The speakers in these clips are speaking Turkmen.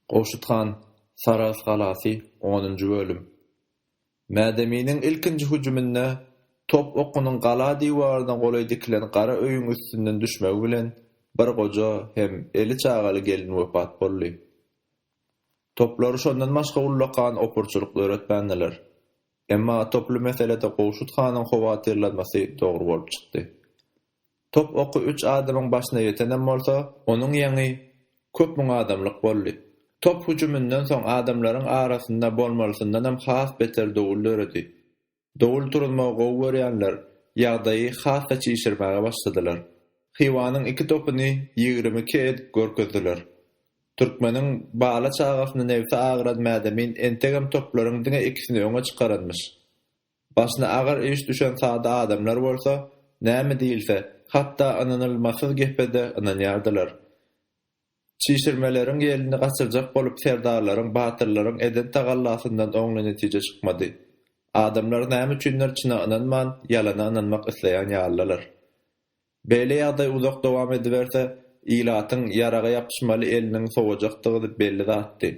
Gowşut han, Sarahs galasy, onunjy bölüm. Mädeminiň ilkinji hüjüminde top okunyň gala diwaryna golaý dikilen gara öýüň üstünden düşmegi bilen bir goja hem eli çagaly gelin wepat boldy. Toplar şondan başga ullakan opurçylyk döretmändiler. Emma toply meselede Gowşut hanyň howatyrlanmasy dogry bolup çykdy. Top oky üç adamyň başyna ýetenem bolsa, onuň ýeňi köp müň adamlyk boldy. Top hüjüminden soň adamlaryň arasynda bolmalysyndanam has beter dowul döredi. Dowul turuzmagy gowy görýänler ýagdaýy has-da çişirmäge başladylar. Hywanyň iki topuny 22 edip görkezdiler. Türkmeniň bala-çagasyna nebsi agyran Mädemin entegem toplaryň diňe ikisini öňe çykaranmyş. Başyna agyr iş düşen sada adamlar bolsa, näme diýilse, hatda ynanylmasyz gepe-de ynanýardylar. Çişirmeleriň ýelini gaçyrjak bolup serdarlaryň, batyrlaryň eden tagallasyndan oňly netije çykmady. Adamlar näme üçindir çyna ynanman, ýalana ynanmak isleýän ýalydylar. Beýle ýagdaý uzak dowam ediberse, ilatyň ýaraga ýapyşmaly eliniň sowajakdygy belli zatdy.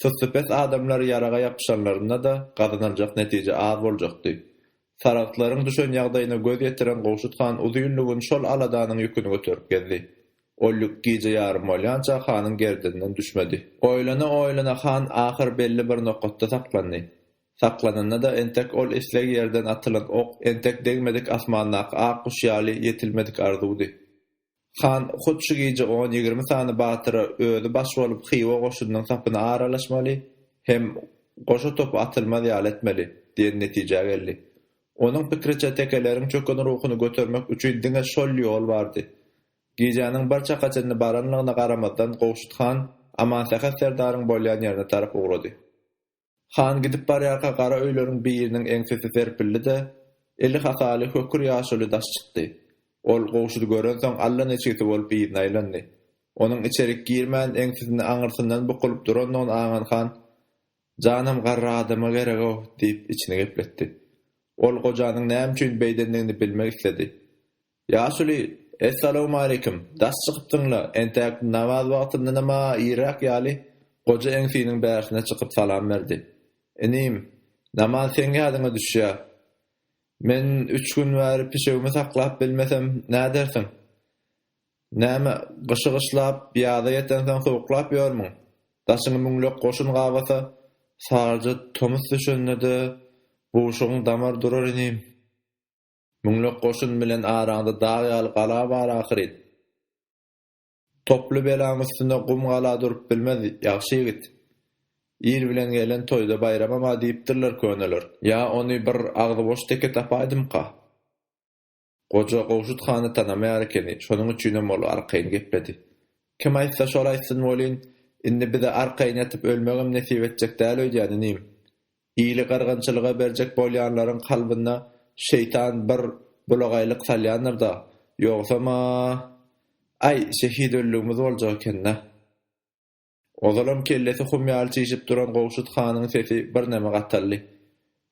Sussupes adamlar ýaraga ýapyşanlarynda-da gazanyljak netije az boljakdy. Saragtlaryň düşen ýagdaýyna göz ýetiren Gowşut han uzynly gün şol aladanyň ýüküni göterip gezdi. Ol ýük gije ýarym bolýança hanyň gerdeninden düşmedi. Oýlana-oýlana han ahyr belli bir nokatda saklandy. Saklananda-da entek ol isleg ýerden atylan ok, entek degmedik asmandaky ak guş ýaly ýetilmedik arzuwdy. Han hut şu gije on-ýigrimi sany batyra özi baş bolup Hywa goşunynyň sapyna aralaşmaly hem goşa topy atylmaz ýaly etmeli diýen netijä geldi. Onuň pikriçe tekeleriň çöken ruhuny götermek üçin diňe şol ýol bardy. Gijäniň bir çaka çenli baranlygyna garamazdan Gowşut han Amansähet serdaryň bolýan ýerine tarap ugrady. Han gidip barýarka gara öýleriň biriniň eňsesi serpildi-de, eli hasaly hökür ýaşuly daş çykdy. Ol Gowşudy görensoň allaniçigsi bolup yzyna aýlandy. Onuň içerik girmän, eňsisini aňyrsyndan bukulyp durandygyny aňan han, Janam garry adama gereg-ow diýip içini gepletdi. Ol gojanyň näme üçin beýdendigini bilmek isledi. Ýaşuly, essalawmaleýkim, daş çykypsyň-la, entäk namaz wagtyndanam-a irräk ýaly, goja eňsiniň bärsine çykyp salam berdi. Inim, namaz seň ýadyňa düşýä. Men üç gün bäri pişegimi saklap bilmesem, nädersiň? Näme, gyşy gyşlap, ýaza ýetensoň sowuklap ýörmüň? Daşyňy müňlek goşun gabasa, saryja tomus düşende-de buşugyň damar durar inim. Müňlek goşun bilen araňda dag ýaly gala bar ahyryn. Toply belaň üstünde gum gala durup bilmez, ýagşy ýigit. Il bilen gelen toýda baýramam-a diýipdirler köneler. Ýa ony bir agzy boş teke tapaýdymyka? Goja Gowşut hany tanamaýar ekeni, şonuň üçinem ol arkaýyn gepledi. Kim aýtsa şol aýtsyn welin, indi bize arkaýyn ýatyp ölmegem nesip etjek däl öýdýän inim. Ili gyrgynçylyga berjek bolýanlaryň kalbynda şeýtan bir bulagaýlyk salýandyr-da, ýogsam-a, aý, şehit öldügimiz boljak eken-dä. Ozalam kellesi hum ýaly çişip duran Gowşut hanyň sesi birneme gataldy.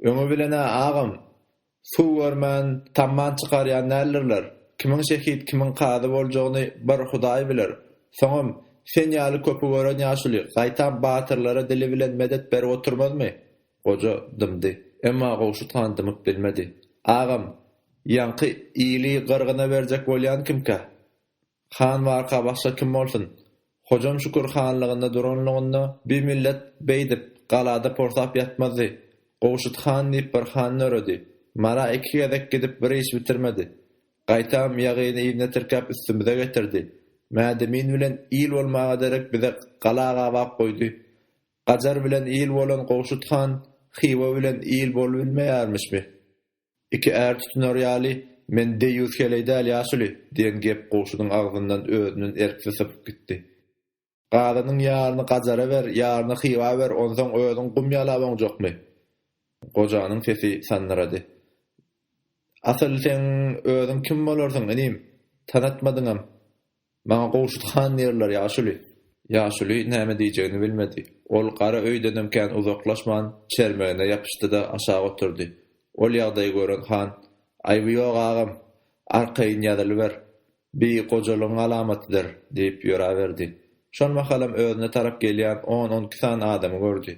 Öňi bilen-ä, agam, suw görmän, tamman çykarýan däldirler. Kimiň şehit, kimiň kazy boljagyny bir Hudaý biler. Soňam, sen ýaly köpi gören ýaşuly, gaýtam batyrlara dili bilen medet berip oturmazmy? Goja dymdy. Emma Gowşut han dymyp bilmedi. Agam, ýaňky ili gyrgyna berjek bolýan kimkä? Han barka başga kim bolsun? Hojam Şükür hanlygynda duranlygynda bi millet beýdip, galada porsap ýatmazdy. Gowşut han diýip bir han döredi. Mara iki gezek gidip bir iş bitirmedi. Gaýtam ýagyny yzyna tirkäp üstümize getirdi. Mädemin bilen il bolmaga derek bize gala gabap goýdy. Gajar bilen il bolan Gowşut han Hywa bilen il bolubilmeýärmişmi? Iki är tutunar ýaly, men deýýus heleý däl, ýaşuly! diýen gep Gowşudyň agzyndan özünden erksiz sypyp gitdi. Gazanyň ýaryny Gajara ber, ýaryny Hywa ber, onsoň özüň gum ýalap oňjakmy? Gojanyň sesi sandyrady. Asyl seň özüň kim bolarsyň, inim? Tanatmadyňam. Maňa Gowşut han diýerler, ýaşuly. Ýaşuly näme diýjegini bilmedi. Ol gara öýdenem kän uzaklaşman, çermegine ýapyşdy-da, aşak oturdy. Ol ýagdaýy gören han, Aýby ýok, agam. Arkaýyn ýazylyber. Bi gojalygyň alamatydyr, diýip ýöräberdi. Şol mahalam özüne tarap gelýän on-on iki sany adamy gördi.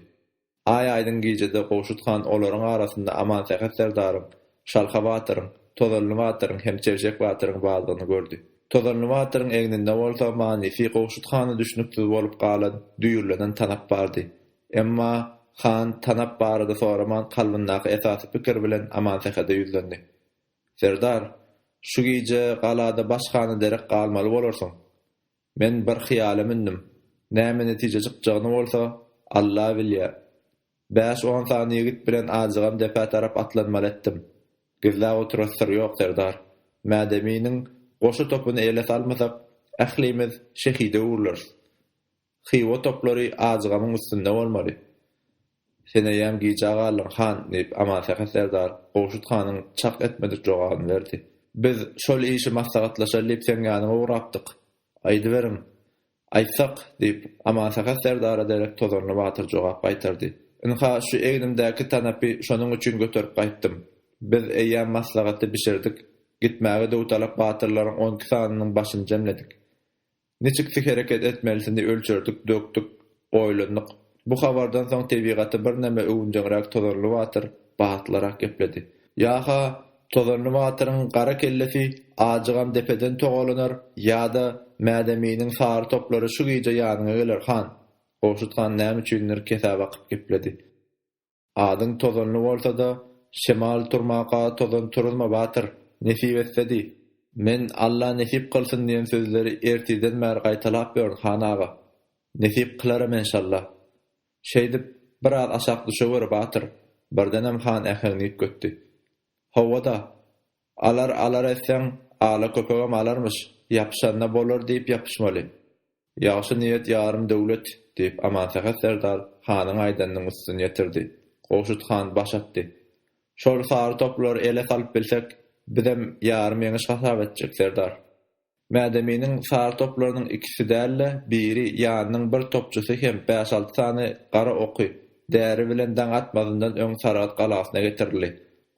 Aý aýdyň gijede Gowşut han olaryň arasynda Amansähet serdaryň, Şalha batyryň, Tozanly batyryň hem Çebşek batyryň bardygyny gördi. Tozanly batyryň egninde bolsa manysy Gowşut hana düşnüksiz bolup galan düýrlenen tanap bardy. Emma han tanap barada soraman kalbyndaky esasy pikir bilen Amansähede ýüzlendi. Serdar, şu gije galada baş hana derek galmaly bolarsyň. Men bir hyýala mündüm. Näme netije çykjagyny bolsa, Alla bilýär. Bäş-on sany ýigit bilen ajygam depä tarap atlanmaly etdim. Gizläp oturas syr ýok, serdar. Mädeminiň goşa topuny ele salmasak, ählimiz şehide öwrüleris. Hywa toplary ajygamyň üstünde bolmaly. Sen eýýäm gijä galdyň, han, diýip, Amansähet serdar Gowşut hanyň çak etmedik jogabyny berdi. Biz şol işi maslahatlaşaly diýip seň ýanyňa ugrapdyk. Aýdyberiň. Aýtsak, diýip, Amansähet serdara derek Tozanly batyr jogap gaýtardy. Ynha, şu egnimdäki tanapy şonuň üçin göterip gaýtdym. Biz eýýäm maslahaty bişirdik, gitmäge döwtalap batyrlaryň on iki sanynyň başyny jemledik. Niçiksi hereket etmelisini ölçerdik, dökdük, oýlandyk. Bu habardan soň tebigaty birneme öwünjeňräk Tozanly batyr batlyrak gepledi. Ýa-ha Tozanly batyryň gara kellesi ajygam depeden togalanar, ýa-da Mädeminiň sary toplary şu gije ýanyňa geler, han! Gowşut han näme üçindir kesä bakyp gepledi. Adyň tozanly bolsa-da, şemal turmaka tozan turuzma, batyr! Nesip etse diý. Men Alla nesip kylsyn diýen sözleri ertirden bäri gaýtalap ýörün, han aga. Nesip kylaram enşalla. Şeýdip, biraz aşak düşeweri, batyr! Birdenem han äheňini üýtgetdi. Hawa-da. Alar alar etseň, ala köpegem alarmyş. Ýapyşanda bolar diýip ýapyşmaly. Ýagşy niýet ýarym döwlet, diýip, Amansähet serdar hanyň aýdanynyň üstüni ýetirdi. Gowşut han baş atdy. Şol sary toplary ele salyp bilsek, bizem ýarym ýeňiş hasap etjek, serdar. Mädeminiň sary toplarynyň ikisi däl-de, biri, ýanynyň bir topçusy hem bäş-alty sany gara oky, däri bilen daň atmazyndan öň Saragt galasyna getirildi.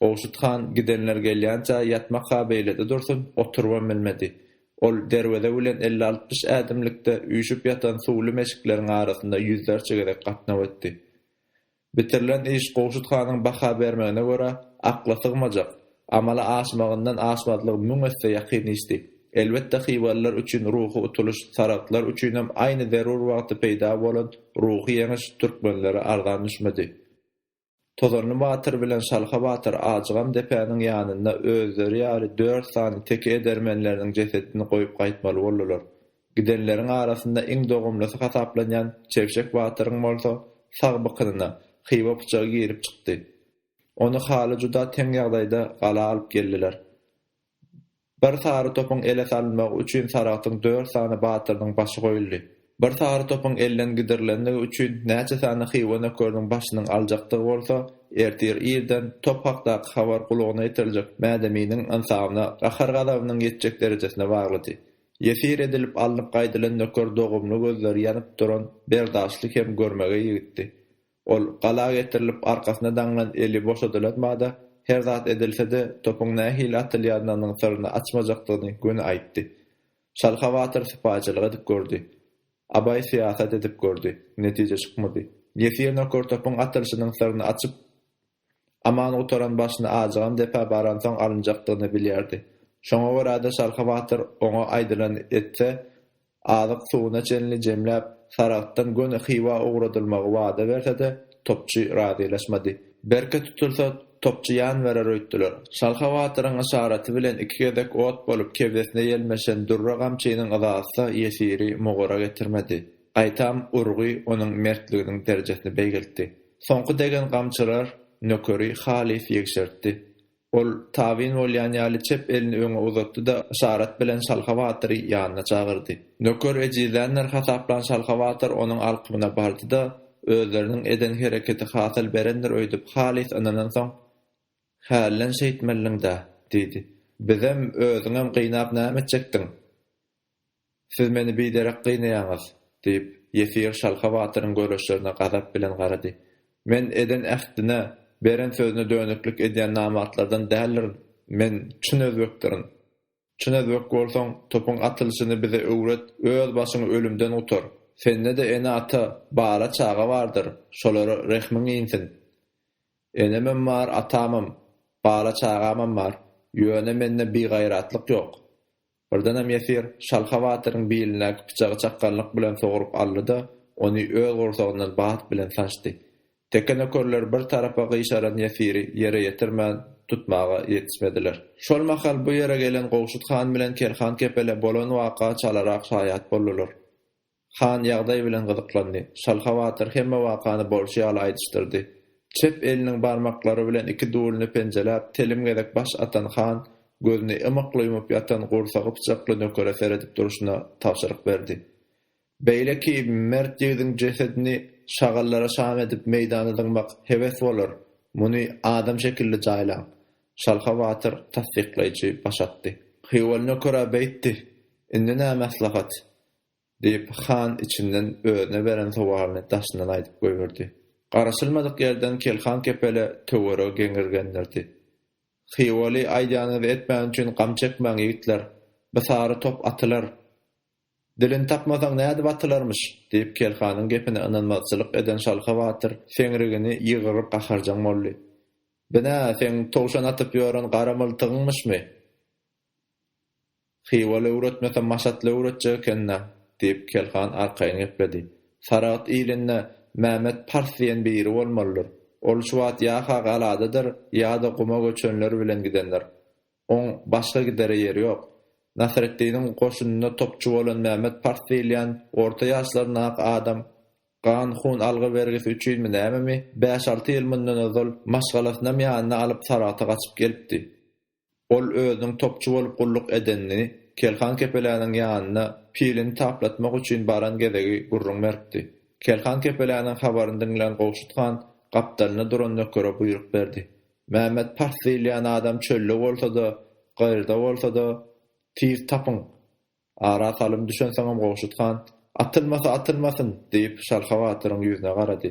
Gowşut han gidenler gelýänçä ýatmak-ha beýlede dursun, oturybam bilmedi. Ol derweze bilen 50-60 ädimlikde üýşüp ýatan suwly meşikleriň arasynda ýüzlerçe gezek gatnaw etdi. Bitirilen iş Gowşut hanyň baha bermegine görä, akla sygmajak, amala aşmagyndan aşmazlygy müň esse ýakyn işdi. Elbetde, hywalylar üçin ruhy utulyş, saragtlar üçinem aýny zerur wagty peýda bolan ruhy ýeňiş türkmenlere arzan düşmedi. Tozanly batyr bilen Şalha batyr Ajygam depäniň ýanynda özleri ýaly dört sany teke edermenleriniň jesedini goýup gaýtmaly boldular. Gidenleriň arasynda iň dogumlysy hasaplanýan Çebşek batyryň bolsa sag bykynyna Hywa pyçagy girip çykdy. Ony haly juda teň ýagdaýda gala alyp geldiler. Bir sary topuň ele salynmagy üçin Saragtyň dört sany batyrynyň başy goýuldy. Bir sary topuň elden gidirilendigi üçin näçe sany Hywa nökeriniň başynyň aljakdygy bolsa, ertir irden top hakdaky habar gulagyna ýetiriljek Mädeminiň ynsabyna gahar-gazabynyň ýetjek derejesine baglydy. Ýesir edilip alnyp gaýdylan nöker dogumly gözleri ýanyp duran berdaşly hem görmegeý ýigitdi. Ol gala getirilip arkasyna daňlan eli boşadylan bada, her zat edilse-de, topuň nähili atylýanynyň syryny açmajakdygyny göni aýtdy. Şalha batyr sypaýyçylyk edip gördi. Abaý syýasat edip gördi. Netije çykmady. Ýesir nöker topuň atylyşynyň syryny açyp, Aman gutaran başyny ajygam depä baransoň alynjakdygyny bilýärdi. Şoňa görä-de Şalha batyr oňa aýdylany etse, azyk-suwuna çenli jemläp, Saragtdan göni Hywa ugradylmagy wada berse-de, topçy razylaşmady. Berke tutulsa, topçy ýan berer öýtdüler. Şalha batyryň yşaraty bilen iki gezek ot bolup kebzesine ýelmeşen dürre gamçynyň yzasy ýesiri mugura getirmedi. Gaýtam urgy onuň mertliginiň derejesini beýgeltdi. Soňky degen gamçylar nökeri halys ýegşertdi. Ol tabyn bolýan ýaly çep elini öňe uzatdy-da, yşarat bilen Şalha batyry ýanyna çagyrdy. Nöker ejizländir hasaplan Şalha batyr onuň alkymyna bardy-da, özleriniň eden hereketi hasyl berendir öýdüp halys ynanansoň, Hälden şeýtmelidiň-dä, diýdi. Bizem, özüňem gynap näme etjekdiň? Siz meni biderek gynaýaňyz, diýip, ýesir Şalha batyryň göreçlerine gazap bilen garady. Men eden ähtine, beren sözüne dönüklik edýän namartlardan däldirin. Men çyn özbekdirin. Çyn özbek bolsaň, topuň atylyşyny bize öwret, öz başyňy ölümden gutar. Sende-de ene-ata, bala-çaga bardyr, şolara rehmiň insin. Enemem bar, atamam, bala-çagamam bar. Ýöne mende bigaýratlyk ýok. Birdenem ýesir Şalha batyryň bilindäki pyçagy çakganlyk bilen sogrup aldy-da, ony öz gursagyndan bat bilen sançdy. Teke nökerleri bir tarapa gyşaran ýesiri ýere ýetirmän, tutmaga ýetişmediler. Şol mahal bu ýere gelen Gowşut han bilen Kerhan Kepele bolan waka çalarak şaýat boldular. Han ýagdaý bilen gyzyklandy. Şalha batyr hemme wakany bolşy ýaly aýdyşdyrdy. Çep eliniň barmaklary bilen iki duluny penjeläp, telim gezek baş atan han, gözüni ymykly ýumup ýatan gursagy pyçakly nökere seredip durşuna tabşyryk berdi. Beýleki mert ýigidiň jesedini şagallara şam edip meýdana zyňmak hebes bolar. Muny adam şekilli jaýlaň. Şalha batyr tassyklaýjy baş atdy. Hywaly nöker-ä beýtdi. Indi nä maslahat? Diýip, han içinden özüne beren sowalyny daşyndan aýdyp goýberdi. Garaşylmadyk ýerden Kelhan Kepele töweregi geňirgendirdi. Hywaly aýdýanyňyzy etmäni üçin gam çekmäň, ýigitler. Bu sary top atylar. Dilini tapmasaň nädip atylarmyş? diýip, Kelhanyň gepine ynanmazçylyk eden Şalha batyr seňrigini ýygryp gaharjaň boldy. Bi-nä, seň towşan atyp ýören gara myltygyňmyşmy? Hywaly öwretmese maşatly öwretjek eken-dä, diýip, Kelhan arkaýyn gepledi. Saragt ilinde Mämmet pars diýen biri bolmalydyr. Ol şu wagt ýa-ha galadadyr, ýa-da guma göçenler bilen gidendir. Oň başga gidere ýeri ýok. Nasreddiniň goşunynda topçy bolan Mämmet pars diýilýän orta ýaşlaryndaky adam gan-hun algy-bergisi üçinmi nämemi, bäş-alty ýyl mundan ozal maşgalasynam ýanyna alyp Saragta gaçyp gelipdi. Ol özüniň topçy bolup gulluk edenini, Kelhan Kepeläniň ýanyna pilini taplatmak üçin baran gezegi gürrüň beripdi. Kelhan Kepeläniň habaryny diňlän Gowşut han gapdalynda duran nökere buýruk berdi. Mämmet pars diýilýän adam çölde bolsa-da, gyrda bolsa-da, tiz tapyň! Ara salym düşensoňam Gowşut han, Atylmasa atylmasyn! diýip, Şalha batyryň ýüzüne garady.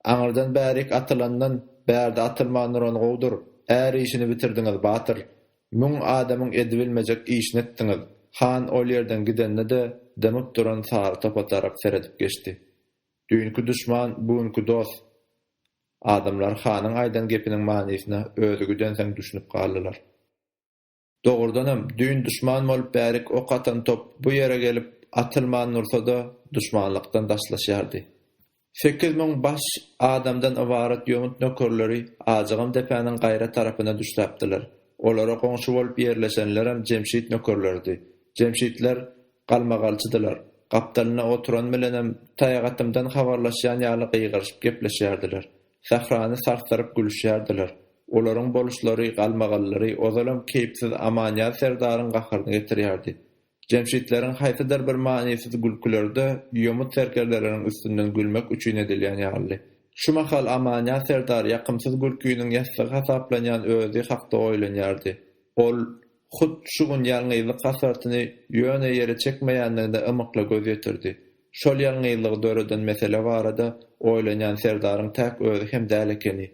Aňyrdan bärik atylandan, bärde atylman duran gowudyr. Är işini bitirdiňiz, batyr. Müň adamyň edibilmejek işini etdiňiz. Han ol ýerden gidende-de, dymyp duran sary topa tarap seredip geçdi. Düýnki duşman, bu günki dost. Adamlar hanyň aýdan gepiniň manysyna özi güdensoň düşünip galdylar. Dogrudanam, düýn duşman bolup bärik ok atan top bu ýere gelip atylman dursa-da, duşmanlykdan daşlaşýardy. 8000 baş adamdan ybarat ýomut nökerleri Ajygam depäniň gaýra tarapyna düşläpdiler. Olara goňşy bolup ýerleşenlerem Jemşit nökerleridi. Jemşitler galmagalçydylar. Gapdalynda oturan bilenem taýagatymdan habarlaşýan ýaly gygyryşyp gepleşýärdiler. Sährany sarsdyryp gülüşýärdiler. Olaryň boluşlary, galmagallary ozalam keýpsiz Amanýaz serdaryň gaharyny getirýärdi. Jemşitleriň haýsydyr bir manysyz gülküleri-de ýomut serkerdeleriniň üstünden gülmek üçin edilýän ýalydy. Şu mahal Amanýaz serdar ýakymsyz gülkiniň ýassygy hasaplanýan özi hakda oýlanýardy. Ol hut şu gün ýalňyzlyk hasratyny ýöne ýere çekmeýändigine ymykly göz ýetirdi. Şol ýalňyzlygy döreden mesele barada oýlanýan serdaryň täk özi hem däl ekeni.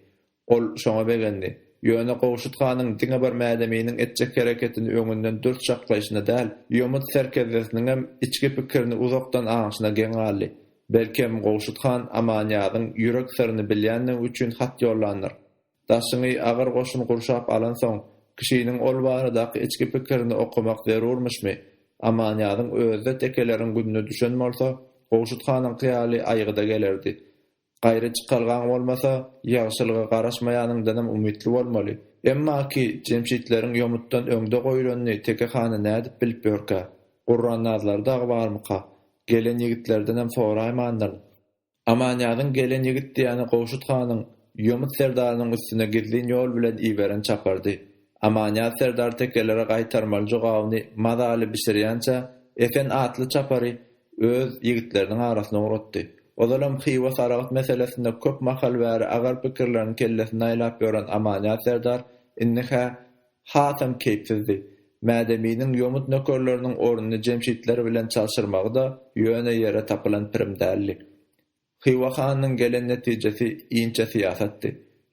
Ol şoňa begendi. Ýöne Gowşut hanyň diňe bir Mädeminiň etjek hereketini öňünden dürs çaklaýşyna däl, ýomut serkezdesiniňem içki pikirini uzakdan aňşyna geň galdy. Belkem, Gowşut han Amanýazyň ýürek syryny bilýändigi üçin hat ýollandyr. Daşyňy agyr goşun gurşap alansoň, kişiniň ol baradaky içki pikirini okamak zerurmyşmy? Amanýazyň özi-de tekeleriň gününe düşen bolsa, Gowşut hanyňky ýaly aýgyda gelerdi. Gaýry çykalgaň bolmasa, ýagşylyga garaşmaýanyňdanam umytly bolmaly. Emmaki, jemşitleriň ýomutdan öňde goýlanyny Teke hany nädip bilip ýörkä? Gurrannazlary dagy barmyka? Gelen ýigitlerdenem soraýmandyryn. Amanýazyň gelen ýigit diýýäni Gowşut hanyň Ýomut serdarynyň üstüne gizlin ýol bilen iberen çapardy. Amanýaz serdar tekelere gaýtarmaly jogabyny mazaly bişirýänçä, Esen atly çapary öz ýigitleriniň arasyna ugratdy. Ozalam Hywa-Saragt meselesinde köp mahal bäri agyr pikirlerini kellesinde aýlap ýören Amanýaz serdar indi-hä hasam keýpsizdi. Mädeminiň ýomut nökerleriniň ornuny jemşitler bilen çalşyrmagy-da ýöne ýere tapylan pirim däldi. Hywa hanynyň gelen netijesi inçe syýasatdy.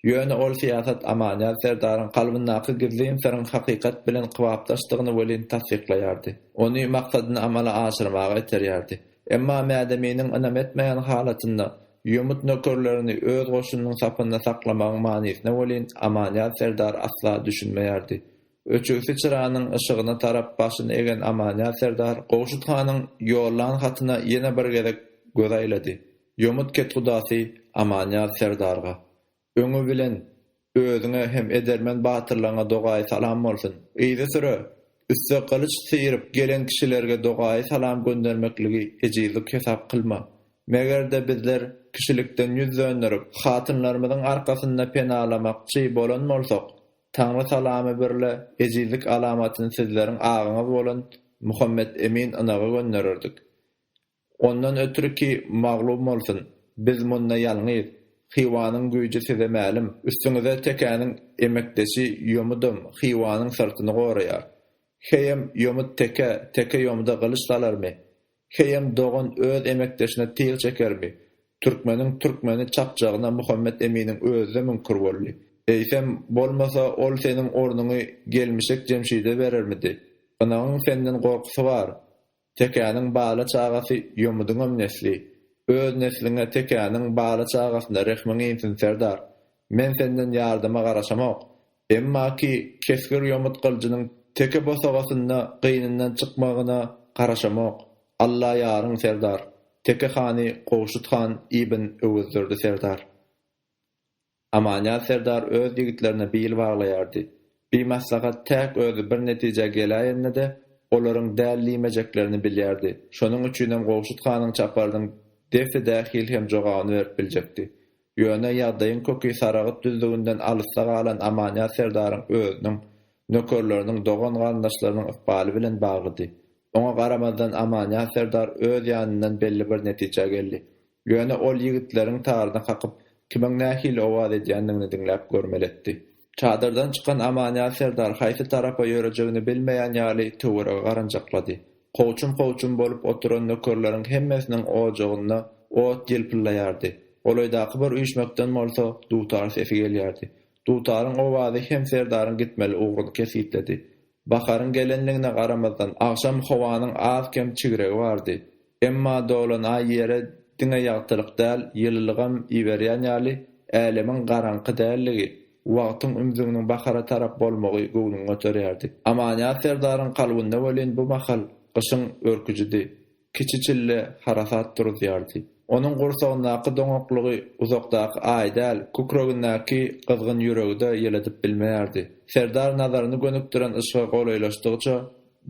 Ýöne ol syýasat Amanýaz serdaryň kalbyndaky gizlin syryň hakykat bilen kybapdaşdygyny welin tassyklaýardy. Ony maksadyny amala aşyrmaga iterýärdi. Emma Mädeminiň ynam etmeýän halatynda ýomut nökerlerini öz goşunynyň sapynda saklamagyň manysyna welin Amanýaz serdar asla düşünmeýärdi. Öçügsi çyranyň yşygyna tarap başyny egen Amanýaz serdar Gowşut hanyň ýollan hatyna ýene bir gezek göz aýlady. Ýomut kethudasy Amanýaz serdarga. Öňi bilen, özüňe hem edermen batyrlaňa dogaýy salam bolsun. Yzysüre, üste gylyç syryp gelen kişilerge dogaýy salam göndermekligi ejizlik hesap kylma. Meger-de bizler kişilikden ýüz dönderip, hatynlarymyzyň arkasynda penalamakçy bolan bolsak, Taňry salamy birle ejizlik alamatyny sizleriň agaňyz bolan Muhammet Emin ynaga göndererdik. Ondan ötri ki maglum bolsun, biz munda ýalňyz. Hywanyň güýji size mälim. Üstüňize tekäniň emekdeşi Ýomudam Hywanyň syrtyny goraýar. Heýem Ýomut tekä, teke Ýomuda gylyç salarmy? Heýem dogan öz emekdeşine tyg çekermi? Türkmeniň türkmeni çapjagyna Muhammet Eminiň özi-de müňkür boldy. Eýsem, bolmasa ol seniň ornuňy gelmişek Jemşide berermidi? Ynagyň senden gorkusy bar. Tekäniň bala-çagasy ýomudyňam nesli. Öz nesliňe tekäniň bala-çagasyna rehmiň insin, serdar. Men senden ýardama garaşamok. Emma ki kesgir ýomut gylyjynyň teke bosagasynda gynyndan çykmagyna garaşamok. Alla ýaryň, serdar. Teke hany Gowşut han ibn Öwezdurdy serdar. Amanýaz serdar öz ýigitlerine bil baglaýardy. Bi maslahat täk özi bir netijä geläýende-de, olaryň däl diýmejeklerini bilýärdi. Şonuň üçinem Gowşut hanyň çaparynyň defi-dähil hem jogabyny berip biljekdi. Ýöne ýagdaýyň köki Saragyt düzlüginden alysda galan Amanýaz serdaryň özüniň, nökerleriniň, dogan-garyndaşlarynyň ykbaly bilen baglydy. Oňa garamazdan Amanýaz serdar öz ýanyndan belli bir netijä geldi. Ýöne ol ýigitleriň taryny kakyp, kimiň nähili owaz edýändigini diňläp görmeli etdi. Çadyrdan çykan Amanýaz serdar haýsy tarapa ýörejegini bilmeýän ýaly töwerege garanjaklady. Kowçum-kowçum bolup oturan nökerleriň hemmesiniň ojagynda ot ýylpyllaýardy. Golaýdaky bir üýşmekden bolsa dutar sesi gelýärdi. Dutaryň owazy hem serdaryň gitmeli ugruny kesgitledi. Baharyň gelenligine garamazdan, agşam howanyň az-kem çigregi bardy. Emma dolan aý ýere diňe ýagtylyk däl, ýylylygam iberýän ýaly, älemiň garaňky dälligi, wagtyň ümzüginiň bahara tarap bolmagy göwnüňi göterýärdi. Amanýaz serdaryň kalbynda welin bu mahal gyşyň örküjidi. Kiçi çille harasat turuzýardy. Onuň gursagyndaky doňaklygy uzakdaky aý däl, kükregindäki gyzgyn ýüregi-de ýyladyp bilmeýärdi. Serdar nazaryny gönükdiren yşyga golaýlaşdygyça,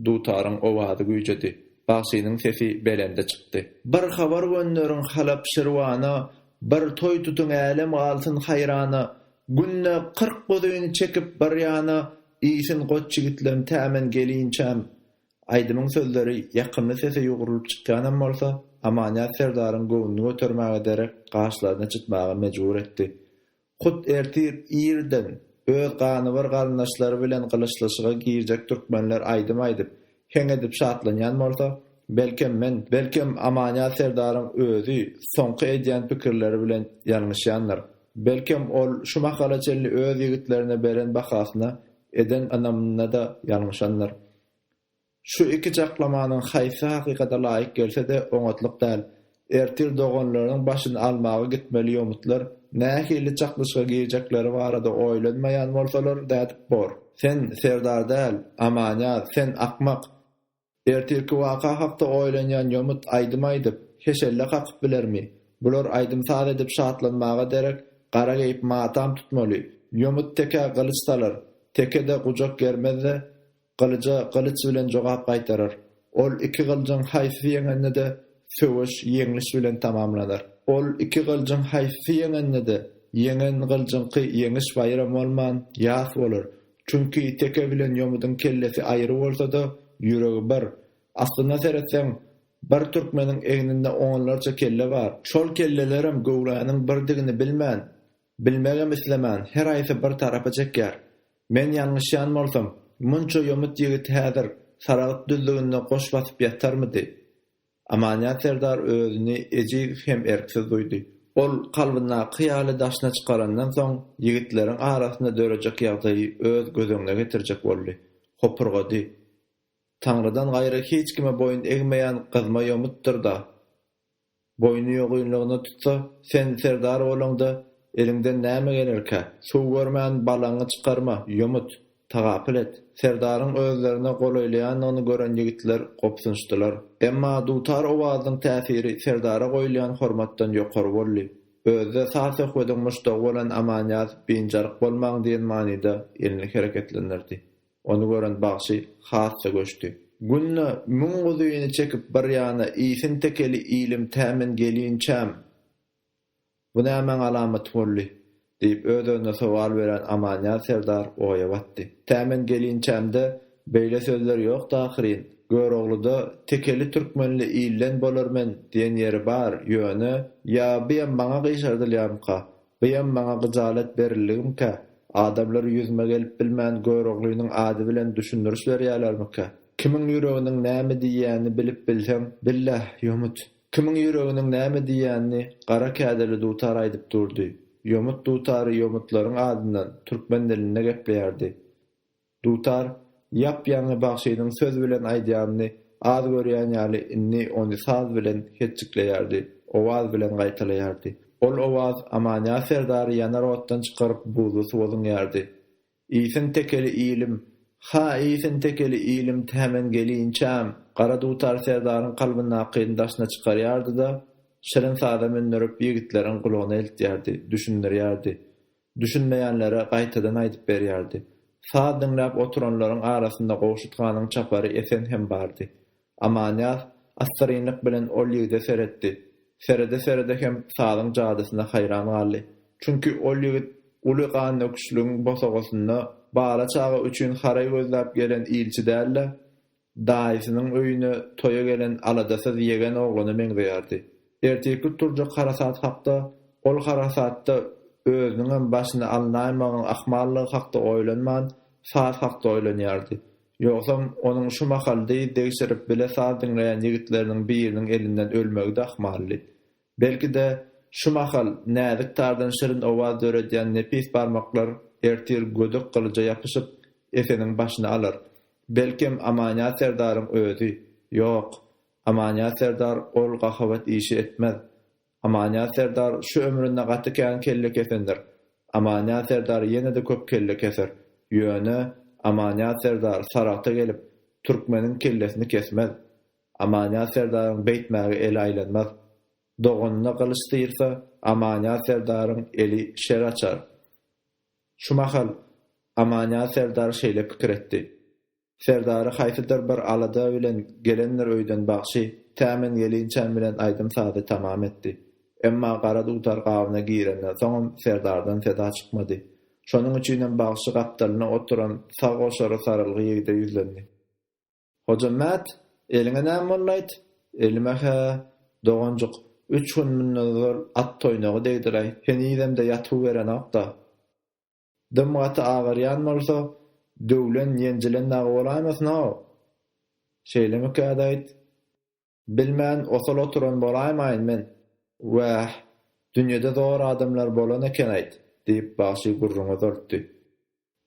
dutaryň owazy güýjedi. Bagşynyň sesi belende çykdy. Bir habar gönderiň Halap Şirwana, Bir toý tutuň älem galsyn haýrana, Günde 40 guzyny çekip bir ýana, Iýsin goç ýigitlem tä men gelinçäm. Aýdymyň sözleri ýakymly sese ýugrulyp çykýanam bolsa, Amanýaz serdaryň göwnüni götermäge derek gaşlaryny çytmaga mejbur etdi. Hut ertir irden öz ganybir garyndaşlary bilen gylyçlaşyga girjek türkmenler aýdym aýdyp, heň edip şatlanýan bolsa, belkem men, belkem Amanýaz serdaryň özi soňky edýän pikirleri bilen ýalňyşýandyr. Belkem ol şu mahala çenli öz ýigitlerine beren bahasyna eden ynamynda-da ýalňyşandyr. Şu iki çaklamanyň haýsy hakykata laýyk gelse-de oňatlyk däl. Ertir doganlarynyň başyny almaga gitmeli ýomutlar nähili çaknyşyga girjekleri barada oýlanmaýan bolsalar nädip bor? Sen serdar däl, Amanýaz, sen akmak! Ertirki waka hakda oýlanýan ýomut aýdym aýdyp, heşelle kakyp bilermi? Bular aýdym-saz edip şatlanmaga derek, gara geýip matam tutmaly. Ýomut tekä gylyç salar, teke-de gujak germez-de, gylyja gylyç bilen jogap gaýtarar. Ol iki gylyjyň haýsysy ýeňende-de, söweş ýeňliş bilen tamamlanar. Ol iki gylyjyň haýsysy ýeňende-de, ýeňen gylyjyňky ýeňiş baýram bolman, ýas bolar. Çünki teke bilen ýomudyň kellesi aýry bolsa-da, ýüregi bir. Aslyna seretseň, bir türkmeniň egninde onlarça kelle bar. Şol kellelerem göwräniň birdigini bilmän, bilmegem islemän, her haýsy bir tarapa çekýär. Men ýalňyşýan bolsam, munça ýomut ýigit häzir Saragt düzlüginde goş basyp ýatarmydy? Amanýaz serdar özüni ejiz hem erksiz duýdy. Ol kalbyndaky hyýaly daşyna çykarandan soň, ýigitleriň arasynda dörejek ýagdaýy öz göz öňüne getirjek boldy. Hopurgady. Taňrydan gaýry hiç kime boýun egmeýän gyzma ýomutdyr-da. Boýny ýogynlygyna tutsa, sen serdar bolaňda, eliňden näme gelerkä? Suw görmän balaňy çykarma, ýomut! Tagapyl et! Serdaryň özlerine golaýlaýanyny gören ýigitler gobsunyşdylar. Emma dutar owazynyň täsiri serdara goýulýan hormatdan ýokary boldy. Özi-de saz-söhbediň muşdagy bolan Amanýaz biynjalyk bolmaň diýen manyda elini hereketlendirdi. Ony gören bagşy has-da göçdi. Günde müň guzyny çekip bir ýana iýsin tekeli ilim tä men gelinçäm. Bu nämäň alamaty boldy? diýip öz-özüne sowal beren Amanýaz serdar oýa batdy. Tä men gelinçämde beýle sözler ýokdy ahyryn. Görogluda Tekeli türkmenli ilden bolar men diýen ýeri bar, ýöne, ýa byýam maňa gyşardylýarmyka? Byýam maňa gyjalat berildigimkä? Adamlar ýüzüme gelip bilmän Göroglynyň ady bilen düşündiriş berýälermikä? Kimiň ýüreginiň näme diýýänini bilip bilseň, billah, ýomut. Kimiň ýüreginiň näme diýýänini gara kädeli dutar aýdyp durdy. Ýomut dutary ýomutlaryň adyndan türkmen dilinde gepleýärdi. Dutar ýap-ýaňy bagşynyň söz bilen aýdýanyny az görýän ýaly indi ony saz bilen hetjikleýärdi, owaz bilen gaýtalaýardy. Ol owaz Amanýaz serdary ýanar otdan çykaryp buzly suwa zyňýardy. Iýsin tekeli ilim, ha iýsin tekeli ilim tä men gelinçäm! Gara dutar serdaryň kalbyndakyny daşyna çykarýardy-da, şirin saza mündürip ýigitleriň gulagyna eltýärdi, düşündirýärdi. Düşünmeýänlere gaýtadan aýdyp berýärdi. Saz diňläp oturanlaryň arasynda Gowşut hanyň çapary Esen hem bardy. Amanýaz assyrynlyk bilen ol ýigide seretdi. Serede-serede hem sazyň jadysyna haýran galdy. Çünki ol ýigit uly gandöküşligiň bosagasynda bala-çaga üçin haraý gözläp gelen ilçi däl-de, daýysynyň öýüne toýa gelen aladasyz ýegen oglana meňzeýärdi. Ertirki turjak harasat hakda, ol harasatda özüniňem başyny alnaýmagyň ahmallygy hakda oýlanman, saz hakda oýlanýardy. Ýogsam, onuň şu mahal dyz degşirip bile saz diňleýän ýigitleriniň biriniň elinden ölmegi-de ahmaldy. Belki-de, şu mahal näzik tardan şirin owaz döredýän nepis barmaklar ertir gödek gylyja ýapyşyp, Eseniň başyny alar. Belkem, Amanýaz serdaryň özi. Ýok, Amanýaz serdar ol gahawat işi etmez. Amanýaz serdar şu ömründe gaty kän kelle kesendir. Amanýaz serdar ýene-de köp kelle keser. Ýöne, Amanýaz serdar Saragta gelip, türkmeniň kellesini kesmez. Amanýaz serdaryň beýtmäge eli aýlanmaz. Doganyna gylyç syrsa, Amanýaz serdaryň eli şer açar. Şu mahal Amanýaz serdar şeýle pikir etdi. Serdary haýsydyr bir alada bilen gelendir öýden bagşy, tä men gelinçäm bilen aýdym-sazy tamam etdi. Emma gara dutar gabyna girenden soňam serdardan seda çykmady. Şonuň üçinem bagşy gapdalynda oturan sag goşary sarylgy ýigide ýüzlendi. Hojamät, eliňe näme boldy-aýt? Elime-hä, doganjyk, üç gün mundan ozal at toýnagy degdi-laý, henizem-de ýatyberenok-da. Dym gaty agyrýan bolsa, döwlen, ýenjilen dagy bolaýmasyn-ow? Şeýlemikä-daýt? Bilmän osal oturan bolaýmaýyn men? Wäh, dünýede zor adamlar bolan eken-aýt, diýip, bagşy gürrüňi uzaltdy.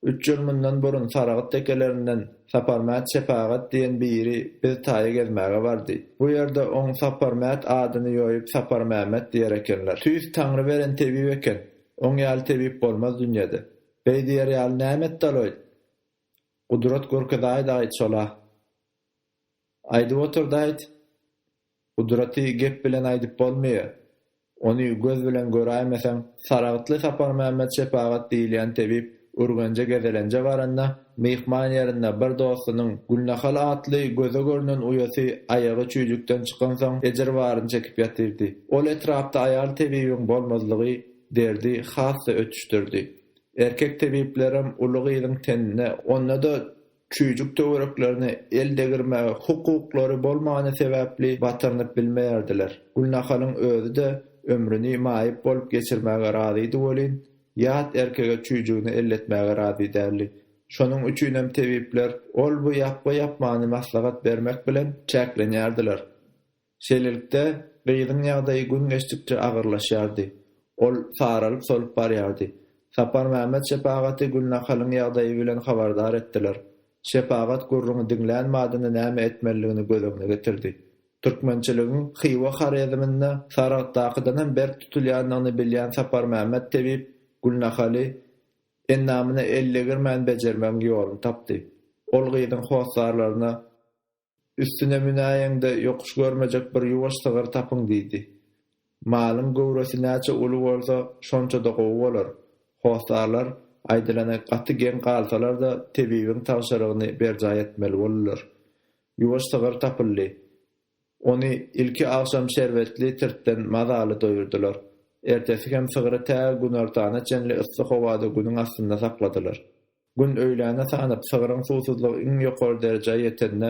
Üç ýyl mundan burun Saragyt tekelerinden Saparmät Şepagat diýen biri biz taýa gezmäge bardy. Bu ýerde oň Saparmät adyny ýoýup Saparmämmet diýer ekenler. Tüýs Taňry beren tebip eken. Oň ýaly tebip bolmaz dünýede. Beý diýer ýaly näme etdi aloýt? Gudrat görkezäýdi-aýt şol-a. Aýdyp otur-daýt. Gudraty gep bilen aýdyp bolmaýa. Ony göz bilen göräýmeseň, Saragtly Saparmämmet Şepagat diýilýän tebip Ürgenje gezelenje baranda, myhman ýerinde bir dostunyň Gülnahal atly göze görnen uýasy aýagy çüýjükden çykansoň ejir baryny çekip ýatyrdy. Ol etrapda aýal tebibiň bolmazlygy derdi has-da ötüşdirdi. Erkek tebiplerem uly gyzyň tenine, onda-da çüýjük töwereklerine el degirmäge hukuklary bolmany sebäpli batyrynyp bilmeýärdiler. Gülnahalyň özi-de ömrüni maýyp bolup geçirmäge razydy welin, ýat erkege çüýjügini elletmäge razy däldi. Şonuň üçinem tebipler ol-bu ýapgy ýapmany maslahat bermek bilen çäklenýärdiler. Şeýlelikde, gyzyň ýagdaýy gün geçdikçe agyrlaşýardy. Ol saralyp-solup barýardy. Saparmämmet Şepagaty Gülnahalyň ýagdaýy bilen habardar etdiler. Şepagat gürrüňi diňlän badyna näme etmelidigini göz öňüne getirdi. Türkmençiligiň Hywa Horezminde Saragtdakydanam berk tutulýandygyny bilýän Saparmämmet tebip Gülnahaly endamyna el degirmän bejermegiň ýoluny tapdy. Ol gyzyň hossarlaryna, Üstüne münäýeňde ýokuş görmejek bir ýuwaş sygyr tapyň diýdi. Malyň göwresi näçe uly bolsa, şonça-da gowy bolar. Hossarlar aýdylana gaty geň galsalar-da, tebibiň tabşyrygyny berjaý etmeli boldular. Ýuwaş sygyr tapyldy. Ony ilki agşam şerbetli tirtden mazaly doýurdylar. Ertesi hem sygry tä günortana çenli yssy howada günüň astynda sakladylar. Gün öýläne sanyp, sygryň suwsuzlygy iň ýokary derejä ýetende,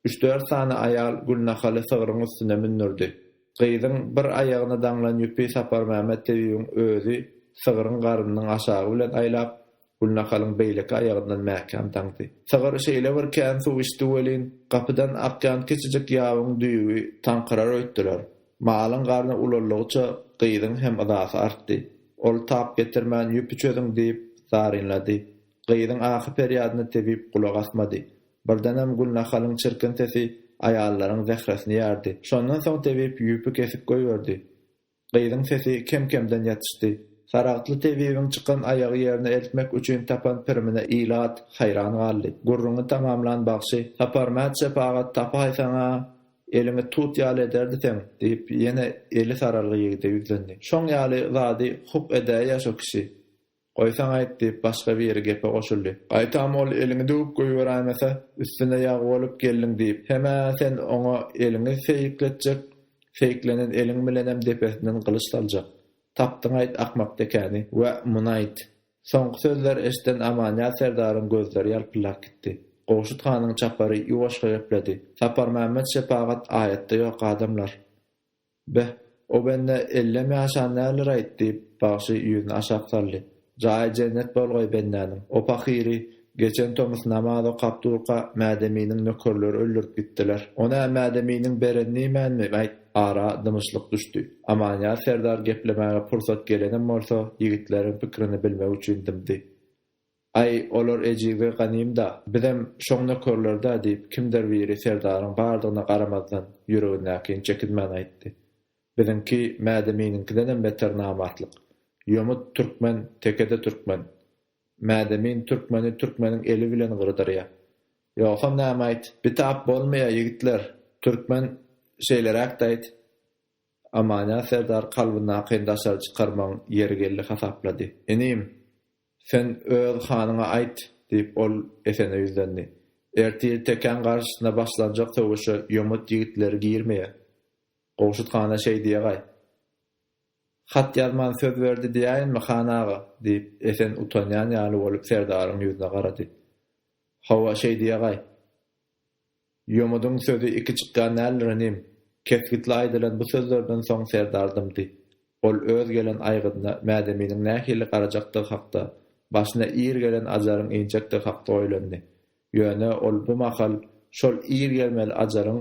üç-dört sany aýal Gülnahaly sygryň üstüne mündürdi. Gyzyň bir aýagyna daňlan ýüpi Saparmämmet tebibiň özi sygryň garnynyň aşagy bilen aýlap, Gülnahalyň beýleki aýagyndan mäkäm daňdy. Sygyr şeýle bir kän suw içdi welin, gapydan akýan kiçijik ýabyň düýbi taňkyrar öýtdüler. Malyň garny ulaldygyça, gyzyň hem yzasy artdy. Ol tap getirmän ýüpi çözüň diýip, zarynlady. Gyzyň ahy-perýadyna tebip gulak asmady. Birdenem Gülnahalyň çirkin sesi aýallaryň zähresini ýardy. Şondan soň tebip ýüpi kesip goýberdi. Gyzyň sesi kem-kemden ýatyşdy. Saragtly tebibiň çykan aýagy ýerine eltmek üçin tapan pirimine ilat haýran galdy. Gürrüňi tamamlan bagşy, Saparmät şepagat tapaýsaň-a, eliňi tut ýaly ederdi seň, diýip, ýene eli saralgy ýigide ýüzlendi. Şoň ýaly zady huk edäýýä şo kişi. Goýsaň-aýt, diýip, başga biri gepe goşuldy. Gaýtam ol eliňi döwüp goýberäýmese, üstüne ýag bolup geldiň diýip, hem-ä sen oňa eliňi seýikletjek, seýiklenen eliň bilenem depesinden gylyç saljak. Tapdyň-aýt akmak tekäni. Wä, muny-aýt. Soňky sözleri eşiden Amanýaz serdaryň gözleri ýalpyldap gitdi. Gowşut hanyň çapary ýuwaşja gepledi. Saparmämmet şepagat aýatda ýok adamlar. Beh, o bende ellem ýaşan däldir-aýt, diýip, bagşy ýüzüni aşak saldy. Jaýy jennet bolgaý bendäniň. O pahyry geçen tomus namaz okap durka Mädeminiň nökerleri öldürip gitdiler. O nä Mädeminiň berenini iýmänmi, aýt? Ara dymyşlyk düşdi. Amanýaz serdar geplemäge pursat gelenem bolsa, ýigitleriň pikirini bilmek üçin dymdy. Aý, olar ejiz ganym-da, bizem şoň nökerleri-dä diýip, kimdir biri serdaryň bardygyna garamazdan, ýüregindäkini çekinmän aýtdy. Biziňki Mädeminiňkidenem beter namartlyk. Ýomut türkmen, teke-de türkmen. Mädemin türkmeni türkmeniň eli bilen gyrdyrýa. Ýogsam näme-aýt, bitap bolmaýa, ýigitler! Türkmen şeýleräk-däýt. Amanýaz serdar kalbyndakyny daşary çykarmagyň ýeri geldi hasaplady. Inim, sen öz hanyňa aýt, diýip, ol Esene ýüzlendi. Ertir tekäň garşysyna başlanjak söweşe ýomut ýigitleri girmeýär. Gowşut hana şeý diýegaý. Hat ýazman söz berdi diýäýinmi, han aga? diýip, Esen utanýan ýaly bolup serdaryň ýüzüne garady. Hawa, şeý diýegaý. Ýomudyň sözi iki çykýan däldir, inim. Kesgitli aýdylan bu sözlerden soň serdar dymdy. Ol öz gelen aýgydyna Mädeminiň nähili garajakdygy hakda, başyna ir gelen ajaryň injekdigi hakda oýlandy. Ýöne ol bu mahal şol ir gelmeli ajaryň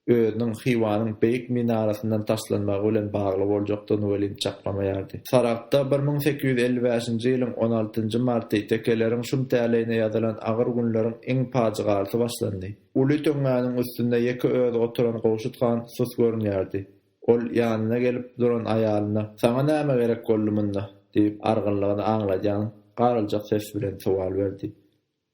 özüniň Hywanyň beýik minarasyndan taşlanmagy bilen bagly boljakdygyny welin çaklamaýardy. Saragtda 1855-nji ýylyň on altynjy marty tekeleriň şum täleýine ýazylan agyr günleriň iň pajygalysy başlandy. Uly töňňäniň üstünde ýeke özi oturan Gowşut han sus görünýärdi. Ol ýanyna gelip duran aýalyna, Saňa näme gerek boldy munda? diýip, argynlygyny aňladýan garyljak ses bilen sowal berdi.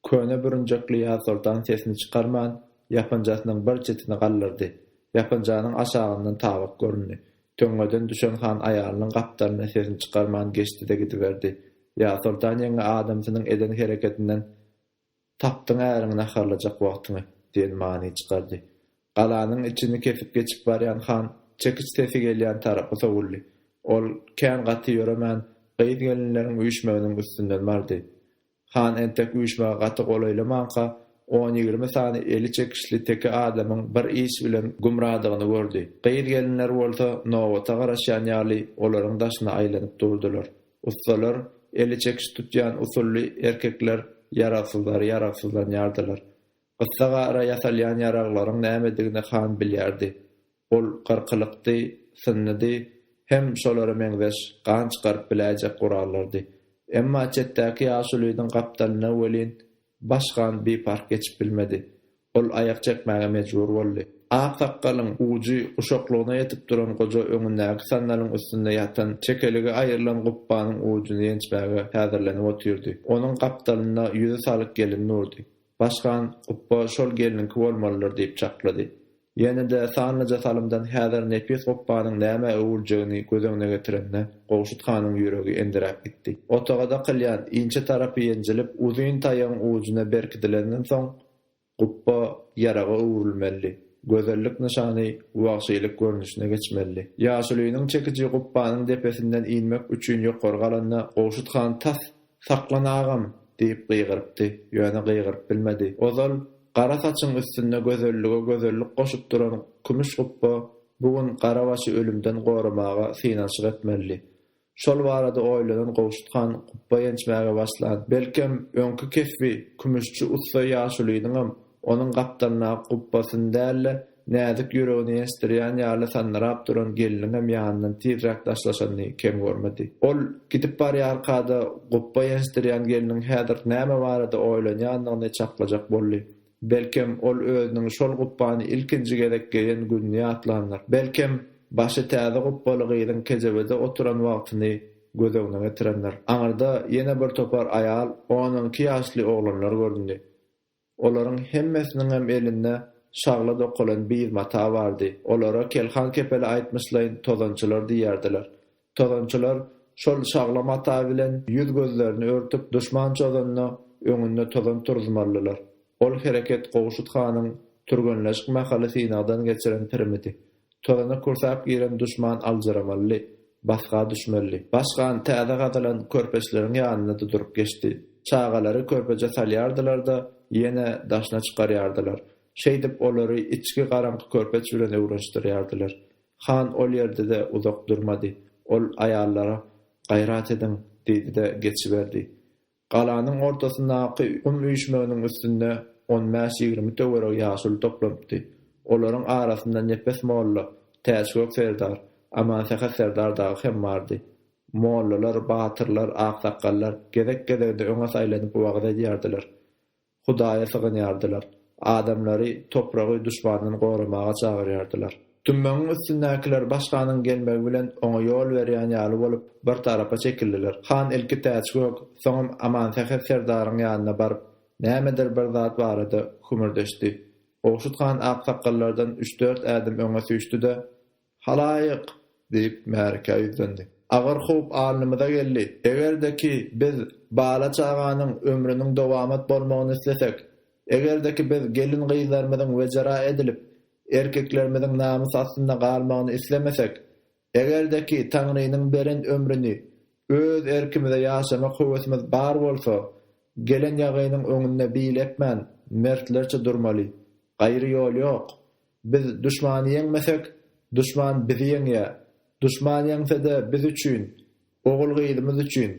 Köne bürünjekli Ýazsoltan sesini çykarman, ýapynjasynyň bir çetini galdyrdy. Ýapynjanyň aşagyndan tabak göründi. Töňňeden düşen han aýalynyň gapdalyna sesini çykarman geçdi-de gidiberdi. Ýazsoltan ýeňňe adamsynyň eden hereketinden Tapdyň äriňi naharlajak wagtyňy diýen many çykardy. Galanyň içini kesip geçip barýan han çekiç sesi gelýän tarapa sowuldy. Ol kän gaty ýöremän, gyz-gelinleriň üýşmeginiň üstünden bardy. Han entek üýşmege gaty golaýlamanka, on-ýigrimi sany eli çekişli teke adamyň bir iş bilen gümradygyny gördi. Gyz-gelinler bolsa nobata garaşýan ýaly olaryň daşyna aýlanyp durdular. Ussalar, eli çekiç tutýan usully erkekler ýaragsyzlary ýaragsyzlanýardylar. Gyssagara ýasalýan ýaraglaryň nämedigini han bilýärdi. Ol gyrkylykdy, synnydy, hem şolara meňzeş gan çykaryp biläýjek gurallardy. Emma çetdäki ýaşulynyň gapdalyna welin baş han biparh geçip bilmedi. Ol aýak çekmäge mejbur boldy. Ak sakgalyň ujy guşaklygyna ýetip duran goja öňündäki sandalyň üstünde ýatan, çekeligi aýrylan gupbanyň ujuny ýençmäge häzirlenip otyrdy. Onuň gapdalynda ýüzi salyk gelin durdy. Başgan gupba şol gelniňki bolmalydyr diýip çaklady. Ýene-de sanlyja salymdan häzir nepis gupbanyň nämä öwrüljegini göz öňüne getirende, Gowşut hanyň ýüregi endiräp gitdi. Otaga dakylýan inçe tarapy ýenjilip, uzyn taýagyň ujuna berkidilenden soň, gupba ýaraga öwrülmelidi, gözellik nyşany wagşylyk görnüşine geçmelidi. Ýaşulynyň çekiji gupbanyň depesinden inmek üçin ýokary galanda, Gowşut han tas Saklan agam! diýip gygyrypdy, ýöne gygyryp bilmedi. Ozal gara saçyň üstünde gözellige gözellik goşup duran kümüş gupba bu gün gara başy ölümden goramaga synanyşyk etmelidi. Şol barada oýlanan Gowşut han gupba ýençmäge başlan, belkem, öňki kesbi kümüşçi ussa ýaşulynyňam Onuň gapdalyndaky gupbasyny däl-de, näzik ýüregini ýençdirýän ýaly sandyrap duran gelniňem ýanyndan tizräk daşlaşanyny kem görmedi. Ol gidip barýarka-da gupba ýençdirýän gelniň häzir näme barada oýlanýandygyny çaklajak boldy. Belkem, ol özüniň şol gupbany ilkinji gezek geýen gününi ýatlandyr. Belkem, başy täze gupbaly gyzyň kejebede oturan wagtyny göz öňüne getirendir. Aňyrda ýene bir topar aýal, on-onki ýaşly oglanlar göründi. Olaryň hemmesiniňem elinde şagla dokalan biýz mata bardy. Olara Kelhan kepeli aýtmyşlaýyn tozançylar diýerdiler. Tozançylar şol şagla mata bilen ýüz-gözlerini örtüp, duşman çozanda öňünde tozan turzmalydylar. Ol hereket Gowşut hanyň türgenleşik mahaly synagdan geçiren pirimidi. Tozana kürsäp giren duşman aljyramalydy, basga düşmelidi. Baş han täze gazylan körpeçleriň ýanynda-da durup geçdi. Çagalary körpeje salýardylar-da, ýene daşyna çykarýardylar. Şeýdip, olary içki garaňky körpeç bilen öwrenişdirýärdiler. Han ol ýerde-de uzak durmady. Ol aýallara, Gaýrat ediň! diýdi-de, geçiberdi. Galanyň ortasyndaky gum üýşmeginiň üstünde on bäş-ýigrimi töweregi ýaşuly toplanypdy. Olaryň arasynda Nepes molla, Täçgök serdar, Amansähet serdar dagy hem bardy. Mollalar, batyrlar, aksakgallar gezek-gezegine öňe saýlanyp wagyz edýärdiler. Hudaýa sygynýardylar. Adamlary topragy duşmandan goramaga çagyrýardylar. Tümmegiň üstündäkiler başganyň gelmegi bilen oňa ýol berýän ýaly bolup, bir tarapa çekildiler. Han ilki Täçgök, soňam Amansähet serdaryň ýanyna baryp, nämedir bir zat barada hümürdeşdi. Gowşut han aksakgallardan üç-dört ädim öňe süýşdi-de, Halaýyk! diýip, märekä ýüzlendi. Agyr howp alnymyza geldi. Eger-de ki, biz bala-çaganyň ömrüniň dowamat bolmagyny islesek, eger-de ki, biz gelin-gyzlarymyzyň wejera edilip, erkeklerimiziň namys astynda galmagyny islemesek, eger-de ki, Taňrynyň beren ömrüni öz erkimize ýaşamak höwesimiz bar bolsa, gelen ýagynyň öňünde bil epmän, mertlerçe durmaly. Gaýry ýol ýok. Biz duşmany ýeňmesek, duşman bizi ýeňýär. Duşman ýeňse-de biz üçin, ogul-gyzymyz üçin,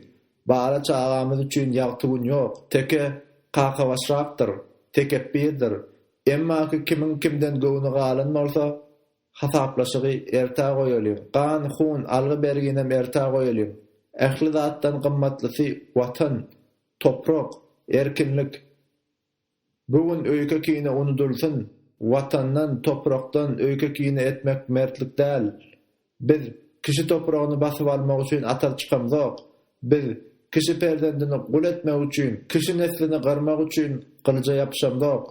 bala-çagamyz üçin ýagty gün ýok. Teke kakabaşrakdyr, tekepbirdir. Emmaki kimiň kimden göwni galan bolsa, hasaplaşygy ertä goýalyň. Gan-hun, algy-berginem ertä goýalyň. Ähli zatdan gymmatlysy Watan, toprak, erkinlik. Bu gün öýke-kine unudylsyn. Watandan, toprakdan öýke-kine etmek mertlik däl. Biz kişi topragyny basyp almak üçin atal çykamzok. Biz kişi perzendini gul etmek üçin, kişi neslini gyrmak üçin gylyja ýapyşamzok.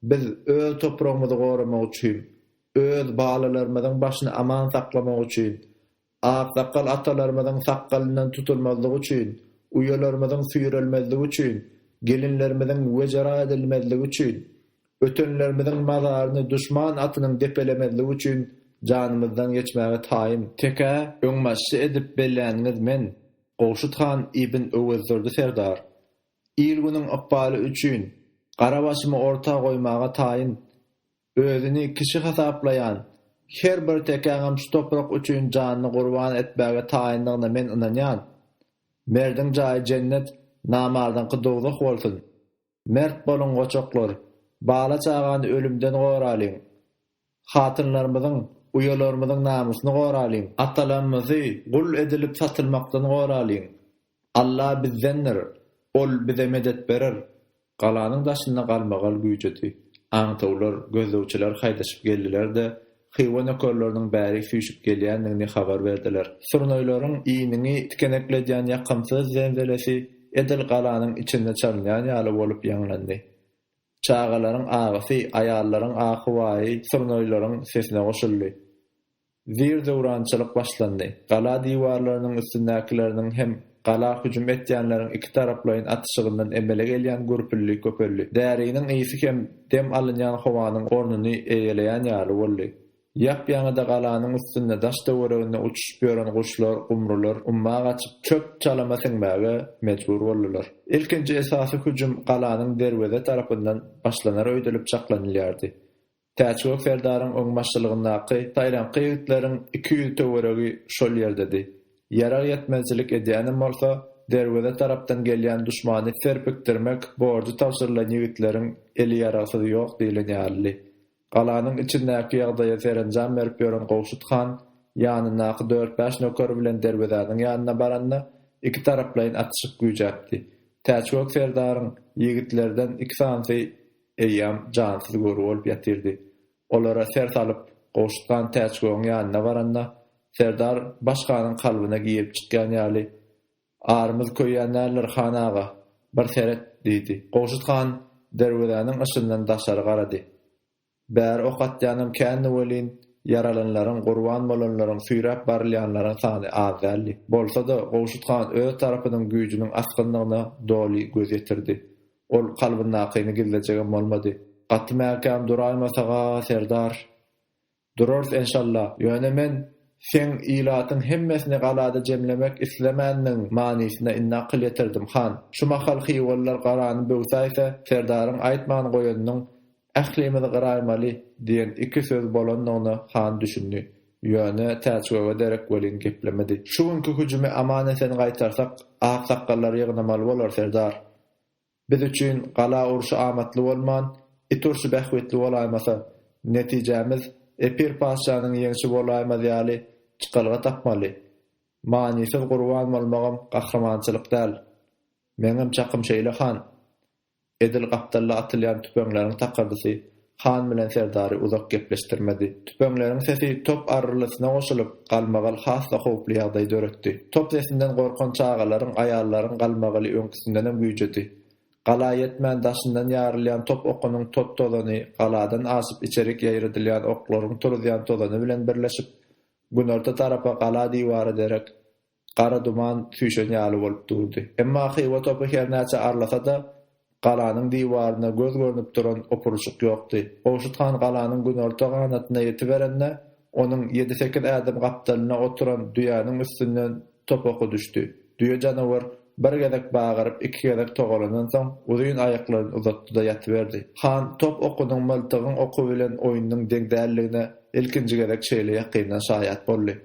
Biz öz topragymyzy goramak üçin, öz balalarymyzyň başyny aman saklamak üçin, Aksakgal atalarymyzyň sakgalyndan tutulmazlygy üçin, uýalarymyzyň süýrelmezligi üçin, gelinlerimiziň wejera edilmezligi üçin, ötenlerimiziň mazaryny duşman atynyň depelemezligi üçin janymyzdan geçmäge taýyn. Tekä öňbaşçy edip belläniňiz men, Gowşut han ibn Öwezdurdy serdar. Il-günüň ykbaly üçin gara başymy orta goýmaga taýyn. Özüni kişi hasaplaýan her bir tekäňem şu toprak üçin janyny gurban etmäge taýyndygyna men ynanýan. Merdiň jaýy jennet, namardyňky dowzah bolsun. Mert boluň goçaklar, bala-çagany ölümden goralyň. Hatynlarymyzyň, uýalarymyzyň namysyny goralyň. Atalarymyzy gul edilip satylmakdan goralyň. Alla bizdendir, Ol bize medet berer. Galanyň daşynda galmagal güýjedi. Aňtawlar, gözlegçiler haýdaşyp geldiler-de, Hywa nökerleriniň bärik süýşüp gelýändigini habar berdiler. Surnaýlaryň iniňi tikenekledýän ýakymsyz zenzelesi edil galanyň içinde çalynýan ýaly bolup ýaňlandy. Çagalaryň agysy, aýallaryň ahy-waýy surnaýlaryň sesine goşuldy. Zir-zöwrançylyk başlandy. Gala diwarlarynyň üstündäkileriniň hem gala hüjüm etýänleriň ikitaraplaýyn atyşygyndan emele gelýän gürpüldi köpeldi. Däriniň ysy hem dem alynýan howanyň ornuny eýeleýän ýaly boldy. Ýap-ýaňy-da galanyň üstünde daş-töwereginde uçuşyp ýören guşlar, gumrular umma gaçyp, çöp-çalama siňmäge mejbur boldular. Ilkinji esasy hüjüm galanyň derweze tarapyndan başlanar öýdülip çaklanylýardy. Täçgök serdaryň öňbaşçylygyndaky saýraňky ýigitleriň 200 töweregi şol ýerdedi. Ýarag ýetmezçilik edýänem bolsa, derweze tarapdan gelýän duşmany serpikdirmek borjy tabşyrylan ýigitleriň eli ýaragsyz ýok diýlen ýalydy. Galanyň içindäki ýagdaýa serenjam berip ýören Gowşut han ýanyndaky dört-bäş nöker bilen derwezäniň ýanyna baranda, ikitaraplaýyn atyşyk güýjäpdi. Täçgök serdaryň ýigitlerden iki sanysy eýýäm jansyz göwre bolup ýatyrdy. Olara ser salyp, Gowşut han Täçgögüň ýanyna baranda, serdar baş hanyň kalbyna girip çykýan ýaly, Arymyz köýýän däldir, han aga, bir seret! diýdi. Gowşut han derwezäniň yşyndan daşary garady. Bäri ok atýanam kändi welin, ýaralanlaryň, gurban bolanlaryň, süýräp barylýanlaryň sany az däldi. Bolsa-da, Gowşut han öz tarapynyň güýjüniň asgyndygyna doly göz ýetirdi. Ol kalbyndakyny gizlejegem bolmady. Gaty mäkäm duraýmasag-a, serdar. Durarys enşalla. Ýöne men seň ilatyň hemmesini galada jemlemek islemänligiň manysyna indi akyl ýetirdim, han. Şu mahal hywalylar galany böwsäýse, serdaryň aýtman goýanynyň Ählimizi gyraýmaly diýen iki söz bolandygyna han düşündi. Ýöne Täçgöge derek welin geplemedi. Şu günki hüjümi aman-esen gaýtarsak, aksakgallary ýygnamaly bolar, serdar. Biz üçin gala urşy amatly bolman, it urşy bähbitli bolaýmasa, netijämiz Epir patyşanyň ýeňşi bolaýmaz ýaly çykalga tapmaly. Manysyz gurban bolmagam gahrymançylyk däl. Meňem çakym şeýle, han. Edil gapdalda atylýan tüpeňleriň takyrdysy han bilen serdary uzak gepleşdirmedi. Tüpeňleriň sesi top arrylysyna goşulyp, galmagal has-da howply ýagdaý döretdi. Top sesinden gorkan çagalaryň, aýallaryň galmagaly öňküsindenem güýjedi. Gala ýetmän daşyndan ýarylýan top okunyň tot-tozany galadan aşyp içerik ýaýradylýan oklaryň turuzýan tozany bilen birleşip, günorta tarapa gala diwara derek Gara duman süýşen ýaly bolup durdy. Emma Hywa topy hernäçe arlasa-da, galanyň diwaryna göz görnüp duran opuryşyk ýokdy. Gowşut han galanyň günorta ganatyna ýetiberende, onuň ýedi-sekiz ädim gapdalynda oturan düýäniň üstünden top oky düşdi. Düýe janawar bir gezek bagyryp, iki gezek togalanansoň, uzyn aýaklaryny uzatdy-da ýatyberdi. Han top okunyň myltygyň oky bilen oýnunyň deň däldigine ilkinji gezek şeýle ýakyndan şaýat boldy.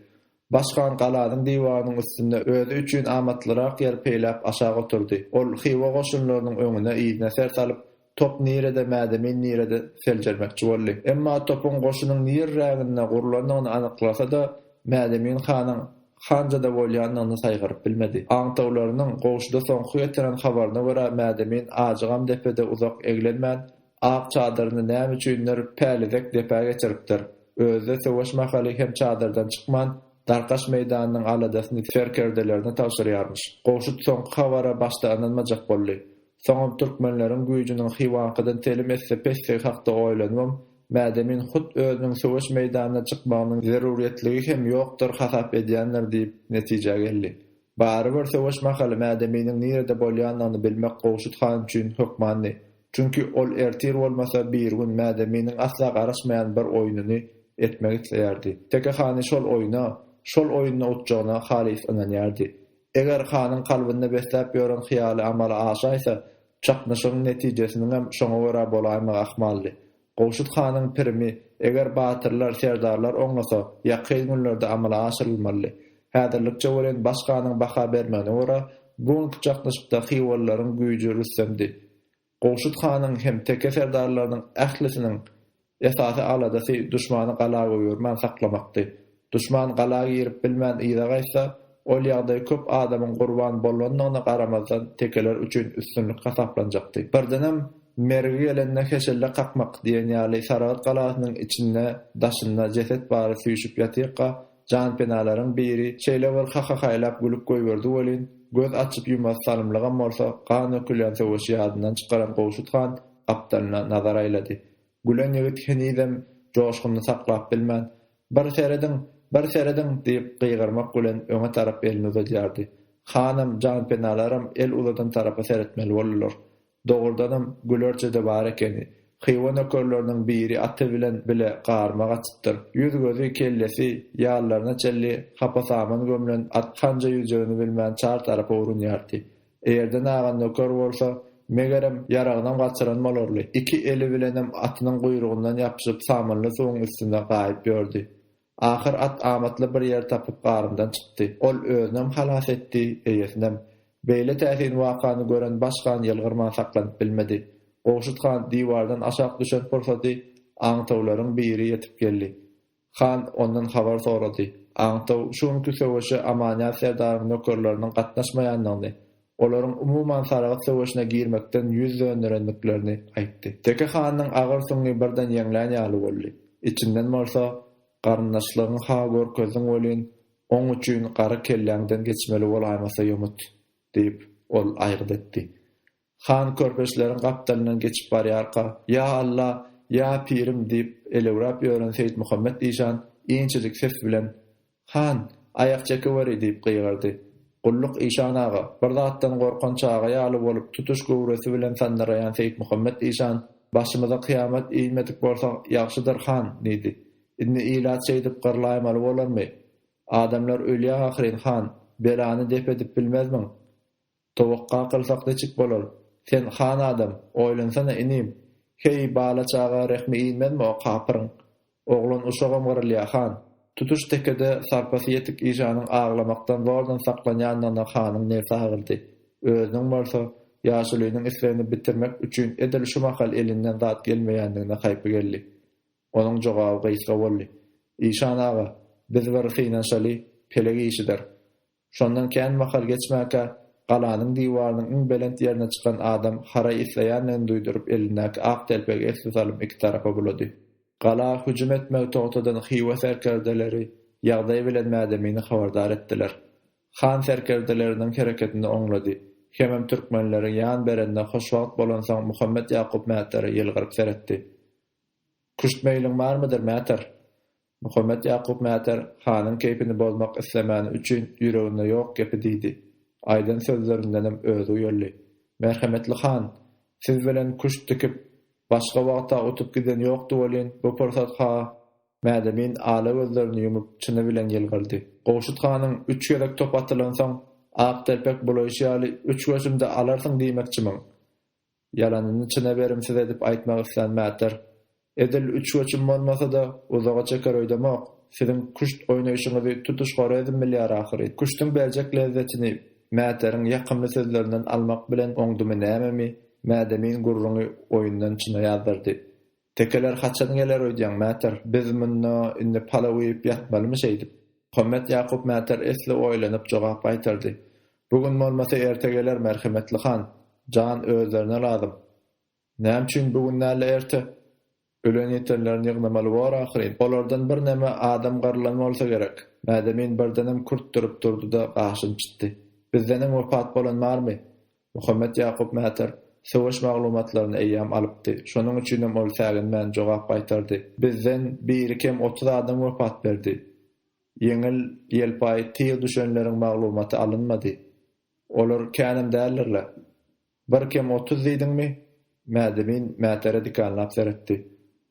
Baş han galanyň diwarynyň üstünde özi üçin amatlyrak ýer peýläp aşak oturdy. Ol Hywa goşunlarynyň öňüne, yzyna ser salyp, top nirede, Mädemin nirede seljermekçi boldy. Emma topuň goşunyň nirräginde gurlandygyny anyklasa-da, Mädemin hanyň hanjada bolýandygyny saýgaryp bilmedi. Aňtawlarynyň Gowşuda soňky getiren habaryna görä Mädemin ajygam depede uzak eglenmän, ak çadyryny näme üçindir pälizek depä geçiripdir. Özi-de söweş mahaly hem çadyrdan çykman, darkaş meýdanynyň aladasyny serkerdelerine tabşyrýarmyş. Gowşut soňky habara başda ynanmajak boldy. Soňam türkmenleriň güýjüniň Hywaňkydan telim esse pesdigi hakda oýlanybam, Mädemin hut özüniň söweş meýdanyna çykmagynyň zerurýetligi hem ýokdur hasap edýändir diýip netijä geldi. Barybir söweş mahaly Mädeminiň nirede bolýandygyny bilmek Gowşut han üçin hökmandy. Çünki ol ertir bolmasa birigün Mädeminiň asla garaşmaýan bir oýnuny etmek isleýärdi. Teke hany şol oýna, şol oýunda utjagyna halys ynanýardy. Eger hanyň kalbynda besläp ýören hyýaly amala aşaýsa, çaknyşygyň netijesiniňem şoňa görä bolaýmagy ahmaldy. Gowşut hanyň pirimi, eger batyrlar, serdarlar oňlasa, ýakyn günlerde amala aşyrylmalydy. Häzirlikçe welin baş hanyň baha bermegine görä, bu günki çaknyşykda hywalylaryň güýji rüstemdi. Gowşut hanyň hem teke serdarlarynyň ählisiniň esasy aladasy duşmany gala goýbermän saklamakdy. Duşman gala girip bilmän yza gaýtsa, ol ýagdaý köp adamyň gurban bolandygyna garamazdan tekeler üçin üstünlik hasaplanjakdy. Birdenem. Mergi gelende heşelle kakmak diýen ýaly Saragt galasynyň içinde, daşynda jeset bary süýşüp ýatyrka, janpenalaryň biri şeýle bir hahahaýlap gülüp goýberdi welin, göz açyp-ýumasy salymlygam bolsa, gan dökülýän söweşi ýadyndan çykaran Gowşut han gapdalyna nazar aýlady. Gülen ýigit henizem joşgunyny saklap bilmän, Bir serediň, bir serediň! diýip gygyrmak bilen öňe tarap elini uzadýardy. Hanam, janpenalaram el uzadan tarapa seretmeli boldular. Dogrudanam, gülerçe-de bar ekeni. Hywa nökerleriniň biri aty bilen bile garma gaçypdyr. Ýüz-gözi, kellesi, ýallaryna çenli hapa-saman gömlen at hanja ýüzjegini bilmän çar tarapa urunýardy. Eýerden agan nöker bolsa, megerem, ýaragynam gaçyran bolarly. Iki eli bilenem atynyň guýrugyndan ýapyşyp samanly suwuň üstünde gaýyp ýördi. Ahyr at amatly bir ýer tapyp garymdan çykdy. Ol özünem halas etdi, eýesinem. Beýle täsin wakany gören baş han ýylgyrman saklanyp bilmedi. Gowşut han diwardan aşak düşen pursady aňtawlaryň biri ýetip geldi. Han ondan habar sorady. Aňtaw şu günki söweşe Amanýaz serdaryň nökerleriniň gatnaşmaýandygyny, olaryň umuman Saragt söweşine girmekden ýüz dönderendiklerini aýtdy. Teke hanyň agyr süňňi birden ýeňlän ýaly boldy. Içinden bolsa, Garyndaşlygyňy-ha görkezdiň welin, oň üçin gara kelläňden geçmeli bolaýmasa ýomut, diýip, ol aýgyt etdi. Han körpeçleriň gapdalyndan geçip barýarka, Ýa Alla, ýa pirim diýip elewräp ýören Seýitmuhammet işan inçejik ses bilen, Han, aýak çekeweri diýip gygyrdy. Gulluk işan aga, bir zatdan gorkan çaga ýaly bolup tutuş göwresi bilen sandyraýan Seýitmuhammet işan, Başymyza kyýamat inmedik bolsa ýagşydyr, han! diýdi. Indi ilat şeýdip gyrlaýmaly bolarmy? Adamlar ölýä ahyryn, han! Belany dep edip bilmezmiň? Towakga kylsak niçik bolar? Sen han adam, oýlansana inim! Heý, bala-çaga rehmi inmezmi o kapyryň? Oglan-uşagam gyrylýa, han! Tutuş tekede sarpasy ýetik işanyň aglamakdan zordan saklanýandygyna hanyň nebsi agyrdy. Özüniň bolsa, ýaşulynyň islegini bitirmek üçin edil şu mahal elinden zat gelmeýändigine haýpy geldi. Onuň jogaby gysga boldy. Işan aga, biz bir synanyşaly, pelek işidir. Şondan kän mahal geçmänkä, galanyň diwarynyň iň belent ýerine çykan adam haraý isleýändigini duýduryp elindäki ak telpegi esli salym iki tarapa bulady. Gala hüjüm etmegi togtadan Hywa serkerdeleri ýagdaý bilen Mädemini habardar etdiler. Han serkerdeleriniň hereketini oňlady. Hemem türkmenleriň ýan berenine hoşwagt bolansoň Muhammet Ýakup Mätere ýylgyryp seretdi. Küşt meýliň barmydyr, Mäter? Muhammet Ýakup Mäter hanyň keýpini bozmak islemäni üçin ýüreginde ýok gepi diýdi. Aýdan sözlerindenem özi uýaldy. Merhemetli han, siz bilen küşt dikip, başga wagt-a utup giden ýokdy welin, bu pursat-ha Mädemin ala gözlerini ýumup, çyny bilen ýylgyrdy. Gowşut hanyň üç gezek top atylansoň, ak telpek bulaýşy ýaly üç göçümde alarsyň diýmekçimiň? Ýalanyny çyna berimsiz edip aýtmak islän Mäter, Edil üç göçüm bolmasa-da, uzaga çeker öýdemok. Siziň küşt oýnaýşyňyzy tutuş Horezm bilýär ahyry. Küştüň berjek lezzetini Mäteriň ýakymly sözlerinden almak bilen oňdumy nämemi, Mädemin gürrüňi oýundan çyna ýazdyrdy. Tekeler haçan geler öýdýäň, Mäter? Biz munda indi palaw iýip ýatmalymy şeýdip? Muhammet Ýakup Mäter esli oýlanyp jogap gaýtardy. Bu gün bolmasa erte geler, merhemetli han. Jan özlerine lazym. Näme üçin bu gün däl-de erte? Ölen-ýitenlerini ýygnamaly bor ahyryn. Olardan birneme adam gyrlan bolsa gerek. Mädemin birdenem kürtdürip durdy-da gaşyny çytdy. Bizdenem wepat bolan barmy? Muhammet Ýakup Mäter söweş maglumatlaryny eýýäm alypdy. Şonuň üçinem ol säginmän jogap gaýtardy. Bizden biri kem 30 adam wepat berdi. Ýeňil ýelpaý tyg düşenleriň maglumaty alynmady. Olar känem däldir-le. Bir kem 30 diýdiňmi? Mädemin Mätere dikanlap seretdi.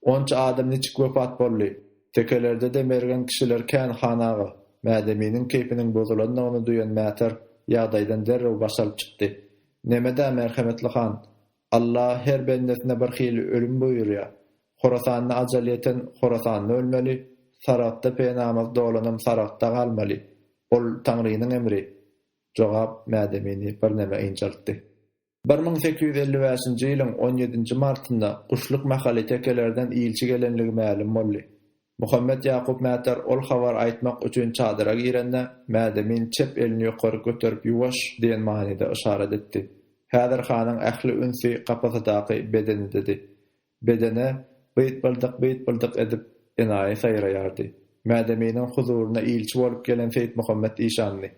Onça adam niçik wepat boldy? Tekelerde-de mergen kişiler kän, han aga. Mädeminiň keýpiniň bozulandygyny duýan Mäter ýagdaýdan derrew baş alyp çykdy. Neme-dä, merhemetli han? Alla her bendesine bir hili ölüm buýurýar. Horasanda ajal ýeten Horasanda ölmeli, Saragtda penamasy dolanam Saragtda galmaly. Ol Taňrynyň emri. Jogap Mädemini birneme ynjaltdy. 1855-nji ýylyň on ýedinji martynda guşluk mahaly tekelerden ilçi gelenligi mälim boldy. Muhammet Ýakup Mäter ol habary aýtmak üçin çadyra girende, Mädemin çep elini ýokary göterip ýuwaş diýen manyda yşarat etdi. Häzir hanyň ähli ünsi kapasadaky bedenidedi. Bedene byt-byldyk-byt-byldyk edip, enaýy saýraýardy. Mädeminiň huzuryna ilçi bolup gelen Seýitmuhammet işandy.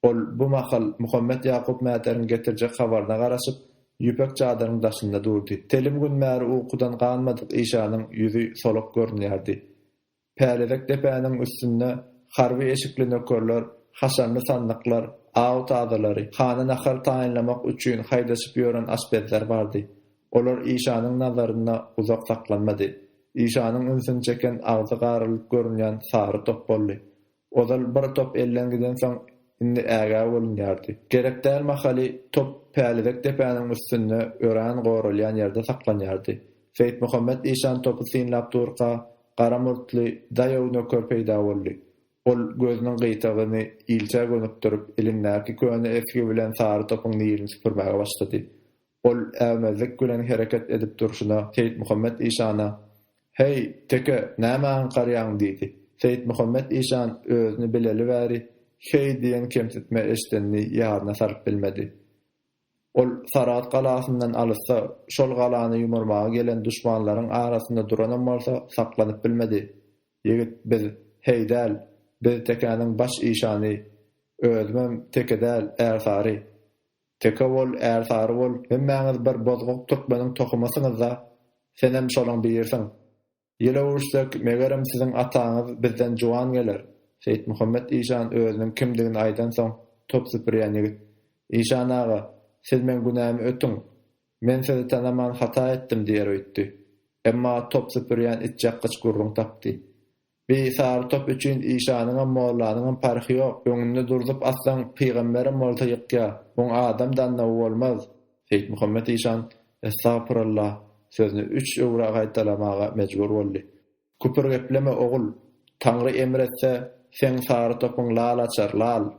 Ol bu mahal Muhammet Ýakup Mäteriň getirjek habaryna garaşyp, ýüpek çadyryň daşynda durdy. Telim gün bäri ukudan ganmadyk işanyň ýüzi solak görünýärdi. Pälezek depäniň üstünde harby eşikli nökerler, haşamly sandyklar, aw tazalary, hana nahar taýynlamak üçin haýdaşyp ýören aşpezler bardy. Olar işanyň nazarynda uzak saklanmady. Işanyň ünsüni çeken agzy garylyp görünýän sary top boldy. Ozal bir top elden gidensoň, indi ägä bolunýardy. Gerek däl mahaly top Pälizek depäniň üstünde örän goralýan ýerde saklanýardy. Seýitmuhammet işan topy synlap durka, gara murtly, daýaw nöker peýda boldy. Ol gözüniň gyýtagyny ilçä gönükdirip, elindäki köne esgi bilen sary topuň nilini süpürmäge başlady. Ol äwmezlik bilen hereket edip durşuna Seýitmuhammet işana, Heý, teke, nämä aňkarýaň? diýdi. Seýitmuhammet işan özüni bileli bäri heý diýen kemsitme eşidenini ýadyna salyp bilmedi. Ol Saragt galasyndan alysda, şol galany ýumurmaga gelen duşmanlaryň arasynda duranam bolsa, saklanyp bilmedi. Ýigit, biz heý däl, biz tekäniň baş işany, özümem teke däl, ärsary. Teke bol, ärsary bol, hemmäňiz bir bozgak türkmeniň tohumysyňyz-da, senem şolaň birisiň. Ýyl öwürsek, megerem siziň ataňyz bizden juwan geler. Seýitmuhammet işan özüniň kimdigini aýdansoň, top süpürýän ýigit, Işan aga, siz meň günämi ötüň, men sizi tanaman hata etdim diýer öýtdi. Emma top süpürýän içýakgyç gürrüň tapdy. Bi sary top üçin işanyňam, mollanyňam parhy ýok. Öňünde durzup atsaň, pygamberem bolsa ýykýa. Muň adam dannawy bolmaz. Seýitmuhammet işan Estagpyralla sözüni üç öwra gaýtalamaga mejbur boldy. Küpür gepleme, ogul! Taňry emr etse, seň sary topuň lal açar, lal!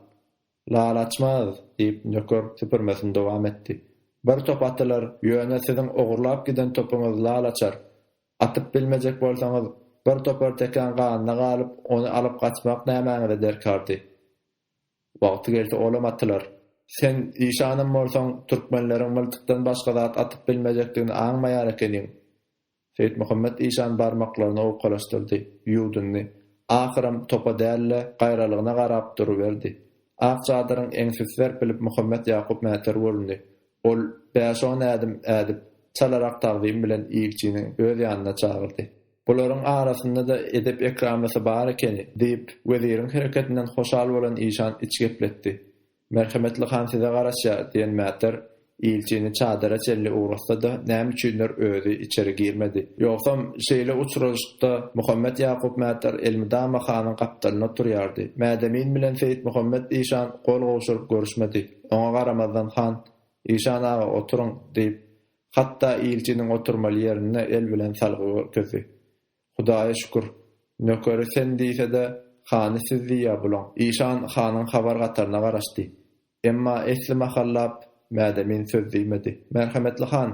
Lal açmaz! diýip, nöker süpürmesini dowam etdi. Bir top atylar, ýöne siziň ogurlap giden topuňyz lal açar. Atyp bilmejek bolsaňyz, bir topar tekäň ganyna galyp, ony alyp gaçmak nämäňize derkardy? Wagty gelse olam atylar. Sen işanam bolsaň, türkmenleriň myltykdan başga zat atyp bilmejekdigini aňmaýar ekeniň. Seýitmuhammet işan barmaklaryny owkalaşdyrdy, ýuwdundy. Ahyram topa däl-de, gaýralygyna garap duruberdi. Ak çadyryň eňsisi serpilip Muhammet Ýakup Mäter göründi. Ol bäş-on ädim ädip, çalarak tagzym bilen ilçini öz ýanyna çagyrdy. Bularyň arasynda-da edep-ekramlysy bar ekeni, diýip, weziriň hereketinden hoşal bolan işan iç gepletdi. Merhemetli han size garaşýar, diýen Mäter ilçini çadyra çenli ugratsa-da, näme üçindir özi içeri girmedi. Ýogsam, şeýle uçraşykda Muhammet Ýakup Mäter elmydama hanyň gapdalynda oturýardy. Mädemin bilen Seýitmuhammet işan gol gowşuryp görüşmedi. Oňa garamazdan han, Işan aga, oturyň, diýip, hatda ilçiniň oturmaly ýerinde el bilen salgy görkezdi. Hudaýa şükür, nökeri sen diýse-de, hany siz diýýä bulaň. Işan hanyň habar gataryna garaşdy. Emma esli mahallap Mädemin söz diýmedi. Merhemetli han,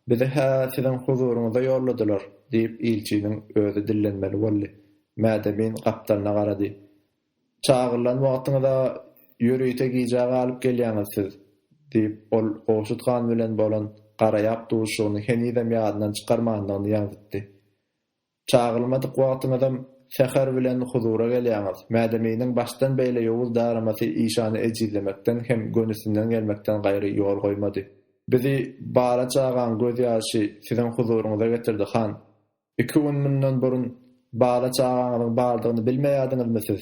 bizi-hä siziň huzuryňyza ýolladylar, diýip, ilçiniň özi dillenmeli boldy. Mädemin gapdalyna garady. Çagyrylan wagtyňyz-a ýörite gijä galyp gelýäňiz siz, diýip, ol Gowşut han bilen bolan garaýap duşuşygyny henizem ýadyndan çykarmandygyny ýaňzytdy. Çagyrylmadyk wagtyňyzam säher bilen huzura gelýäňiz. Mädeminiň başdan beýle ýowuz daramasy işany ejizlemekden hem gönüsinden gelmekden gaýry ýol goýmady. Bizi bala-çagaň gözýaşy siziň huzuryňyza getirdi, han. Iki gün mundan burun bala-çagaňyzyň bardygyny bilmeýärdiňizmi siz?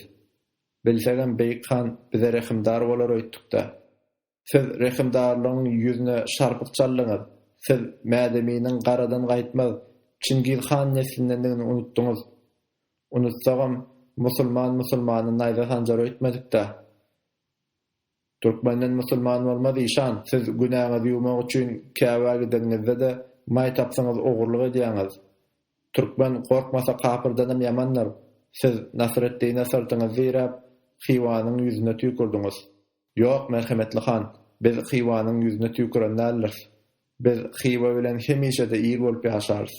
Bilsegem beýik han bize rehimdar bolar öýtdük-dä. Siz rehimdarlygyň ýüzüne şarpyk çaldyňyz. Siz Mädeminiň garadan gaýtmaz Çingiz han neslindendigini unutdyňyz. Unutsagam, musulman musulmana naýza sanjar öýtmedik-dä. Türkmenden musulman bolmaz işan, siz günäňizi ýuwmak üçin Käbä gideniňizde-de maý tapsaňyz ogurlyk edýäňiz. Türkmen gorkmasa kapyrdanam ýamandyr. Siz Nasreddine syrtyňyzy diräp, Hywanyň ýüzüne tüýkürdiňiz. Ýok, merhemetli han, biz Hywanyň ýüzüne tüýküren däldiris. Biz Hywa bilen hemişe-de il bolup ýaşarys.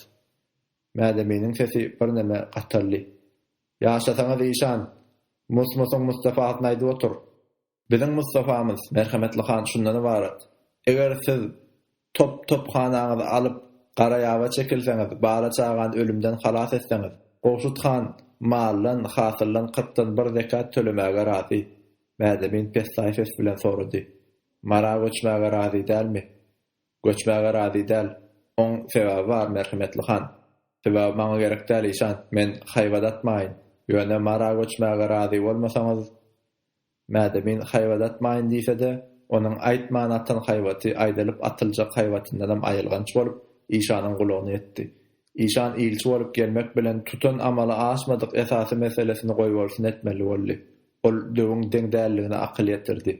Mädeminiň sesi birneme gataldy. Ýaşasaňyz işan, Mus-musuň Mustafasyny aýdyp otur. Biziň Mustafamyz, merhemetli han şundan ybarat. Eger siz top-tophanaňyzy alyp, Garaýaba çekilseňiz, bala-çagany ölümden halas etseňiz, Gowşut han maldan, hasyldan kyrkdan bir zekat tölemäge razy. Mädemin pessaý ses bilen sorady. Mara göçmäge razy dälmi? Göçmäge razy däl. Oň sebäbi bar, merhemetli han. Sebäbi maňa gerek däl, işan. Men haýbat atmaýyn. Ýöne Mara göçmäge razy bolmasaňyz, Mädemin haýbat atmaýyn diýse-de, onuň aýtman atan haýbaty aýdylyp atyljak haýbatyndanam aýylganç bolup, işanyň gulagyna ýetdi. Işan ilçi bolup gelmek bilen tutan amala aşmadyk esasy meselesini goýbolsun etmeli boldy. Ol döwüň deň däldigine akyl ýetirdi.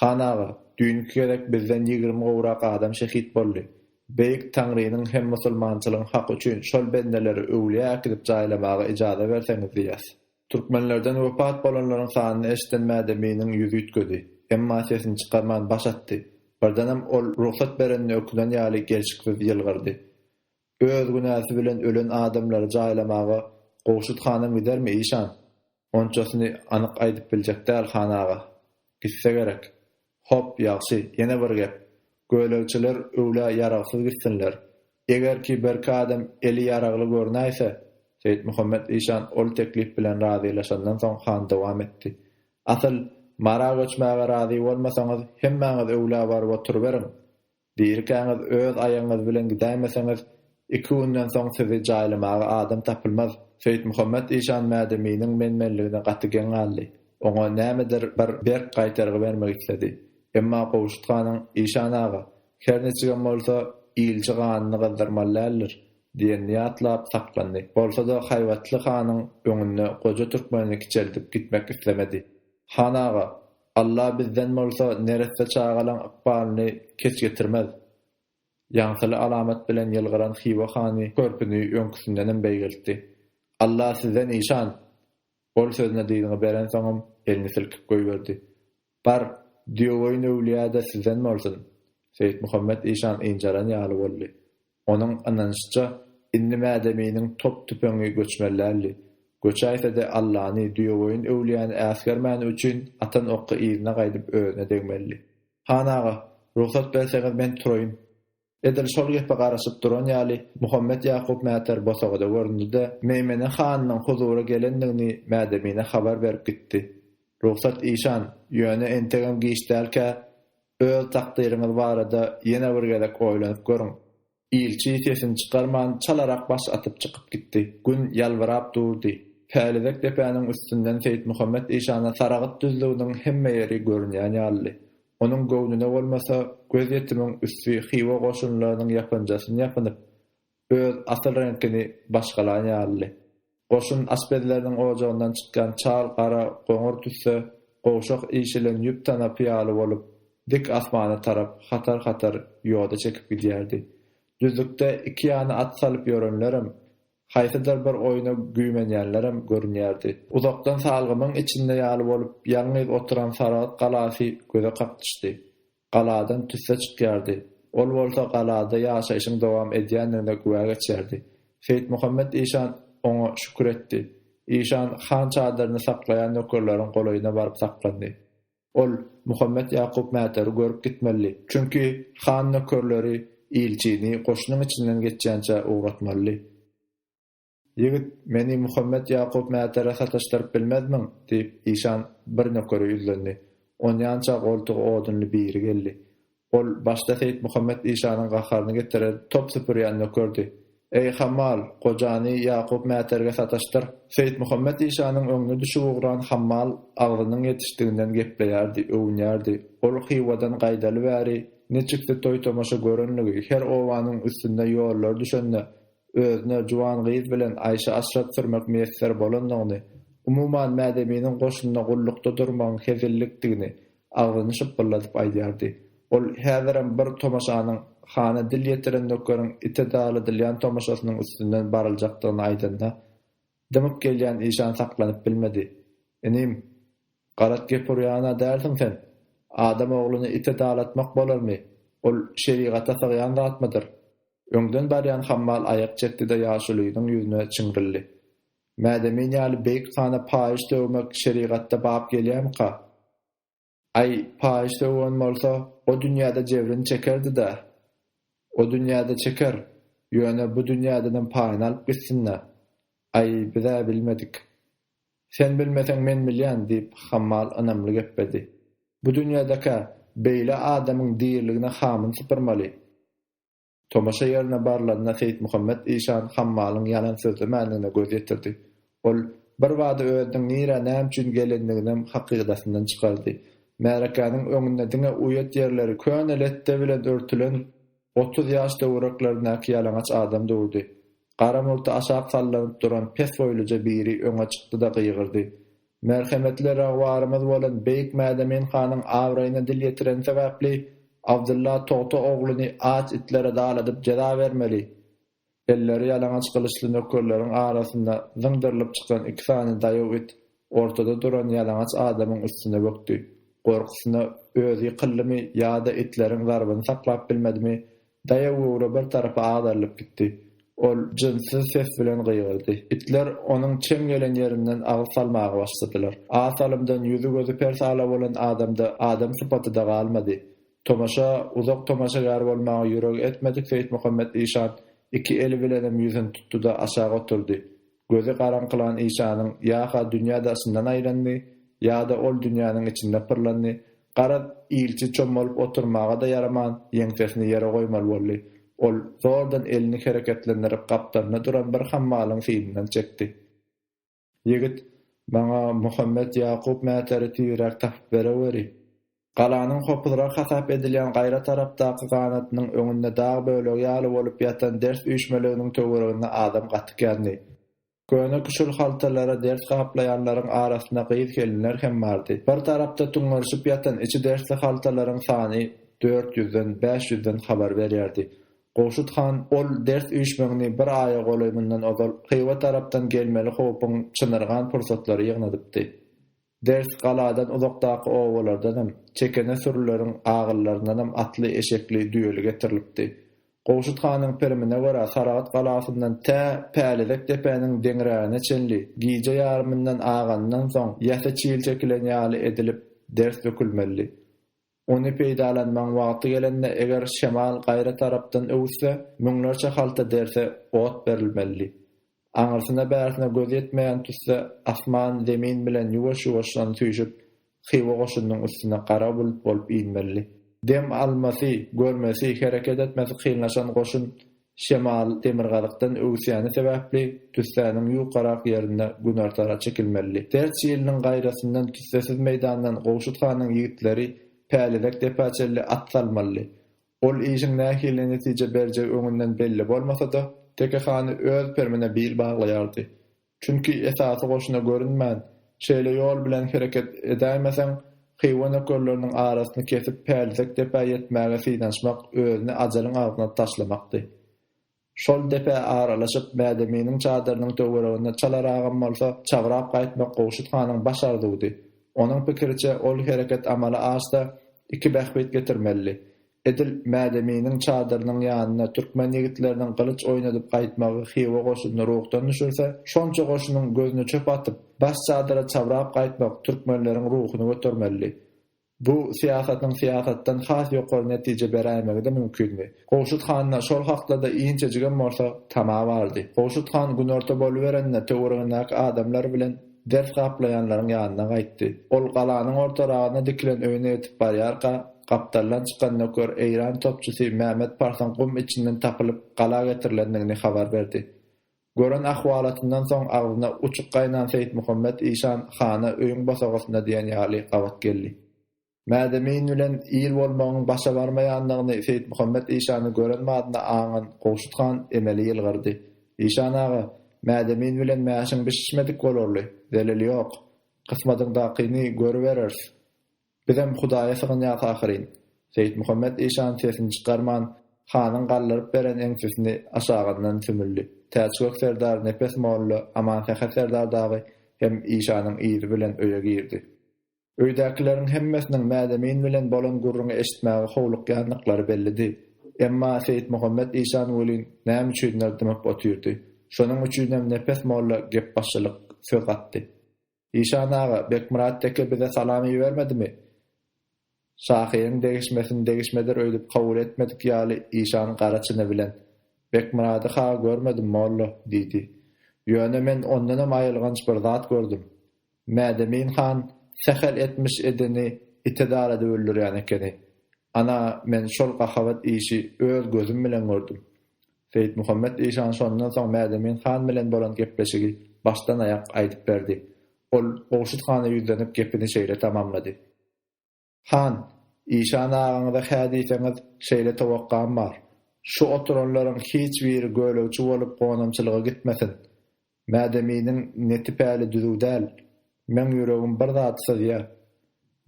Han aga, düýnki gezek bizden 20 gowrak adam şehit boldy. Beýik Taňrynyň hem musulmançylygyň haky üçin şol bendeleri öwlüýä äkidip jaýlamaga ijaza berseňiz diýýäs. Türkmenlerden wepat bolanlaryň sanyny eşiden Mädeminiň ýüzi üýtgedi. Emma sesini çykarman baş atdy. Birdenem ol rugsat berenine ökünen ýaly gelşiksiz ýylgyrdy. Öz günäsi bilen ölen adamlary jaýlamaga Gowşut hanam gidermi, işan? Onçasyny anyk aýdyp biljek däl, han aga. Gitse gerek. Hop, ýagşy, ýene bir gep. Gölegçiler öwlä ýaragsyz gitsinler. Eger ki birki adam eli ýaragly görnäýse, Seýitmuhammet işan ol teklip bilen razylaşandan soň han dowam etdi. Asyl, Mara göçmäge razy bolmasaňyz, hemmäňiz öwlä baryp oturyberiň. Dirikäňiz öz aýagyňyz bilen gidäýmeseňiz, iki günden soň sizi jaýlamaga adam tapylmaz. Seýitmuhammet işan Mädeminiň men-menligine gaty geň galdy. Oňa nämedir bir berk gaýtargy bermek isledi. Emma Gowşut hanyň, Işan aga, her niçigem bolsa, ilçi ganyny gyzdyrmaly däldir diýenini ýatlap, saklandy. Bolsa-da, haýbatly hanyň öňünde goja türkmeni kiçeldip gitmek islemedi. Han aga, Alla bizden bolsa neresse çagalaň ykbalyny keç getirmez. Ýaňsyly alamat bilen ýylgyran Hywa hany körpüni öňküsindenem beýgeltdi. Alla sizden işan! Ol sözüne dyngy berensoňam elini silkip goýberdi. Bar, düýeboýun öwlüýä-de sizden bolsun! Seýitmuhammet işan ynjalan ýaly boldy. Onuň ynanyşyça, indi Mädeminiň top-tüpeňi göçmeli däldi. Göçäýse-de Allany, düýeboýun öwlüýäni äsgermäni üçin atan oky yzyna gaýdyp özüne degmelidi. Han aga, rugsat berseňiz men turaýyn. Edil şol gepe garaşyp duran ýaly, Muhammet Ýakup Mäter bosagada göründi-de, Meýmene hanynyň huzura gelendigini Mädemine habar berip gitdi. Rugsat işan, ýöne entegem giç dälkä, Öz takdyryňyz barada ýene bir gezek oýlanyp görüň. Ilçi sesini çykarman, çalarak baş atyp çykyp gitdi. Gün ýalbyrap durdy. Pälizek depäniň üstünden Seýitmuhammet işana Saragyt düzlüginiň hemme ýeri görünýän ýalydy. Onuň göwnüne bolmasa, gözýetimiň üsti Hywa goşunlarynyň ýapynjasyny ýapynyp, öz asyl reňkini başgalan ýalydy. Goşun aşpezleriniň ojagyndan çykýan çal gara goňur tüsse gowşak işilen ýüp tanapy ýaly bolup, dik asmana tarap hatar-hatar ýoda çekip gidýärdi. Düzlükde iki ýana at salyp ýörenlerem, haýsydyr bir oýna güýmenýänlerem görünýärdi. Uzakdan salgymyň içinde ýaly bolup ýalňyz oturan Saragt galasy göze kakdyşdy. Galadan tüsse çykýardy. Ol bolsa galada ýaşaýşyň dowam edýändigine güwä geçýärdi. Seýitmuhammet işan oňa şükür etdi. Işan han çadyryny saklaýan nökerleriň golaýyna baryp saklandy. Ol Muhammet Ýakup Mäteri görüp gitmelidi. Çünki han nökerleri ilçini goşunyň içinden geçýänçä ugratmalydy. Ýigit, meni Muhammet Ýakup Mätere sataşdyryp bilmezmiň? diýip, işan bir nökere ýüzlendi. Onýança goltugy odunly biri geldi. Ol başda Seýitmuhammet işanyň gaharyny getiren top süpürýän nökerdi. Eý, hammal, gojany Ýakup Mäterge sataşdyr! Seýitmuhammet işanyň öňüne düşüp ugran hammal agzynyň ýetişdiginden gepleýärdi, öwünýärdi. Ol Hywadan gaýdaly bäri niçiksi toý-tomaşa görenligi, her obanyň üstünde ýollar düşende, özüne juwan gyz bilen aýşy-aşrat sürmek miýesser bolandygyny, umuman, Mädeminiň goşunynda gullukda durmagyň hezillikdigini agzyny şypbylladyp aýdýardy. Ol häzirem bir tomaşanyň, hana dil ýetiren nökeriň ite daladylýan tomaşasynyň üstünden baryljakdygyny aýdanda, dymyp gelýän işan saklanyp bilmedi. Inim, galat gep urýan-a dälsiň sen? Adam ogluny ite dalatmak bolarmy? Ol şerigata sygýan zatmydyr? Öňden barýan hammal aýak çekdi-de ýaşulynyň ýüzüne çiňrildi. Mädemin ýaly beýik hana paýyş döwmek şerigatda bap gelýärmika? Aý, paýyş sögen bolsa, o dünýäde jebrini çekerdi-dä. O dünýäde çeker, ýöne bu dünýädenem paýyny alyp gitsin-dä. Aý, biz-ä bilmedik. Sen bilmeseň, men bilýän, diýip, Hammal ynamly gepledi. Bu dünýedekä beýle adamyň diriligine hamyny sypyrmaly. Tomaşa ýerine barlanda Seýitmuhammet işan Hammalyň ýalan sözlemändigine göz ýetirdi. Ol birbada özüniň nirä näme üçin gelendiginem hakydasyndan çykardy. Märekäniň öňünde diňe uýat ýerleri köne letde bilen örtülen 30 ýaş töwereklerindäki ýalaňaç adam durdy. Gara murty aşak sallanyp duran pes boýluja biri öňe çykdy-da gygyrdy. Merhemetli ragwarymyz bolan beýik Mädemin hanyň abraýyna dil ýetireni sebäpli, Abdylla Togta ogluny aç itlere daladyp jeza bermeli! Elleri ýalaňaç gylyçly nökerleriň arasynda zyňdyrylyp çykan iki sany daýaw it ortada duran ýalaňaç adamyň üstüne bökdi. Gorkusyna özi ýykyldymy ýa-da itleriň zarbyny saklap bilmedimi, daýaw göwre bir tarapa agdarylyp gitdi. Ol jynssyz ses bilen gygyrdy. Itler onuň çem gelen ýerinden agyz salmaga başladylar. Az salymdan ýüzi-gözi persala bolan adamda adam sypaty-da galmady. Tomaşa uzak tomaşagär bolmaga ýüregi etmedik Seýitmuhammet işan iki eli bilenem ýüzüni tutdy-da aşak oturdy. Gözi garaňkylan işanyň ýa-ha dünýä daşyndan aýlandy, ýa-da ol dünýäniň içinde pyrlandy. Garaz, ilçi çommalyp oturmaga-da ýaraman, ýeňsesini ýere goýmaly boldy. Ol zordan elini hereketlendirip gapdalynda duran bir hammalyň synyndan çekdi. Ýigit, maňa Muhammet Ýakup Mäteri tizräk tapyp bereweri. Galanyň hopuzrak hasap edilýän gaýra tarapdaky ganatynyň öňünde dag bölegi ýaly bolup ýatan ders üýşmeleginiň töwereginde adam gaty kändi. Köne küşül haltalara ders gaplaýanlaryň arasynda gyz-gelinler hem bardy. Bir tarapda tüňňerişip ýatan içi dersli haltalaryň sany dört ýüzden, bäş ýüzden habar berýärdi. Gowşut han ol ders üýşmegini bir aýa golaý mundan ozal Hywa tarapdan gelmeli howpuň çynyrgan pursatlary ýygnadypdy. Ders galadan uzakdaky obalardanam, çekene sürüleriň agyllaryndanam atly, eşekli, düýeli getirilipdi. Gowşut hanyň pirimine görä Saragt galasyndan tä Pälizek depäniň deňrägine çenli gije ýarymyndan aganyndan soň ýasy çil çekilen ýaly edilip ders dökülmelidi. Ony peýdalanmagyň wagty gelende eger şemal gaýra tarapdan öwüsse, müňlerçe halta derse ot berilmelidi. Aňyrsyna-bärsine göz ýetmeýän tüsse asman zemin bilen ýuwaş-ýuwaşdan süýşüp, Hywa goşunynyň üstüne gara bulut bolup inmelidi. Dem almasy, görmesi, hereket etmesi kynlaşan goşun Şemal demirgazykdan öwüsýäni sebäpli, tüssäniň ýukarak ýerinde günortara çekilmelidi. Ders ýeliniň gaýrasyndan tüssesiz meýdandan Gowşut hanyň ýigitleri Pälizek depä çenli at salmalydy. Ol işiň nähili netije berjegi öňünden belli bolmasa-da, Teke hany öz permine bil baglaýardy. Çünki esasy goşuna görünmän, şeýle ýol bilen hereket edäýmeseň, Hywa nökerleriniň arasyny kesip Pälizek depä ýetmäge synanyşmak özüni ajalyň agzyna taşlamakdy. Şol depä aralaşyp, Mädeminiň çadyrynyň töwereginde çalaragam bolsa, çabrap gaýtmak Gowşut hanyň baş arzuwydy. Onuň pikiriçe, ol hereket amala aşsa, iki bähbit getirmelidi. Edil Mädeminiň çadyrynyň ýanyna türkmen ýigitleriniň gylyç oýnadyp gaýtmagy Hywa goşunyny ruhdan düşürse, şonça goşunyň gözüne çöp atyp, baş çadyra çabrap gaýtmak türkmenleriň ruhuny götermelidi. Bu syýasatyň syýasatdan has ýokary netije beräýmegi-de mümkindi. Gowşut handa şol hakda-da inçejigem bolsa tama bardy. Gowşut han günorta boluberende töweregindäki adamlar bilen ders gaplaýanlaryň ýanyna gaýtdy. Ol galanyň ortaragyna dikilen öýüne ýetip barýarka, gapdaldan çykan nöker eýran topçusy Mehmet Parsyň gum içinden tapylyp, gala getirilendigini habar berdi. Gören ahwalatyndan soň agzyna uçuk gaýnan Seýitmuhammet işan hana öýüň bosagasynda diýen ýaly gabat geldi. Mädemin bilen il bolmagyň başa barmaýandygyny Seýitmuhammet işany gören badyna aňan Gowşut han emeli ýylgyrdy. Işan aga, Mädemin bilen mäşiň bişişmedik bolarly, zeleli ýok. Kysmatyňdakyny görübereris. Bizem Hudaýa sygynýas ahyryn. Seýitmuhammet işan sesini çykarman, hanyň galdyryp beren eňsisini aşagyndan sümüldi. Täçgök serdar, Nepes molla, Amansähet serdar dagy hem işanyň yzy bilen öýe girdi. Öýdäkileriň hemmesiniň Mädemin bilen bolan gürrüňi eşitmäge howlukýandyklary bellidi. Emma Seýitmuhammet işan welin näme üçindir dymyp otyrdy. Şonuň üçinem Nepes molla gepbaşylyk söz gatdy. Işan aga, Bekmyrat teke bize salam ibermedimi? Şahyryň degişmesini degişmedir öýdüp kabul etmedik ýaly işan gara çyny bilen, Bekmyrady-ha görmedim, molla, diýdi. Ýöne men ondanam aýylganç bir zat gördüm. Mädemin han sähel etmiş edeni ite daradyp öldürýän ekeni. Ana, men şol gahabat işi öz gözüm bilen gördüm. Seýitmuhammet işan şondan soň Mädemin han bilen bolan gepleşigi başdan-aýak aýdyp berdi. Ol Gowşut hana ýüzlenip gepini şeýle tamamlady. Han, işan agaňyza hä diýseňiz, şeýle towakgam bar. Şu oturanlaryň hiç biri gölegçi bolup gonamçylyga gitmesin. Mädeminiň neti-päli düzüw däl. Meň ýüregim bir zady syzýa.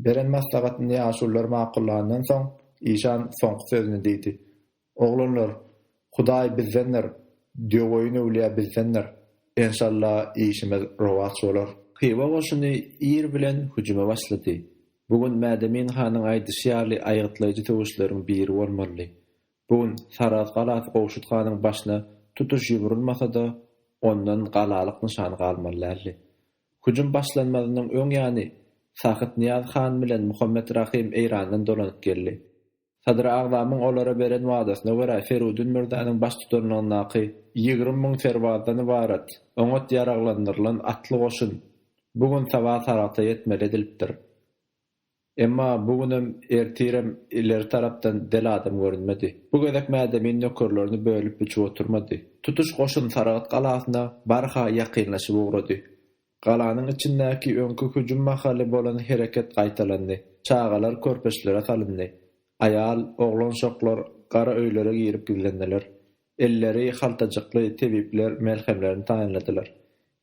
Beren maslahatyny ýaşulular makullandan soň, işan soňky sözüni diýdi. Oglanlar, Hudaý bizdendir, Döwgoýun öwlüýä bizdendir. Enşalla işimiz rowaç bolar. Hywa goşuny ir bilen hüjüme başlady. Bu gün Mädemin hanyň aýdyşy ýaly aýgytlaýjy söweşleriň biri bolmalydy. Bu gün Sarahs galasy Gowşut hanyň başyna tutuş ýumrulmasa-da, ondan galalyk nyşany galmaly däldi. Hüjüm başlanmazynyň öň ýany Sahytnyýaz han bilen Muhammet Rahym Eýrandan dolanyp geldi. Sadry agzamyň olara beren wadasyna görä Ferudun mürzäniň baştutanlygyndaky 20 müň serbazdan ybarat, oňat ýaraglandyrylan atly goşun bu gün saba Saragta ýetmeli edilipdir. Emma bu günem, ertirem ileri tarapdan del adam görünmedi. Bu gezek Mädemin nökerlerini bölüp-büçüp oturmady. Tutuş goşun Saragt galasyna barha ýakynlaşyp ugrady. Galanyň içindäki öňki hüjüm mahaly bolan hereket gaýtalandy. Çagalar körpeçlere salyndy. Aýal, oglan-uşaklar gara öýlere girip gizlendiler. Elleri haltajykly tebipler melhemlerini taýynladylar.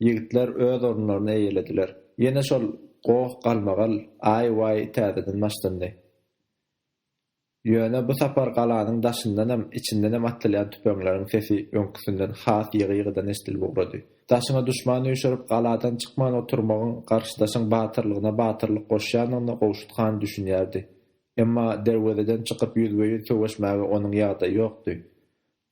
Ýigitler öz orunlaryny eýelediler. Ýene şol goh-galmagal, aý-waý täzeden başlandy. Ýöne bu sapar galanyň daşyndanam, içindenem atylýan tüpeňleriň sesi öňküsinden has ýygy-ýygydan eşidilip ugrady. Daşyňa duşman üýşürip, galadan çykman oturmagyň garşydaşyň batyrlygyna batyrlyk goşýandygyna Gowşut han düşünýärdi. Emma derwezeden çykyp ýüzbe-ýüz söweşmäge onuň ýagdaýy ýokdy.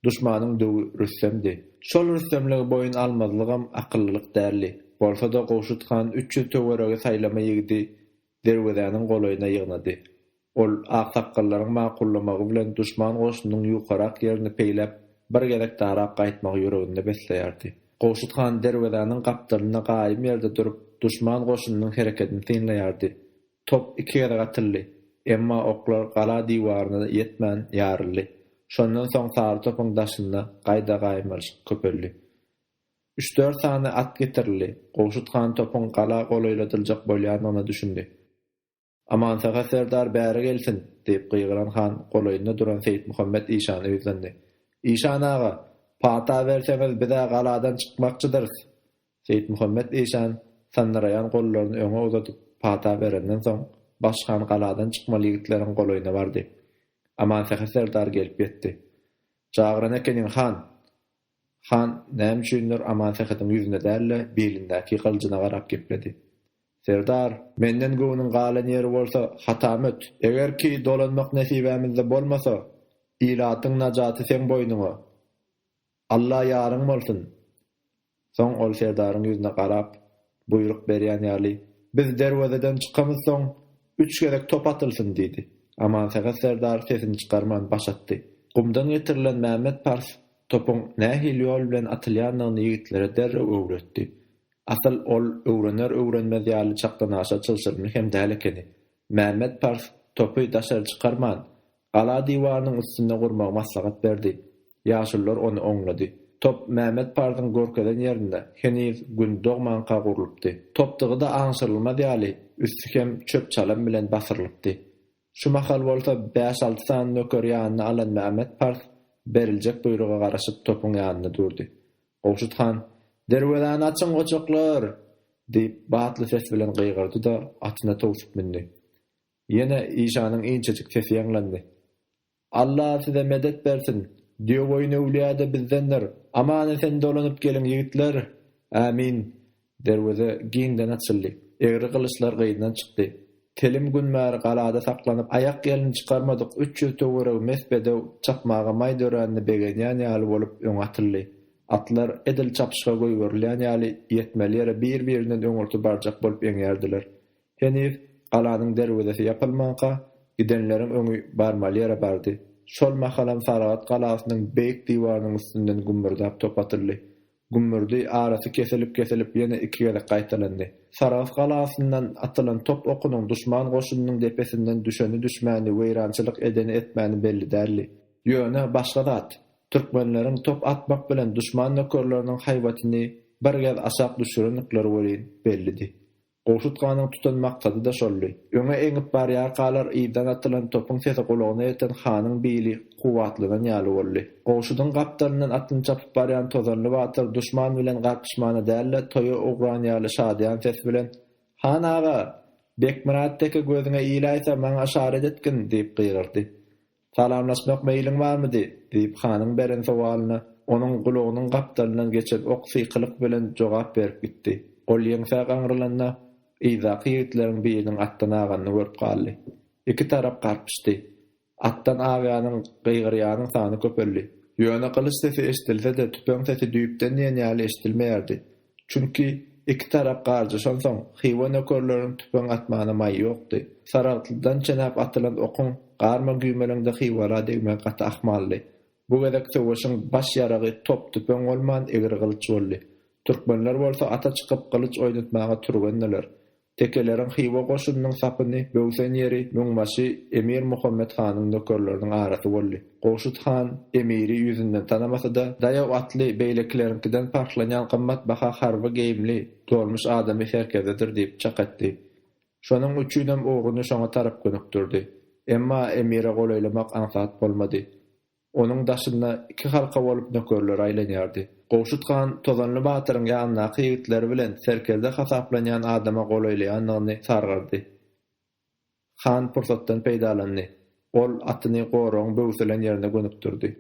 Duşmanyň döwi rüstemdi. Şol rüstemligi boýun almazlygam akyllylyk däldi. Bolsa-da Gowşut han 300 töweregi saýlama ýigidi derwezäniň golaýyna ýygnady. Ol aksakgallaryň makullamagy bilen duşman goşunynyň ýukarak ýerini peýläp, bir gezek darap gaýtmagy ýüreginde besleýärdi. Gowşut han derwezäniň gapdalynda gaýym ýerde durup, duşman goşunynyň herekedini synlaýardy. Top iki gezek atyldy. Emma oklar gala diwaryna ýetmän ýaryldy. Şondan soň sary topuň daşynda gaýda-gaýmalyşyk köpeldi. Üç-dört sany at getirildi. Gowşut han topuň gala golaýladyljak bolýandygyna düşündi. Amansähet serdar bäri gelsin! diýip gygyran han golaýynda duran Seýitmuhammet işana ýüzlendi. Işan aga, pata berseňiz biz-ä galadan çykmakçydyrys. Seýitmuhammet işan sandyraýan gollaryny öňe uzadyp pata berenden soň, baş han galadan çykmaly ýigitleriň golaýyna bardy. Amansähet serdar gelip ýetdi. Çagyran ekeniň, han! Han, näme üçindir, Amansähediň ýüzüne däl-de, bilindäki gylyjyna garap gepledi. Serdar, menden göwnüň galan ýeri bolsa, hatam öt. Eger ki dolanmak nesibämizde bolmasa, ilatyň najaty seň boýnuňa. Alla ýaryň bolsun! Soň ol serdaryň ýüzüne garap, buýruk berýän ýaly, Biz derwezeden çykamyzsoň, üç gezek top atylsyn diýdi. Amansähet serdar sesini çykarman baş atdy. Gumdan getirilen Mämmet pars topuň nähili ýol bilen atylýandygyny ýigitlere derrew öwretdi. Asyl ol öwrener-öwrenmez ýaly çakdanaşa çylşyrymly hem däl ekeni. Mämmet pars topy daşary çykarman, gala diwarynyň üstünde gurmagy maslahat berdi. Ýaşulular ony oňlady. Top Mämmet parsyň görkezen ýerinde, heniz Gün dogmanka gurlupdy. Topdugy-da aňşyrylmaz ýaly, üsti hem çöp-çalam bilen basyrylypdy. Şu mahal bolsa bäş-alty sany nökeri ýanyna alan Mämmet pars beriljek buýruga garaşyp topuň ýanynda durdy. Gowşut han, Derwezäni açyň, goçaklar! diýip, batly ses bilen gygyrdy-da, atyna towsup mündi. Ýene işanyň inçejik sesi ýaňlandy. Alla size medet bersin! Düýeboýun öwlüýä-de bizdendir! Aman-esen dolanyp geliň, ýigitler! Ämin! Derweze giňden açyldy. Egri gylyçlar gyýyndan çykdy. Telim gün bäri galada saklanyp, aýak ýelini çykarmadyk 300 töweregi mes bedew çapmaga maý döränine begenýän ýaly bolup öňe atyldy. Atlar edil çapyşyga goýberilýän ýaly ýetmeli ýere bir-birinden öňürti barjak bolup eňýärdiler. Heniz galanyň derwezesi ýapylmanka, Gidenleriň öňi barmaly ýere bardy. Şol mahalam Saragt galasynyň beýik diwarynyň üstünden gümmürdäp top atyldy. Gümmürdi arasy kesilip-kesilip ýene iki gezek gaýtalandy. Saragt galasyndan atylan top okunyň duşman goşunynyň depesinden düşeni-düşmäni, weýrançylyk edeni-etmäni belli däldi. Ýöne başga zat, türkmenleriň top atmak bilen duşman nökerleriniň haýbatyny bir gez aşak düşürendikleri welin bellidi. Gowşut hanyň tutan maksady-da şoldy. Öňe eňip barýarkalar yzdan atylan topuň sesi gulagyna ýeten hanyň bili kuwwatlanan ýaly boldy. Gowşudyň gapdalyndan atyny çapyp barýan Tozanly batyr duşman bilen garpyşmana däl-de, toýa ugran ýaly şadyýan ses bilen, Han aga! Bekmyrat teke gözüňe iläýse, maňa yşarat etgin! diýip gygyrdy. Salamlaşmak meýliň barmydy? diýip, hanyň beren sowalyna onuň gulagynyň gapdalyndan geçen ok sykylyk bilen jogap berip gitdi. Ol ýeňsä gaňrylanda, yzdaky ýigitleriň biriniň atdan aganyny görüp galdy. Iki tarap garpyşdy. Atdan agýanyň, gygyrýanyň sany köpeldi. Ýöne gylyç sesi eşidilse-de, tüpeň sesi düýpden diýen ýaly eşidilmeýärdi. Çünki, iki tarap garjaşansoň, Hywa nökerleriniň tüpeň atmana maýy ýokdy. Saragtlydan çenäp atylan okuň garma güýmeleňde Hywala degmegi gaty ahmaldy. Bu gezek söweşiň baş ýaragy top-tüpeň bolman, egri gylyç boldy. Türkmenler bolsa ata çykyp gylyç oýnatmaga türgendiler. Tekeleriň Hywa goşunynyň sapyny böwsen ýeri müňbaşy emir Muhammet hanyň nökerleriniň arasy boldy. Gowşut han emiri ýüzünden tanamasa-da, daýaw atly, beýlekileriňkiden parhlanýan gymmat baha harby geýimli, dolmuş adamy serkerdedir diýip çak etdi. Şonuň üçinem ugruny şoňa tarap gönükdirdi. Emma emire golaýlamak aňsat bolmady. Onuň daşynda iki halka bolup nökerler aýlanýardy. Gowşut han Tozanly batyryň ýanyndaky ýigitleri bilen serkerde hasaplanýan adama golaýlaýandygyny sargardy. Han pursatdan peýdalandy. Ol atyny goragyň böwsülen ýerine gönükdirdi.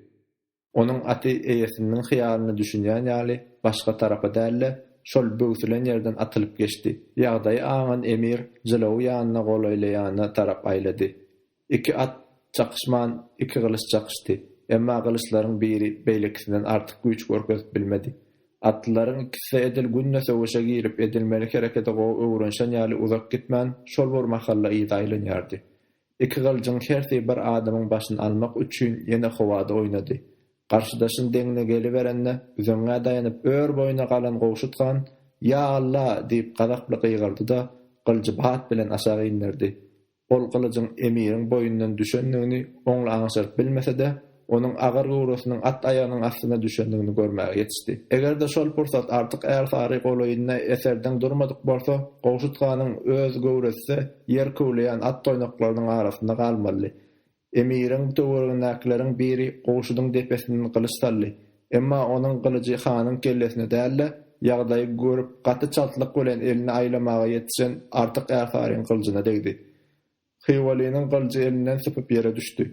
Onuň aty eýesiniň hyýalyna düşünýän ýaly başga tarapa däl-de, şol böwsülen ýerden atylyp geçdi. Ýagdaýy aňan emir jylawy ýanyna golaýlaýana tarap aýlady. Iki at çakyşman, iki gylyç çakyşdy. Emma gylyçlaryň biri beýlekisinden artyk güýç görkezip bilmedi. Atlylaryň ikisi-de edil günde söweşe girip edilmeli herekete gowy öwrenişen ýaly uzak gitmän, şol bir mahalla yza aýlanýardy. Iki gylyjyň hersi bir adamyň başyny almak üçin ýene howada oýnady. Garşydaşyny deňine geliberende, üzeňňä daýanyp ör boýuna galan Gowşut han, Ýa Alla! diýip gazaply gygyrdy-da, gylyjy bat bilen aşak inderdi. Ol gylyjyň emiriň boýundan düşendigini oňly aňşyryp bilmese-de, onuň agyr göwresiniň at aýagynyň astyna düşendigini görmäge ýetişdi. Eger-de şol pursat Artyk ärsary golaýynda eserdeň durmadyk bolsa, Gowşut hanyň öz göwresi-de ýer köwleýän at toýnaklarynyň arasynda galmalydy. Emiriň töweregindäkileriň biri Gowşudyň depesinden gylyç saldy. Emma onuň gylyjy hanyň kellesine däl-de, ýagdaýy görüp gaty çaltlyk bilen elini aýlamaga ýetişen Artyk ärsaryň gylyjyna degdi. Hywalynyň gylyjy elinden sypyp ýere düşdi.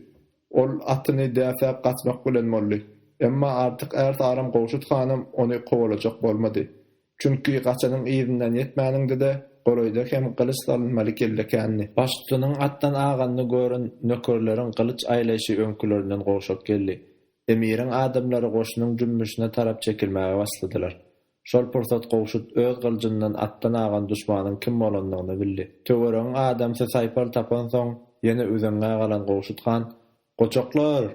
Ol atyny däsäp gaçmak bilen boldy. Emma Artyk ärsaram Gowşut hanam ony kowalajak bolmady. Çünki gaçanyň yzyndan ýetmäniňde-de, golaýda hem gylyç salynmaly kelle kändi. Baştutanyň atdan aganyny gören nökerleriň gylyç aýlaýşy öňkülerinden gowşak geldi. Emiriň adamlary goşunyň jümmüşine tarap çekilmäge başladylar. Şol pursat Gowşut öz gylyjyndan atdan agan duşmanyň kim bolandygyny bildi. Töweregiň adamsy saýpal tapansoň, ýene üzeňňä galan Gowşut han, Goçaklar!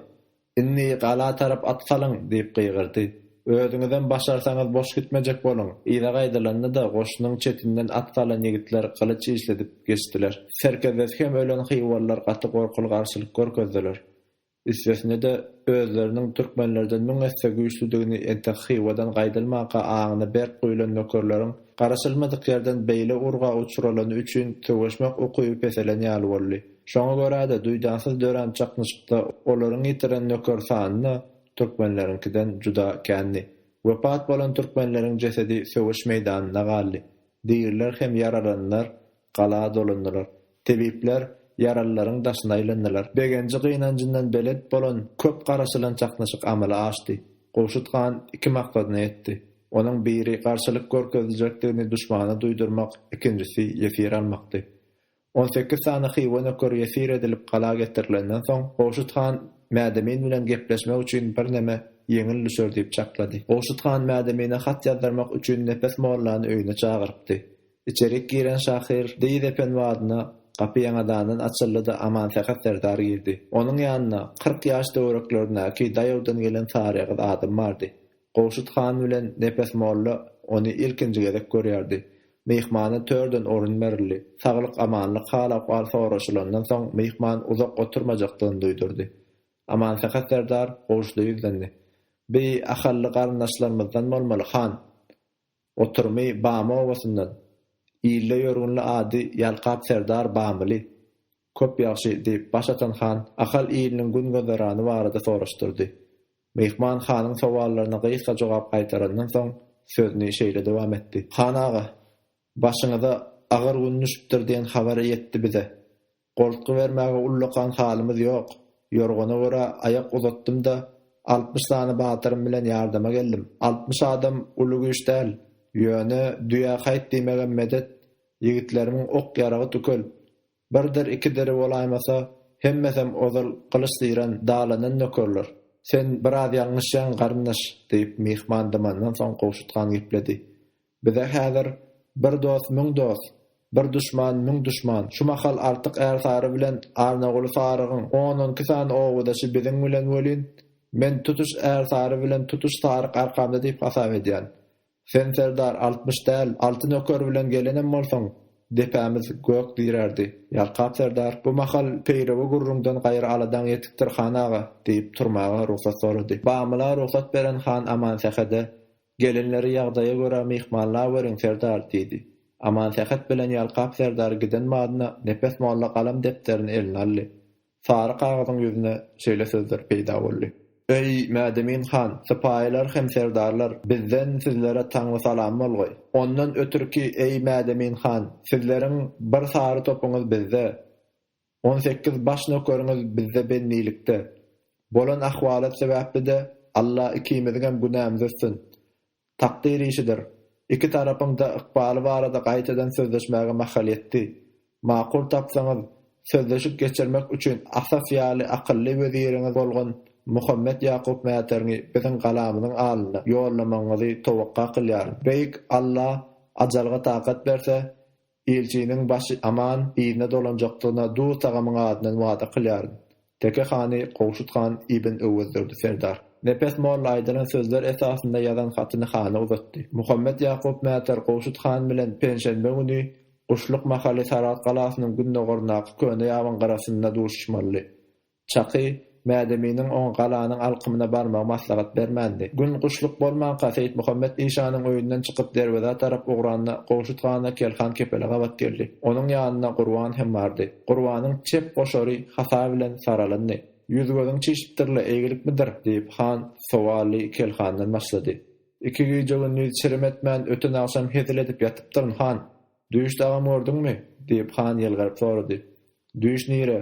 Indi gala tarap at salyň! diýip gygyrdy. Özüňizem başarsaňyz boş gitmejek boluň! Yza gaýdylanda-da goşunyň çetinden at salan ýigitler gylyç işledip geçdiler. Serkezdesi hem ölen hywalylar gaty gorkuly garşylyk görkezdiler. Üstesine-de, özleriniň türkmenlerden müň esse güýçlüdigini entek Hywadan gaýdylmanka aňyna berk guýlan nökerleriň garaşylmadyk ýerden beýle urga uçralany üçin söweşmek ukyby peselen ýaly boldy. Şoňa görä-de, duýdansyz dörän çaknyşykda olaryň ýitiren nöker sany-da türkmenleriňkiden juda kändi. Wepat bolan türkmenleriň jesedi söweş meýdanynda galdy. Diriler hem ýaralanlar Gala dolandylar. Tebipler ýaralylaryň daşyna aýlandylar. Begenji gynanjyndan belet bolan köp garaşylan çaknyşyk amala aşdy. Gowşut han iki maksadyna ýetdi. Onuň biri garşylyk görkeziljekdigini duşmana duýdurmak, ikinjisi ýesir almakdy. On sekiz sany hywa nökeri ýesir edilip gala getirilenden soň, Gowşut han Mädemin bilen gepleşmek üçin birneme ýeňil düşer diýip çaklady. Gowşut han Mädemine hat ýazdyrmak üçin Nepes mollany öýüne çagyrypdy. Içerik giren şahyr dyz epen badyna. Gapy ýaňadandan açyldy-da Amansähet serdar girdi. Onuň ýanynda 40 ýaş töwereklerindäki daýawdan gelen saryýagyz adam bardy. Gowşut han bilen Nepes molla ony ilkinji gezek görýärdi. Myhmana törden orun berildi. Saglyk-amanlyk, hal-ahwal soraşylandan soň myhman uzak oturmajakdygyny duýdurdy. Amansähet serdar Gowşuda ýüzlendi. Bi ahally garyndaşlarymyzdan bolmaly, han. Oturymy Bamy obasyndan. Ilde ýörgünli ady Ýalkap serdar Bamyly. Köp ýagşy, diýip, baş atan han Ahal iliniň gün-güzerany barada soraşdyrdy. Myhman hanyň sowallaryna gysga jogap gaýtarandan soň, sözüni şeýle dowam etdi. Han aga, başyňyza agyr gün düşüpdir diýen habar ýetdi bize. Goltgy bermäge ullakan halymyz ýok. Ýorgana görä aýak uzatdym-da, 60 sany batyrym bilen ýardama geldim. 60 adam uly güýç däl. Ýöne düýä haýt diýmegem medet, ýigitlerimiň ok-ýaragy tükel. Birdir ikidiri bolaýmasa, hemmesem ozal gylyç syran, dalanan nökerler. Sen biraz ýalňyşýaň, garyndaş, diýip, myhman dymandan soň Gowşut han gepledi. Bize häzir bir dost müň dost, bir duşman müň duşman. Şu mahal Artyk ärsary bilen Arnaguly sarygyň on-on iki sany obadaşy biziň bilen welin, men tutuş ärsary bilen tutuş saryk arkamda diýip hasap edýän. Sen serdar, 60 däl, alty nöker bilen gelenem bolsaň, depämiz gök dirärdi. Ýalkap serdar, bu mahal peýrewi gürrüňden gaýry aladaň ýetikdir, han aga, diýip, turmaga rugsat sorady. Bamyla rugsat beren han Amansähede, Gelenleri ýagdaýa görä myhmanlaweriň, serdar, diýdi. Amansähet bilen Ýalkap serdar giden badyna Nepes molla galam-depderini eline aldy. Sary kagyzyň ýüzüne şeýle sözler peýda boldy. Eý, Mädemin han, sypaýylar hem serdarlar, bizden sizlere taňry salam bolgaý. Ondan ötürki, eý, Mädemin han, sizleriň bir sary topuňyz bizde, 18 baş nökeriňiz bizde bendilikde. Bolan ahwalat sebäpli-de Alla ikimiziňem günämizi ötsün. Takdyr işidir. Iki tarapyň-da ykbaly barada gaýtadan sözleşmäge mahal ýetdi. Makul tapsaňyz, sözleşik geçirmek üçin Asaf ýaly akylly weziriňiz bolgan Muhammet Ýakup Mäteriňi biziň galamyzyň alyna ýollamagyňyzy towakga kylýaryn. Beýik Alla ajalga takat berse, Ilçiniň başy aman yzyna dolanjakdygyna duz-tagamyň adyndan wada kylýaryn. Teke hany Gowşut han ibn Öwezdurdy serdar. Nepes molla aýdylan sözler esasynda ýazan hatyny hana uzatdy. Muhammet Ýakup Mäter Gowşut han bilen penşenbe güni guşluk mahaly Saragt galasynyň gündogaryndaky köne ýabyň gyrasynda duşuşmalydy. Çaky, Mädeminiň oňa galanyň alkymyna barmagy maslahat bermändi. Gün guşluk bolmanka Seýitmuhammet işanyň öýünden çykyp derwezä tarap ugranda Gowşut hana Kelhan kepele gabat geldi. Onuň ýanynda Gurban hem bardy. Gurbanyň çep goşary hasa bilen saralandy. Ýüz-gözüň çişipdir-le, eýgilikmidir? diýip, han sowaly Kelhandan başlady. Iki gije-gündiz çirim etmän öten agşam hezil edip ýatypdyryn, han. Düýş dagam gördüňmi? diýip, han ýylgyryp sorady. Düýş nire?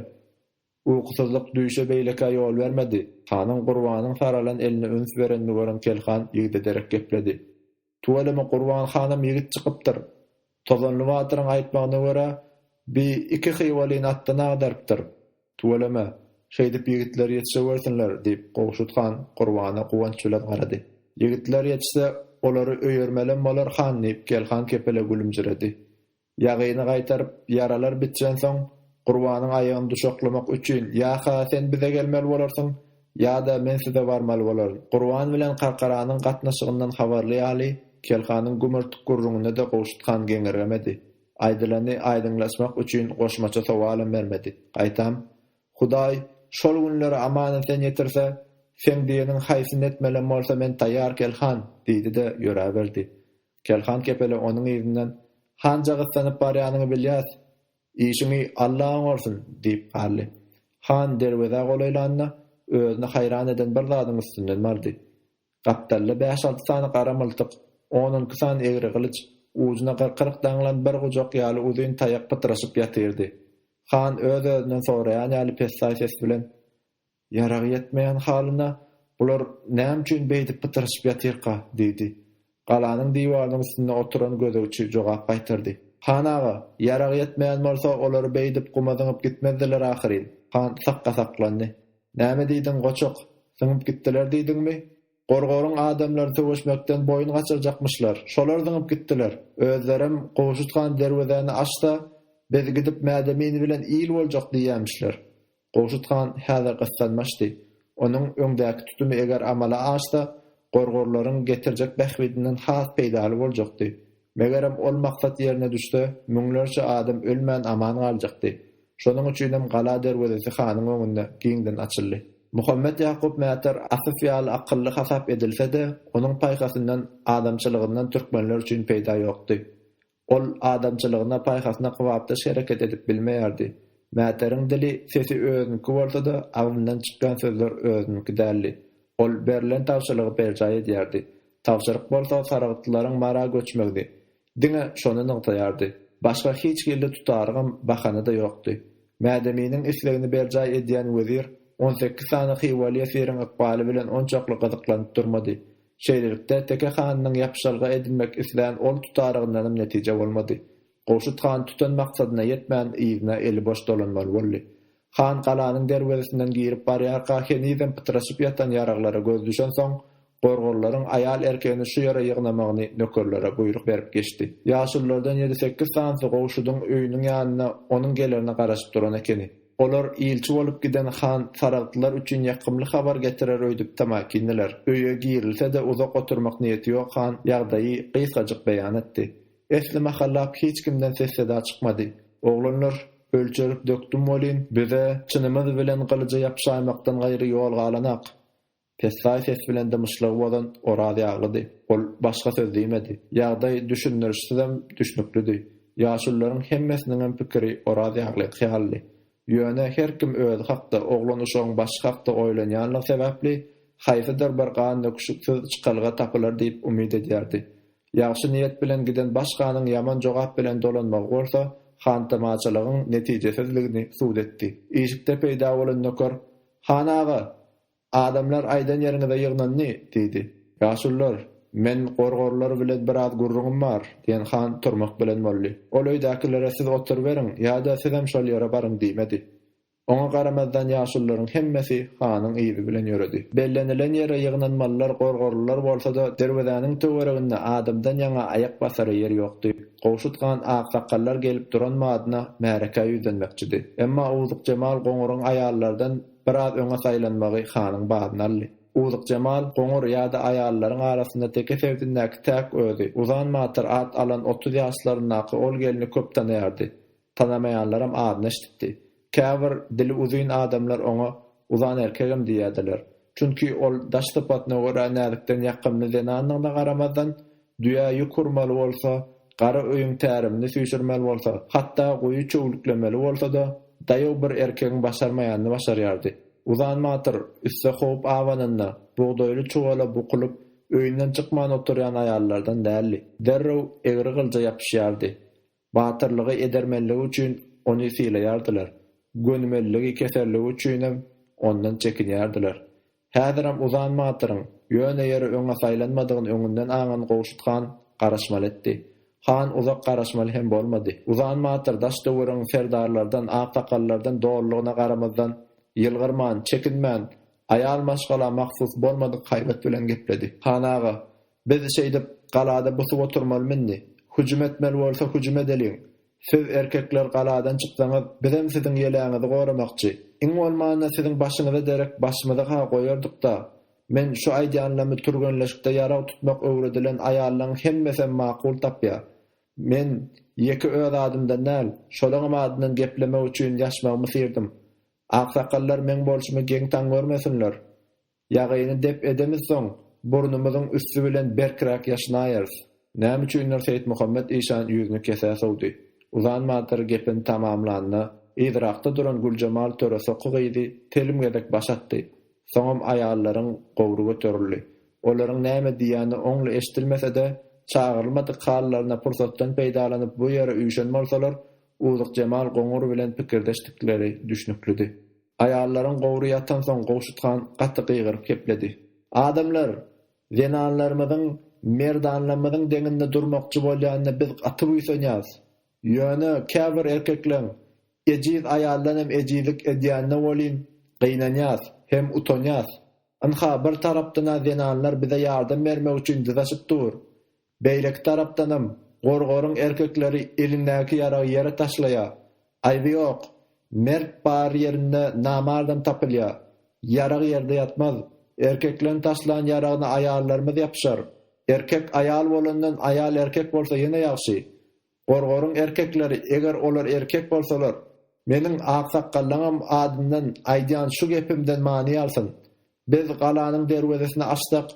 Ukusyzlyk düýşe beýlekä ýol bermedi. Hanyň Gurbanyň saralan eline üns berenini gören Kelhan ýigide derek gepledi. Tüweleme Gurban hanam ýigit çykypdyr. Tozanly batyryň aýtmagyna görä, bi iki hywalyny atdan agdarypdyr. Tüweleme, şeýdip ýigitler ýetişewersinler, diýip, Gowşut han Gurbana guwanç bilen garady. Ýigitler ýetişse, olary öýermelem bolar, han, diýip, Kelhan kepele gülümjiredi. Ýagyny gaýtaryp, ýaralar bitişensoň, Gurbanyň aýagyny duşaklamak üçin ýa-ha sen bize gelmeli bolarsyň, ýa-da men size barmaly bolaryn. Gurban bilen Karkaranyň gatnaşygyndan habarly ýaly, Kelhanyň gümürtik gürrüňine-de Gowşut han geňirgemedi. Aýdylany aýdyňlaşmak üçin goşmaça sowalam bermedi. Gaýtam, Hudaý şol günlere aman-esen ýetirse, seň diýeniň haýsyny etmelem bolsa men taýýar Kelhan! diýdi-de, ýöräberdi. Kelhan kepele onuň yzyndan, Hanja gyssanyp barýanyňy bilýäs. Işiňi Alla oňarsyn! diýip galdy. Han derwezä golaýlanda, özüni haýran eden bir zadyň üstünden bardy. Gapdalda bäş-alty sany gara myltyk, on-on iki sany egri gylyç, ujuna gyrkylyk daňylan bir gujak ýaly uzyn taýak pytraşyp ýatyrdy. Han öz-özünden soraýan ýaly pessaý ses bilen, Ýaragy ýetmeýän halyna bular näme üçin beýdip pytraşyp ýatyrka? diýdi. Galanyň diwarynyň üstünde oturan gözegçi jogap gaýtardy. Han aga, ýaragy ýetmeýän bolsa, olary beýdip guma zyňyp gitmezdiler ahyryn. Han sakga saklandy. Näme diýdiň, goçak? Zyňyp gitdiler diýdiňmi? Gorgoryň adamlary söweşmekden boýun gaçyrjakmyşlar. Şolar zyňyp gitdiler. Özlerem Gowşut han derwezäni açsa, Biz gidip Mädemin bilen il boljak diýýämişler. Gowşut han häzir gyssanmaçdy. Onuň öňdäki tutumy eger amala aşsa, gorgorlaryň getirjek bähbidinden has peýdaly boljakdy. Megerem, ol maksat ýerine düşse, müňlerçe adam ölmän aman galjakdy. Şonuň üçinem gala derwezesi hanyň öňünde giňden açyldy. Muhammet Ýakup Mäter Asyf ýaly akylly hasap edilse-de, onuň paýhasyndan, adamçylygyndan türkmenler üçin peýda ýokdy. Ol adamçylygyna, paýhasyna kybapdaş hereket edip bilmeýärdi. Mäteriň dili, sesi özüniňki bolsa-da, agzyndan çykýan sözler özüniňki däldi. Ol berlen tabşyrygy berjaý edýärdi. Tabşyryk bolsa sargytlylaryň Mara göçmegidi. Diňe şony nygtaýardy. Başga hiç hili tutarygam, bahana-da ýokdy. Mädeminiň islegini berjaý edýän wezir 18 sany hywaly ýesiriň ykbaly bilen onçakly gyzyklanyp durmady. Şeýlelikde, Teke hanynyň ýapyşalga edinmek islän ol tutarygyndanam netije bolmady. Gowşut han tutan maksadyna ýetmän, yzyna eli boş dolanmaly boldy. Han galanyň derwezesinden girip barýarka henizem pytraşyp ýatan ýaraglara göz düşensoň, gorgorlaryň aýal-erkegini şu ýere ýygnamagyny nökerlere buýruk berip geçdi. Ýaşululardan ýedi-sekiz sanysy Gowşudyň öýüniň ýanynda onuň gelerine garaşyp duran ekeni. Olar ilçi bolup giden han saragtlylar üçin ýakymly habar getirer öýdüp tamakindiler. Öýe girilse-de uzak oturmak niýeti ýok han ýagdaýy gysgajyk beýan etdi. Esli mahallap hiç kimden ses-seda çykmady. Oglanlar, ölçerip dökdüm welin, bize çynymyz bilen gylyja ýapyşaýmakdan gaýry ýol galanak. Pessaý ses bilen dymyşlygy bozan Oraz ýaglydy. Ol başga söz diýmedi. Ýagdaý düşündirişsizem düşnüklidi. Ýaşulularyň hemmesiniňem pikiri Oraz ýaglyňky ýalydy. Ýöne her kim özi hakda, oglan-uşagyň başy hakda oýlanýanlygy sebäpli, haýsydyr bir gan döküşiksiz çykalga tapylar diýip umyt edýärdi. Ýagşy niýet bilen giden baş hanyň ýaman jogap bilen dolanmagy bolsa, hantamaçylygyň netijesizligini subut etdi. Işikde peýda bolan nöker, Han aga! Adamlar aýdan ýeriňize ýygnandy, diýdi. Ýaşulular, men gorgorlar bilen biraz gürrüňim bar, diýen han turmak bilen boldy. Ol öýdäkilere siz oturyberiň ýa-da sizem şol ýere baryň diýmedi. Oňa garamazdan ýaşulularyň hemmesi hanyň yzy bilen ýöredi. Bellenilen ýere ýygnanmalylar gorgorlylar bolsa-da, derwezäniň töwereginde adamdan ýaňa aýak basara ýer ýokdy. Gowşut han aksakgallar gelip duran badyna märekä ýüzlenmekçidi. Emma Owzukjemal goňuryň aýallardan biraz öňe saýlanmagy hanyň badyny aldy. Uzukjemal goňur ýa-da aýallaryň arasynda teke sebitindäki täk özi, Uzan batyr at alan 30 ýaşlaryndaky ol gelni köp tanaýardy. Tanamaýanlaram adyny eşidipdi. Käbir dili uzyn adamlar oňa Uzan erkegem diýýärdiler. Çünki ol daş sypatyna görä näzikden ýakymly zenandygyna garamazdan, düýä ýük urmaly bolsa, gara öýüň tärimini süýşürmeli bolsa, hatda guýy çöwlüklemeli bolsa-da, daýaw bir erkegiň başarmaýanyny başarýardy. Uzan batyr üste howp abananda, bugdaýly çuwala bukulyp, öýünden çykman oturýan aýallardan däldi. Derrew egri gylja ýapyşýardy. Batyrlygy, edermenligi üçin ony sylaýardylar. Gönümelligi, keserligi üçinem ondan çekinýärdiler. Häzirem Uzan batyryň ýöne ýere öňe saýlanmadygyny öňünden aňan Gowşut han garaşmaly etdi. Han uzak garaşmaly hem bolmady. Uzan batyr daş-töweregiň serdarlardan, aksakallardan dolulygyna garamazdan, ýylgyrman, çekinmän, aýal maşgala mahsus bolmadyk haýbat bilen gepledi. Han aga, Biz şeýdip, galada busup oturmalymy indi? Hüjüm etmeli bolsa, hüjüm edeliň. Siz, erkekler, galadan çyksaňyz, bizem siziň ýeläňizi goramakçy. Iň bolmanda siziň başyňyza derek başymyzy-ha goýardyk-da. Men şu aýdýanlamy türgenleşikde ýarag tutmak öwredilen aýallaň hemmesem makul tapýa. Men ýeke öz adymdan däl, şolaňam adyndan geplemek üçin ýaşmagymy syrdym. Aksakgallar meň bolşumy geň-taň görmesinler. Ýagyny dep edemizsoň, burnumyzyň üsti bilen berkräk ýaşynaýarys. Näme üçindir Seýitmuhammet işan ýüzüni kesä sowdy. Uzan batyr gepini tamamlanda, yzrakda duran Güljemal töre soky gyzy telim gezek baş atdy. Soňam aýallaryň gowry göterildi. Olaryň näme diýýäni oňly eşidilmese-de, çagyrylmadyk hallaryna pursatdan peýdalanyp bu ýere üýşen bolsalar, Uzukjemal goňur bilen pikirdeşdikleri düşnüklidi. Aýallaryň gowry ýatansoň Gowşut han gaty gygyryp gepledi. Adamlar! Zenanlarymyzyň merdanlarymyzyň deňinde durmakçy bolýanyna biz gaty buýsanýas. Ýöne käbir erkekleň ejiz aýaldan hem ejizlik edýänine welin gynanýas hem utanýas. Ynha, bir tarapdan-a zenanlar bize ýardam bermek üçin dyzaşyp dur. Beýleki tarapdanam gorgoryň erkekleri elindäki ýaragy ýere taşlaýar. Aýby ýok. Mert bar ýerinde namardam tapylýa. Ýarag ýerde ýatmaz. Erkekleň taşlan ýaragyna aýallarymyz ýapyşar. Erkek aýal bolandan aýal erkek bolsa ýene ýagşy. Gorgoryň erkekleri, eger olar erkek bolsalar, meniň aksakgallaňam adyndan aýdýan şu gepimden many alsyn. Biz galanyň derwezesini açsak,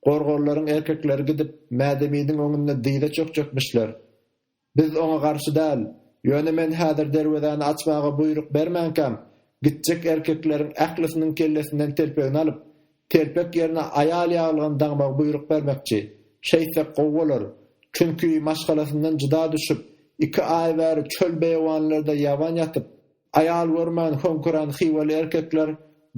gorgorlaryň erkekleri gidip, Mädeminiň öňünde dyza çökjekmişler. Biz oňa garşy däl. Ýöne men häzir derwezäni açmaga buýruk bermänkäm, gitjek erkekleriň ählisiniň kellesinden telpegini alyp, telpek ýerine aýal ýaglygyny daňmagy buýruk bermekçi. Şeýtsek gowy bolar. Çünki maşgalasyndan jyda düşüp, iki aý bäri çöl-beýewanlarda ýaban ýatyp, aýal görmän höňkürän hywaly erkekler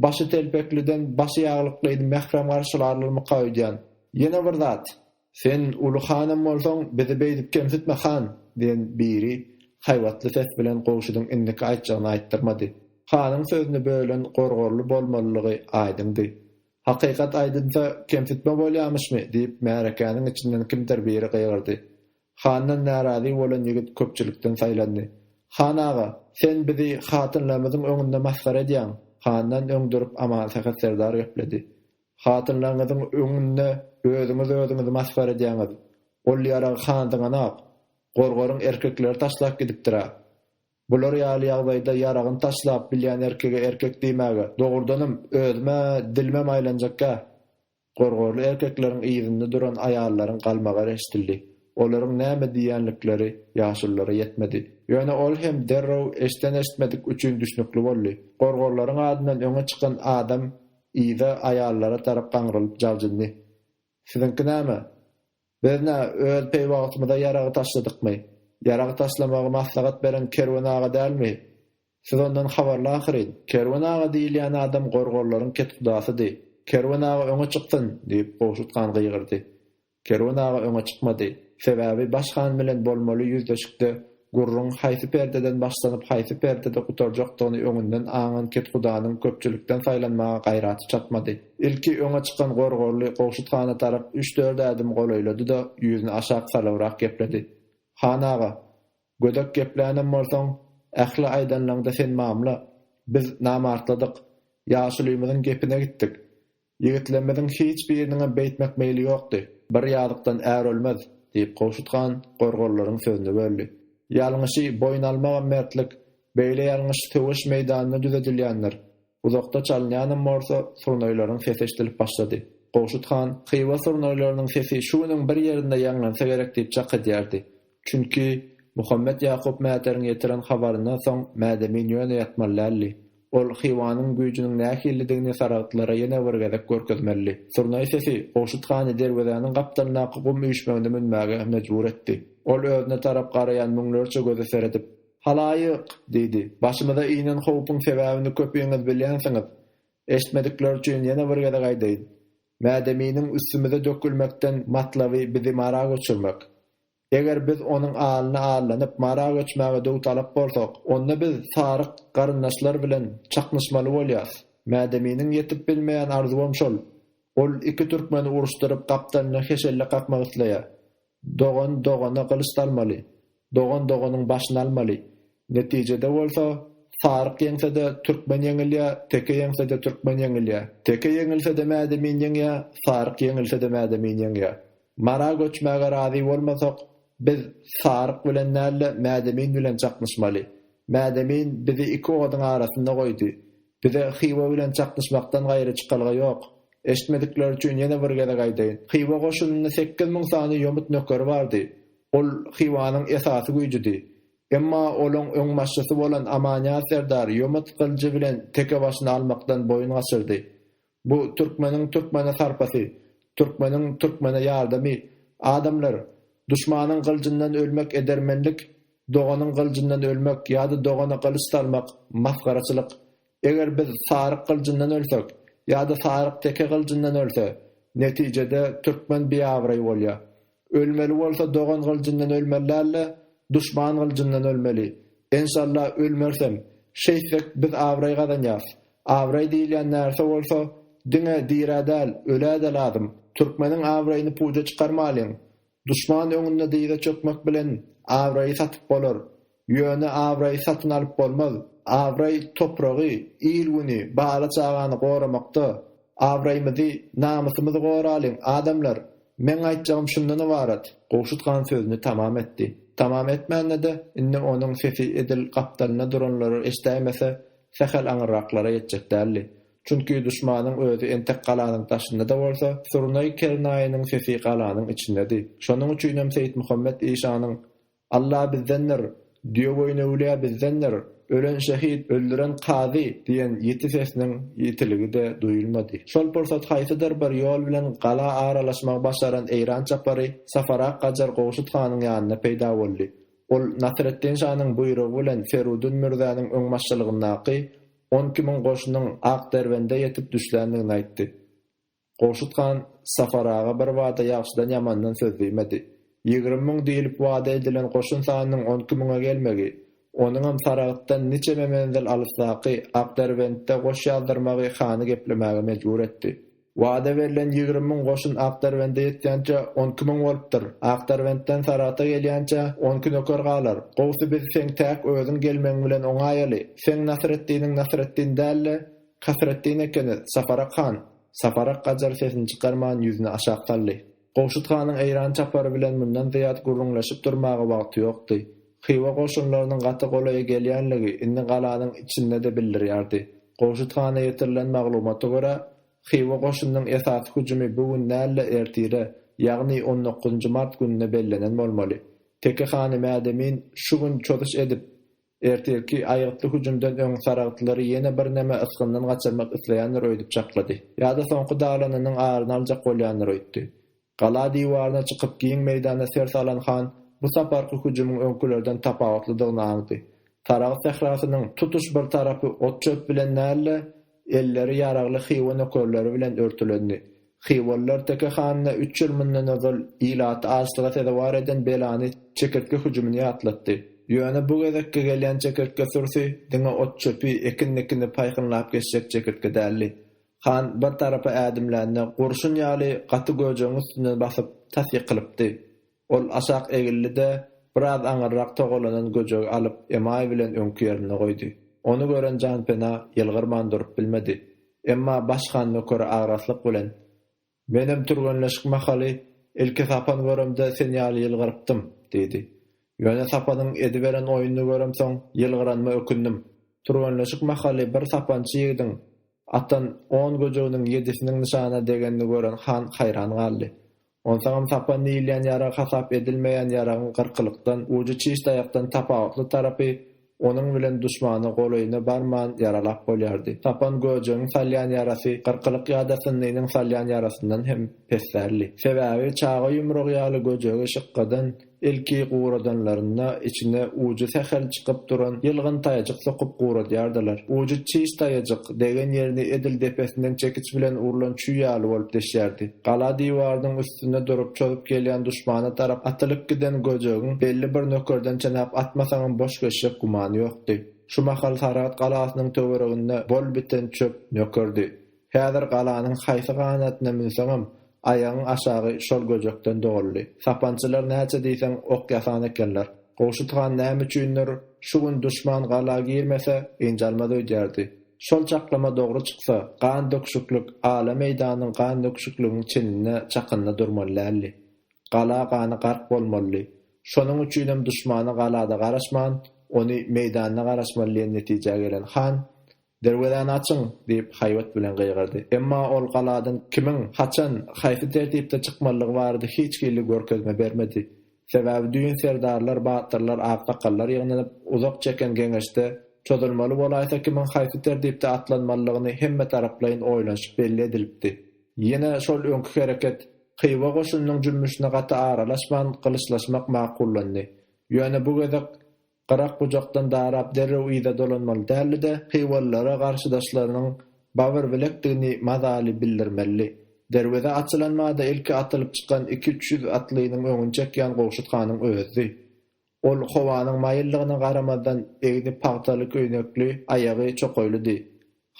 başy telpekliden başy ýaglyklyny mährem garşylarlarmyka öýdýän. Ýene bir zat. Sen uly hanam bolsaň, bizi beýdip kemsitme, han! diýen biri haýbatly ses bilen Gowşudyň indiki aýtjagyny aýtdyrmady. Hanyň sözüni bölen gorgorly bolmalylygy aýdyňdy. Hakykat aýdylsa, kemsitme bolýamyşmy? diýip, märekäniň içinden kimdir biri gygyrdy. Handan närazy bolan ýigit köpçülikden saýlandy. Han aga, sen bizi hatynlarymyzyň öňünde masgara edýäň! Handan öň durup Amansähet serdar gepledi. Hatynlaryňyzyň öňünde özüňiz özüňizi masgara edýäňiz. Ol ýaragy han zyňanak. Gorgoryň erkekleri taşlap gidipdir-ä. Bular ýaly ýagdaýda ýaragyny taşlap bilýän erkege erkek diýmäge, dogrudanam, özüm-ä dilimem aýlanjakgä. Gorgorly erkekleriň yzynda duran aýallaryň galmagary eşidildi. Olaryň näme diýýänlikleri ýaşululara ýetmedi. Ýöne ol hem derrew eşden-eşitmedik üçin düşnükli boldy. Gorgorlaryň adyndan öňe çykan adam Yza, aýallara tarap gaňrylyp jaljyndy. Siziňki näme? Biz nä, öz peýwagtymyza ýaragy taşladykmy? Ýarag taşlamagy maslahat beren Kerwen aga dälmi? Siz ondan habarly ahyryn. Kerwen aga diýilýän adam gorgorlaryň kethudasydy. Kerwen aga öňe çyksyn! diýip, Gowşut han gygyrdy. Kerwen aga öňe çykmady. Sebäbi baş han bilen bolmaly ýüzleşikde gürrüň haýsy perdeden başlanyp haýsy perdede gutarjakdygyny öňünden aňan kethudanyň köpçülikden saýlanmaga gaýraty çatmady. Ilki öňe çykan gorgorly Gowşut hana tarap üç-dört ädim golaýlady-da, ýüzüni aşak salybrak gepledi. Han aga, gödek geplänem bolsaň, ähli aýdanlaňda sen mamla. Biz namartladyk. Ýaşulymyzyň gepine gitdik. Ýigitlerimiziň hiç biriniňem beýtmek meýli ýokdy. Bir ýazykdan är ölmez, diýip, Gowşut han gorgorlaryň sözüni böldi. Ýalňyşy boýun almagam mertlik. Beýle ýalňyş söweş meýdanynda düzedilýändir. Uzakda çalynýanam bolsa, surnaýlaryň sesi eşidilip başlady. Gowşut han, Hywa surnaýlarynyň sesi şu günüň bir ýerinde ýaňlansa gerek diýip çak edýärdi. Çünki, Muhammet Ýakup Mäteriň ýetiren habaryndan soň Mädemin ýöne ýatmaly däldi. Ol Hywanyň güýjüniň nähilidigini saragtlara ýene bir gezek görkezmelidi. Surnaý sesi Gowşut hany derwezäniň gapdalyndaky gum üýşmegine münmäge mejbur etdi. Ol özüne tarap garaýan müňlerçe göze seredip, Halaýyk! diýdi. Başymyza inen howpuň sebäbini köpüňiz bilýänsiňiz. Eşitmedikler üçin ýene bir gezek aýdaýyn. Mädeminiň üstümize dökülmekden matlaby bizi Mara göçürmek. Eger biz onuň alyna allanyp, Mara göçmäge döwtalap bolsak, onda biz saryk garyndaşlar bilen çaknyşmaly bolýas. Mädeminiň ýetip bilmeýän arzuwam şol. Ol iki türkmeni uruşdyryp, gapdalyna heşelle kakmak isleýär. Dogan dogana gylyç salmaly. Dogan doganyň başyny almaly. Netijede bolsa, saryk ýeňse-de türkmen ýeňilýär, teke ýeňse-de türkmen ýeňilýär. Teke ýeňilse-de Mädemin ýeňýär, saryk ýeňilse-de Mädemin ýeňýär. Mara göçmäge razy bolmasak, biz saryk bilen däl-de, Mädemin bilen çaknyşmaly. Mädemin bizi iki oduň arasynda goýdy. Bize Hywa bilen çaknyşmakdan gaýry çykalga ýok. Eşitmedikler üçin ýene bir gezek aýdaýyn. Hywa goşunynda 8000 sany ýomut nökeri bardy. Ol Hywanyň esasy güýjüdi. Emma olaň öňbaşçysy bolan Amanýaz serdar ýomut gylyjy bilen teke başyny almakdan boýun gaçyrdy. Bu türkmeniň türkmene sarpasy, türkmeniň türkmene ýardamy. Adamlar, duşmanyň gylyjyndan ölmek edermenlik, doganyň gylyjyndan ölmek ýa-da dogana gylyç salmak masgaraçylyk. Eger biz saryk gylyjyndan ölsek ýa-da saryk teke gylyjyndan ölse, netijede türkmen biabraý bolýar. Ölmeli bolsa dogan gylyjyndan ölmeli däl-de, duşman gylyjyndan ölmeli. Enşalla ölmerisem. Şeýtsek biz abraý gazanýas. Abraý diýilýän närse bolsa, diňe dirä däl, ölä-de lazym. Türkmeniň abraýyny puja çykarmalyň. Duşman öňünde dyza çökmek bilen abraýy satyp bolar. Ýöne abraýy satyn alyp bolmaz. Abraý topragy, il-güni, bala-çagany goramakda. Abraýymyzy, namysymyzy goralyň, adamlar! Meň aýtjagym şundan ybarat. Gowşut han sözüni tamam etdi. Tamam etmände-de, indi onuň sesi edil gapdalynda duranlar eşidäýmese, sähel aňyrraklara ýetjek däldi. Çünki duşmanyň özi entek galanyň daşynda-da bolsa, surnaý-kernaýynyň sesi galanyň içindedi. Şonuň üçinem Seýitmuhammet işanyň Alla bizdendir, Düýeboýun öwlüýä bizdendir, ölen şehit, öldüren kazy diýen ýiti sesiniň ýitiligi-de duýulmady. Şol pursat haýsydyr bir ýol bilen gala aralaşmagy başaran eýran çapary Safarak gajar Gowşut hanyň ýanynda peýda boldy. Ol Nasreddin şanyň buýrugy bilen Ferudun mürzäniň öňbaşçylygyndaky 12 müň goşunyň Akderbende ýetip düşländigini aýtdy. Gowşut han Safar aga birbada ýagşydan-ýamandan söz diýmedi. 20 müň diýlip wada edilen goşun sanynyň on iki müňe gelmegi, onuňam Saragtdan niçeme menzil alysdaky Akderbentde goş ýazdyrmagy hany geplemäge mejbur etdi. Wada berlen 20 müň goşun Akderbende ýetýänçä on iki müň bolupdyr. Akderbentden Saragta gelýänçä on iki nöker galar. Gowusy biz seň täk özüň gelmegiň bilen oňaýaly. Seň Nasreddiniň Nasreddin däl-de, Kasreddin ekeni, Safarak han! Safarak gajar sesini çykarman ýüzüni aşak saldy. Gowşut hanyň eýran çapary bilen mundan zyýat gürrüňleşip durmaga wagty ýokdy. Hywa goşunlarynyň gaty golaýa gelýänligi indi galanyň içinde-de bildirýärdi. Gowşut hana ýetirilen maglumata görä, Hywa goşunynyň esasy hüjümi bu gün däl-de ertire, ýagny on dokuzynjy mart gününe bellenen bolmaly. Teke hany Mädemin şu gün çozuş edip, Ertirki aýgytly hüjümden öň saragtlary ýene birneme ysgyndan gaçyrmak isleýändir öýdüp çaklady. Ýa-da soňky dalanynyň aryny aljak bolýandyr öýtdi. Gala diwaryna çykyp giň meýdana ser salan han bu saparky hüjümiň öňkülerden tapawutlydygyny aňdy. Saragt sährasynyň tutuş bir tarapy ot-çöp bilen däl-de, Elleri ýaragly Hywa nökerleri bilen örtülendi. Hywalylar Teke hanyna üç ýyl mundan ozal ilaty açlyga sezewar eden belany çekirtge hüjümini ýatlatdy. Ýöne bu gezekki gelýän çekirtge sürüsi diňe ot-çöpi, ekin-dikini paýhynlap geçjek çekirtge däldi. Han bir tarapa ädimlände gurşun ýaly gaty göjegiň üstünden basyp, tas ýykylypdy. Ol aşak egildi-de, biraz aňyrrak togalanan göjegi alyp, emaý bilen öňki ýerinde goýdy. Ony gören Janpena ýylgyrman durup bilmedi. Emma baş han nökere agraslyk bilen, Menem türgenleşik mahaly ilki sapan göremde sen ýaly ýylgyrypdym, diýdi. Ýöne sapanyň ediberen oýnuny göremsoň, ýylgyranyma ökündim. Türgenleşik mahaly bir sapançy ýigidiň atan on göjeginiň ýedisiniň nyşana degenini gören han haýran galdy. Onsoňam sapan diýilýän ýarag hasap edilmeýän ýaragyň gyrkylykdan, ujy çiş taýakdan tapawutly tarapy, onuň bilen duşmana golaýyna barman ýaralap bolýardy. Sapan göjegiň salýan ýarasy gyrkylyk ýa-da synnynyň salýan ýarasyndan hem pes däldi. Sebäbi çaga ýumrugy ýaly göjegi şykgadan Ilki guradanlarynda içine ujy sähel çykyp duran ýylgyn taýajyk sokup guradýardylar. Ujy çiş taýajyk, degen ýerini edil depesinden çekiç bilen urlan çüý ýaly bolup deşýärdi. Gala diwarynyň üstünde durup çozup gelýän duşmana tarap atylyp giden göjegiň belli bir nökerden çenäp atmasaňam boş geçjek gümany ýokdy. Şu mahal Saragt galasynyň töwereginde bol biten çöp nökerdi. Häzir galanyň haýsy ganatyna münseňem, aýagyň aşagy şol göjekden doldy. Sapançylar näçe diýseň ok ýasan ekenler. Gowşut han näme üçindir, şu gün duşman gala girmese, ynjalmaz öýdýärdi. Şol çaklama dogry çyksa, gan döküşiklik ala meýdanyň gan döküşikligiň çeninde, çakynda durmaly däldi. Gala gana gark bolmalydy. Şonuň üçinem duşmana galada garaşman, ony meýdanda garaşmaly diýen netijä gelen han, Derwezäni açyň! diýip, haýbat bilen gygyrdy. Emma ol galadan kimiň, haçan, haýsy tertipde çykmalydygy barada hiç hili görkezme bermedi. Sebäbi düýn serdarlar, batyrlar, aksakallar ýygnanyp, uzak çeken geňeşde, çozulmaly bolaýsa kimiň haýsy tertipde atlanmalydygyny hemmetaraplaýyn oýlanyşyp belli edilipdi. Ýene şol öňki hereket, Hywa goşunynyň jümmüşine gaty aralaşman gylyçlaşmak makullandy. Ýöne bu gezek Gyrak-bujakdan darap derrew yza dolanmaly däldi-de, hywalylara garşydaşlarynyň babyr bilekdigini mazaly bildirmelidi. Derweze açylan bada ilki atylyp çykan iki-üç ýüz atlynyň öňüni çekýän Gowşut hanyň özüdi. Ol howanyň maýyllygyna garamazdan egni pagtaly köýnekli, aýagy çokaýlydy.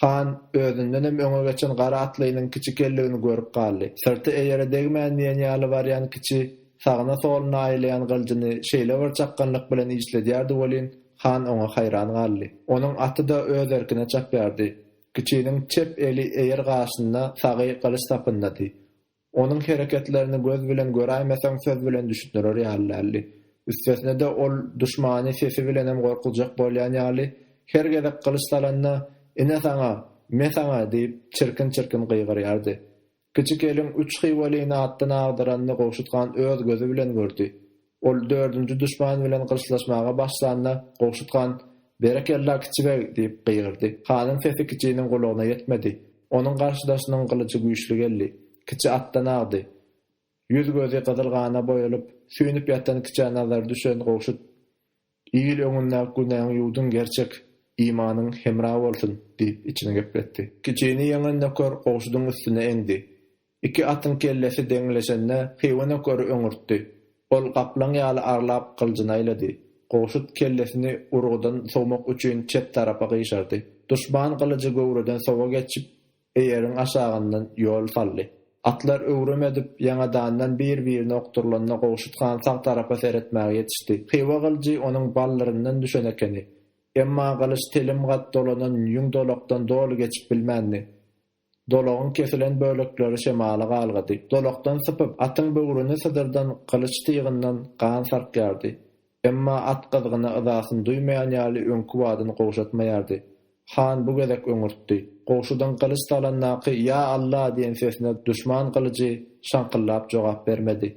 Han özündenem öňe geçen gara atlynyň kiçi kelligini görüp galdy. Syrty eýere degmän diýen ýaly barýan kiçi. Sagyna-soluna aýlaýan gylyjyny şeýle bir çakganlyk bilen işledýärdi welin, han oňa haýran galdy. Onuň aty-da öz erkine çapýardy. Kiçiniň çep eli eýer gaşynda, sagy gylyç sapyndady. Onuň hereketlerini göz bilen göräýmeseň söz bilen düşündirer ýaly däldi. Üstesine-de ol duşmany sesi bilenem gorkuzjak bolýan ýaly, her gezek gylyç salanda, Ine saňa! Me saňa! diýip, çirkin-çirkin gygyrýardy. Kiçi keliň üç hywalyny atdan agdaranyny Gowşut han öz gözi bilen gördi. Ol dördünji duşman bilen gylyçlaşmaga başlanda, Gowşut han, Berekella, Kiçi beg! diýip gygyrdy. Hanyň sesi Kiçiniň gulagyna ýetmedi. Onuň garşydaşynyň gylyjy güýçli geldi. Kiçi atdan agdy. Ýüz-gözi gyzyl gana boýalyp, süýnüp ýatan Kiçä nazary düşen Gowşut, Il öňündäki günäňi ýuwduň gerçek, imanyň hemra bolsun! diýip içini gepletdi. Kiçini ýeňen nöker Gowşudyň üstüne eňdi. Iki atyň kellesi deňleşende Hywa nökeri öňürtdi. Ol gaplaň ýaly arlap gylyjyny aýlady. Gowşut kellesini urgudan sowmak üçin çep tarapa gyşardy. Duşman gylyjy göwreden sowa geçip, eýeriň aşagyndan ýol saldy. Atlar öwrüm edip, ýaňadandan bir-birine okdurylanda Gowşut han sag tarapa seretmäge ýetişdi. Hywa gylyjy onuň baldyryndan düşen ekeni. Emma gylyç telim gat dolanan ýüň dolakdan doly geçip bilmändi. Dolagyň kesilen bölekleri şemala galgady. Dolakdan sypyp, atyň böwrüni sydyrdan gylyç tygyndan gan sarkýardy. Emma at gyzgyna yzasyny duýmaýan ýaly öňki badyny gowşatmaýardy. Han bu gezek öňürtdi. Gowşudyň gylyç salandaky Ýa Alla! diýen sesine duşman gylyjy şaňkyldap jogap bermedi.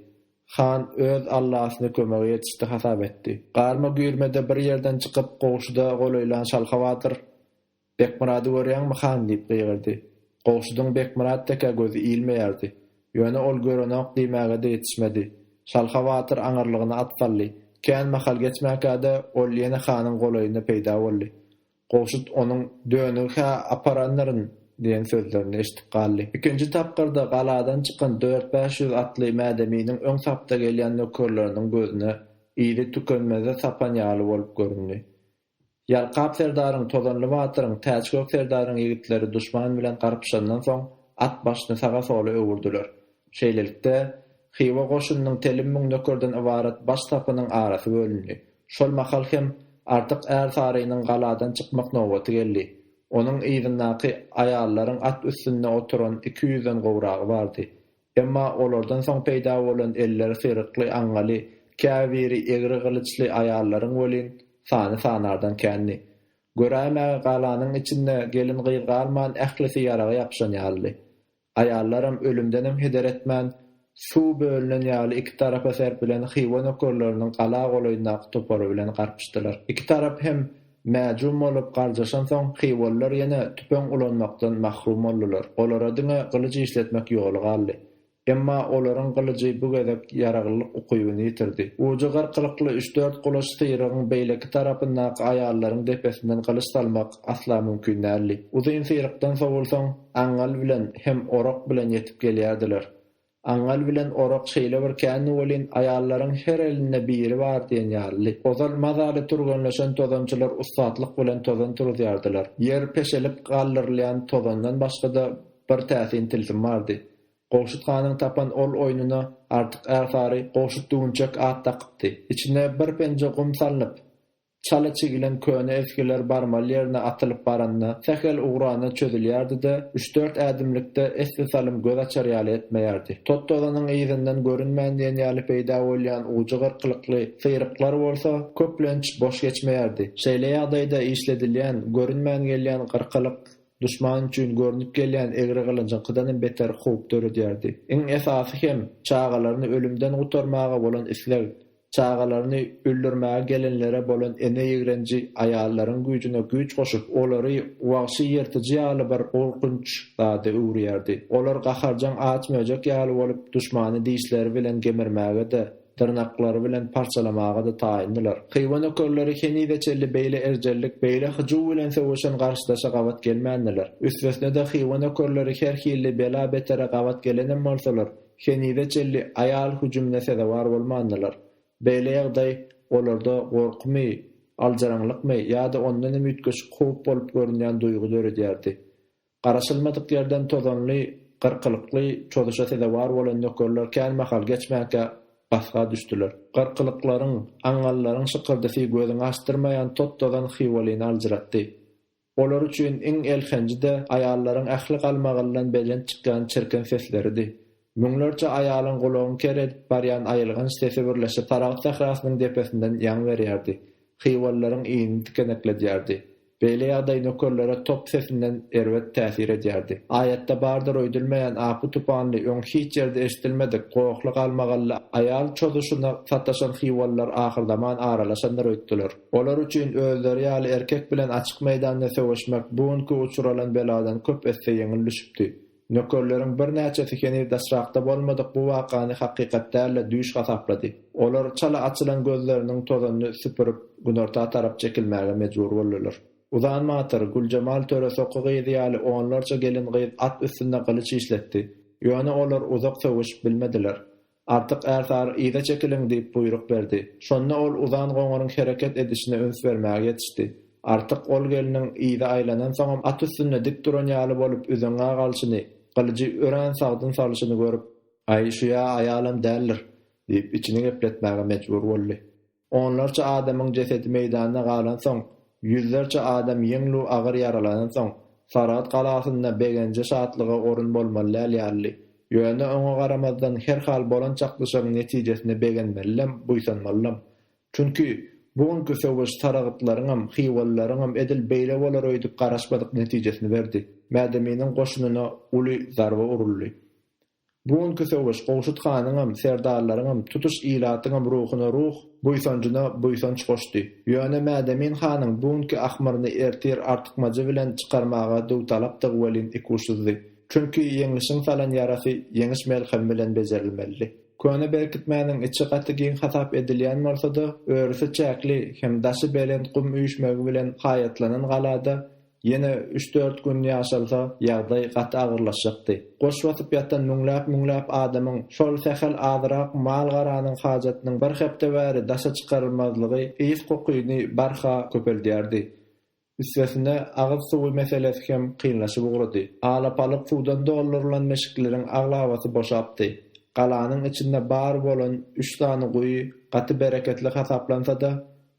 Han öz Allasyny kömege ýetişdi hasap etdi. Garma-güýrmede bir ýerden çykyp Gowşuda golaýlan Şalha batyr, Bekmyrady görýäňmi, han? diýip gygyrdy. Gowşudyň Bekmyrat tekä gözi ilmeýärdi. Ýöne ol görenok diýmäge-de ýetişmedi. Şalha batyr aňyrlygyna at saldy. Kän mahal geçmänkä-de, ol ýene hanyň golaýynda peýda boldy. Gowşut onuň Dönügi-hä aparandyryn diýen sözlerini eşidip galdy. Ikinji tapgyrda galadan çykan dört-bäş ýüz atly Mädeminiň öň sapda gelýän nökerleriniň gözüne yzy tükenmeze sapan ýaly bolup göründi. Ýalkap serdaryň, Tozanly batyryň, Täçgök serdaryň ýigitleri duşman bilen garpyşandan soň, at başyny saga-sola öwürdiler. Şeýlelikde, Hywa goşunynyň telim müň nökerden ybarat baş sapynyň arasy bölündi. Şol mahal hem Artyk ärsarynyň galadan çykmak nobaty geldi. Onuň yzyndaky aýallaryň at üstünde oturan iki ýüzden gowragy bardy. Emma olardan soň peýda bolan elleri syrykly, aňňaly, käbiri egri gylyçly aýallaryň welin sany sanardan kändi. Göräýmäge galanyň içinde gelin-gyz galman ählisi ýaraga ýapyşan ýalydy. Aýallaram ölümdenem heder etmän, suw bölünen ýaly iki tarapa serpilen Hywa nökerleriniň gala golaýyndaky topary bilen garpyşdylar. Iki tarap hem Mäjum bolup garjaşansoň, hywalylar ýene tüpeň ulanmakdan mahrum boldular. Olara diňe gylyç işletmek ýoly galdy. Emma olaryň gylyjy bu gezek ýaraglylyk ukybyny ýitirdi. Ujy gyrkylykly üç-dört gulaç syrygyň beýleki tarapyndaky aýallaryň depesinden gylyç salmak asla mümkin däldi. Uzyn syrykdan sowulsaň, aňňal bilen hem orak bilen ýetip gelýärdiler. Aňňal bilen orak şeýle bir kändi welin, aýallaryň her elinde biri bar diýen ýalydy. Ozal mazaly türgenleşen tozançylar ussatlyk bilen tozan turuzýardylar. Ýer peşelip galdyrylýan tozandan başga-da bir täsin tilsim bardy. Gowşut hanyň tapan ol oýnuna Artyk ärsary Gowşut düwünçek at dakypdy. Içine bir penje gum salnyp, Çala çigilen köne esgiler barmaly ýerine atylyp baranda, sähel ugranda çözülýärdi-de, üç-dört ädimlikde esli salym göz açar ýaly etmeýärdi. Tot-tozanyň yzyndan görünmän diýen ýaly peýda bolýan ujy gyrkylykly syryklar bolsa, köplenç, boş geçmeýärdi. Şeýle ýagdaýda işledilýän, görünmän gelýän gyrkylyk duşman üçin görnüp gelýän egri gylyjyňkydanam beter howp döredýärdi. Iň esasy hem, çagalaryny ölümden gutarmaga bolan isleg, Çagalaryny öldürmäge gelenlere bolan ene ýigrenji aýallaryň güýjüne güýç goşup, olary wagşy ýyrtyjy ýaly bir gorkunç zada öwürýärdi. Olar gaharjaň aç möjek ýaly bolup, duşmany dişleri bilen gemirmäge-de, dyrnaklary bilen parçalamaga-da taýyndylar. Hywa nökerleri henize çenli beýle erjellik, beýle hyjuw bilen söweşen garşydaşa gabat gelmändiler. Üstesine-de hywa nökerleri her hili bela-betere gabat gelenem bolsalar, Henize çenli aýal hüjümine sezewar bolmandylar. Beýle ýagdaý olarda gorkumy, aljyraňlykmy ýa-da ondan hem üýtgeşik howp bolup görünýän duýgy döredýärdi. Garaşylmadyk ýerden tozanly, gyrkylykly çozuşa sezewar bolan nökerler kän mahal geçmänkä. Basga düşdüler. Gyrkylyklaryň, aňňallaryň şykyrdysy gözüňi açdyrmaýan tot-tozan Hywalyny aljyratdy. Olar üçin iň elhenji-de aýallaryň ähli galmagaldan belent çykýan çirkin sesleridi. Müňlerçe aýalyň gulagyňy ker edip barýan aýylganç sesi birleşip Saragt sährasynyň depesinden ýaň berýärdi. Hywalylaryň inini tikenekledýärdi. Beýle ýagdaý nökerlere top sesinden erbet täsir edýärdi. Aýatda bardyr öýdülmeýän apy-tupanly, öň hiç ýerde eşidilmedik, gohly galmagally aýal çozuşyna sataşan hywalylar ahyrzaman aralaşandyr öýtdüler. Olar üçin özleri ýaly erkek bilen açyk meýdanda söweşmek bu günki uçralan beladan köp esse ýeňil düşüpdi. Nökerleriň birnäçesi heniz daşrakda bolmadyk bu wakany hakykat däl-de düýş hasaplady. Olar çala açylan gözleriniň tozanyny süpürip, günorta tarap çekilmäge mejbur boldular. Uzan batyr, Güljemal töre soky gyzy ýaly onlarça gelin-gyz at üstünde gylyç işletdi. Ýöne olar uzak söweşip bilmediler. Artyk ärsary yza çekiliň diýip buýruk berdi. Şonda ol Uzan goňuryň hereket edişine üns bermäge ýetişdi. Artyk ol gelniň yza aýlanansoňam at üstünde dik duran ýaly bolup üzeňňä galşyny, gylyjy örän sagdyn salyşyny görüp, Aý, şu-ýa aýalam däldir! diýip içini gepletmäge mejbur boldy. Onlarça adamyň jesedi meýdanda galansoň, ýüzlerçe adam ýeňlu agyr ýaralanansoň, Saragt galasynda begenje-şatlyga orun bolmaly däl ýalydy. Ýöne oňa garamazdan herhal bolan çaknyşygyň netijesine begenmelidem, buýsanmalydam. Çünki, bu günki söweş saragtlaryňam, hywalylaryňam edil beýle bolar öýdüp garaşmadyk netijesini berdi. Mädeminiň goşunyna uly zarba uruldy. Bu günki söweş Gowşut hanyňam, serdarlaryňam, tutuş ilatyňam ruhuna ruh, buýsanjyna buýsanç goşdy. Ýöne Mädemin hanyň bu günki ahmyryny ertir artykmajy bilen çykarmaga döwtalapdygy welin ikuçsuzdy. Çünki ýeňlişiň salan ýarasy ýeňiş melhemi bilen bejerilmelidi. Köne berkitmäniň içi gaty giň hasap edilýän bolsa-da, örüsi çäkli hem daşy belent gum üýşmegi bilen haýatlanan galada Ýene üç-dört gün ýaşalsa, ýagdaý gaty agyrlaşjakdy. Goş basyp ýatan müňläp-müňläp adamyň şol sähel azrak mal-garanyň hajatynyň bir hepde bäri daşa çykarylmazlygy ys-kokyny barha köpeldýärdi. Üstesine, agyz suwy meselesi hem kynlaşyp ugrady. Alapalyk suwdan doldurylan meşikleriň aglabasy boşapdy. Galanyň içinde bar bolan üç sany guýy gaty bereketli hasaplansa-da,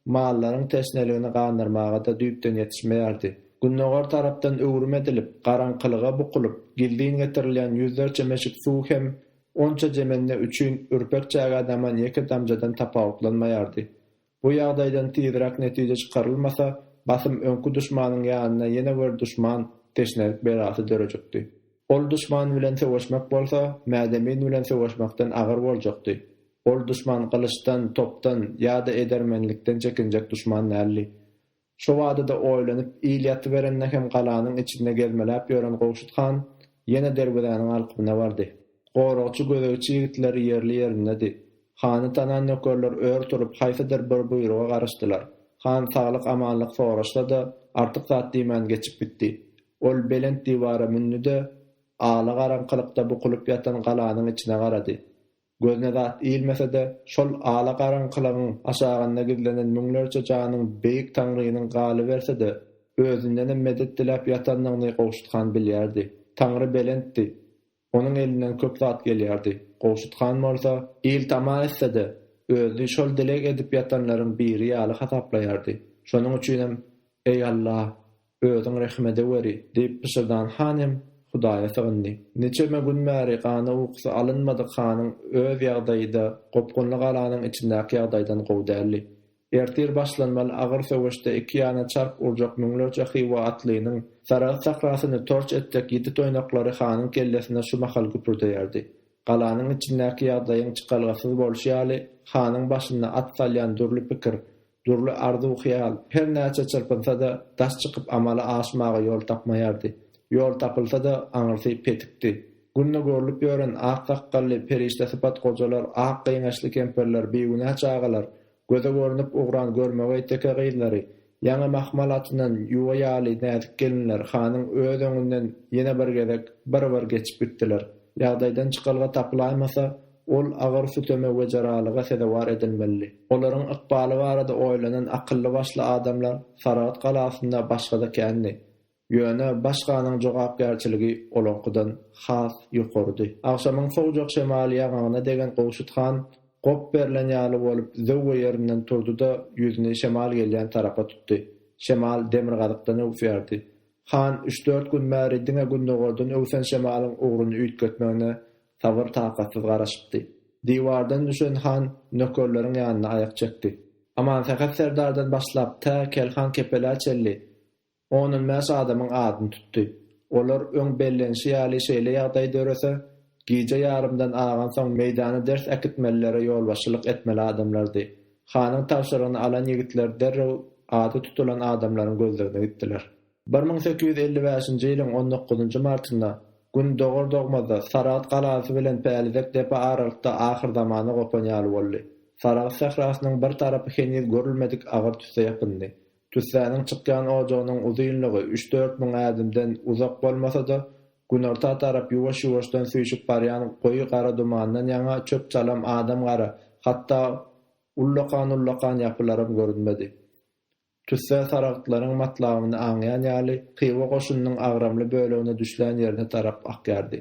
mallaryň teşneligini gandyrmaga-da düýpden ýetişmeýärdi. Gündogar tarapdan öwrüm edilip, garaňkylyga bukulyp, gizlin getirilýän ýüzlerçe meşik suw hem onça jemende üçin ürpek çägä daman ýeke damjadan tapawutlanmaýardy. Bu ýagdaýdan tizräk netije çykarylmasa, basym öňki duşmanyň ýanynda ýene bir duşman, teşnelik belasy dörejekdi. Ol duşman bilen söweşmek bolsa, Mädemin bilen söweşmekden agyr boljakdy. Ol duşman gylyçdan, topdan ýa-da edermenlikden çekinjek duşman däldi. Şo bada-da oýlanyp, il ýatyberende hem galanyň içinde gezmeläp ýören Gowşut han ýene derwezäniň alkymyna bardy. Goragçy, gözegçi ýigitleri ýerli-ýerindedi. Hany tanan nökerler ör turup, haýsydyr bir buýruga garaşdylar. Han saglyk-amanlyk soraşsa-da, artyk zat diýmän geçip gitdi. Ol belent diwara mündi-de, ala garaňkylykda bukulyp ýatan galanyň içine garady. Gözüne zat ilmese-de, şol ala garaňkylygyň aşagynda gizlenen müňlerçe janyň beýik Taňrynyň galyberse-de, özündenem medet diläp ýatandygyny Gowşut han bilýärdi. Taňry belentdi. Onuň elinden köp zat gelýärdi. Gowşut han bolsa, il tama etse-de, özüni şol dileg edip ýatanlaryň biri ýaly hasaplaýardy. Şonuň üçinem, Eý, Alla! Özüň rehim edeweri! diýip pyşyrdan han hem Hudaýa sygyndy. Niçeme gün bäri gana ukusy alynmadyk hanyň öz ýagdaýy-da gopgunly galanyň içindäki ýagdaýdan gowy däldi. Ertir başlanmaly agyr söweşde iki ýana çarp urjak müňlerçe hywa atlynyň Saragt sährasyny torç etjek ýiti toýnaklary hanyň kellesinde şu mahal güpürdeýärdi. Galanyň içindäki ýagdaýyň çykalgasyz bolşy ýaly, hanyň başynda at salýan dürli pikir, Dürli arzuw-hyýal her näçe çyrpynsa-da, daş çykyp amala aşmaga ýol tapmaýardy. Ýol tapylsa-da, aňyrsy petikdi. Günde görlüp ýören ak sakgally, perişde sypat gojalar, ak gyňaçly kempirler, bigünä çagalar, göze görnüp ugran görmegeý teke gyzlary, ýaňy mahmal atynan ýuwa ýaly näzik gelinler hanyň öz öňünden ýene bir gezek bir-bir geçip gitdiler. Ýagdaýdan çykalga tapylaýmasa, Ol agyr süteme wejeralyga sezewar edilmelidi. Olaryň ykbaly barada oýlanan akylly-başly adamlar Saragt galasynda başga-da kändi. Ýöne baş hanyň jogapkärçiligi olaňkydan has ýokarydy. Agşamyň sowujak şemaly ýaňagyna degen Gowşut han. Gop berlen ýaly bolup zöwwe ýerinden turdy-da, ýüzüni şemal gelýän tarapa tutdy. Şemal demirgazykdan öwüsýärdi. Han üç-dört gün bäri diňe gündogardan öwsen şemalyň ugruny üýtgetmegine sabyr-takatsyz garaşypdy. Diwardan düşen han nökerleriň ýanyna aýak çekdi. Amansähet serdardan başlap tä Kelhan Kepelä çenli On-on bäş adamyň adyny tutdy. Olar öň bellenişi ýaly şeýle ýagdaý dörese, gije ýarymdan agansoň meýdana ders äkitmelilere ýolbaşçylyk etmeli adamlardy. Hanyň tabşyrygyny alan ýigitler derrew ady tutulan adamlaryň gözlegine gitdiler. 1855-nji ýylyň on dokuzynjy martynda Gün dogar-dogmazda Saragt galasy bilen Pälizek depe aralykda ahyrzamana gopan ýaly boldy. Saragt sährasynyň bir tarapy heniz görülmedik agyr tüsse ýapyndy. Tüssäniň çykýan ojagynyň uzynlygy üç-dört müň ädimden uzak bolmasa-da, günorta tarap ýuwaş-ýuwaşdan süýşüp barýan goýy gara dumandan ýaňa çöp-çalam adam-gara, hatda ullakan-ullakan ýapylaram görünmedi. Tüsse saragtlaryň matlabyny aňýan ýaly, Hywa goşunynyň agramly bölegine düşlän ýerine tarap akýardy.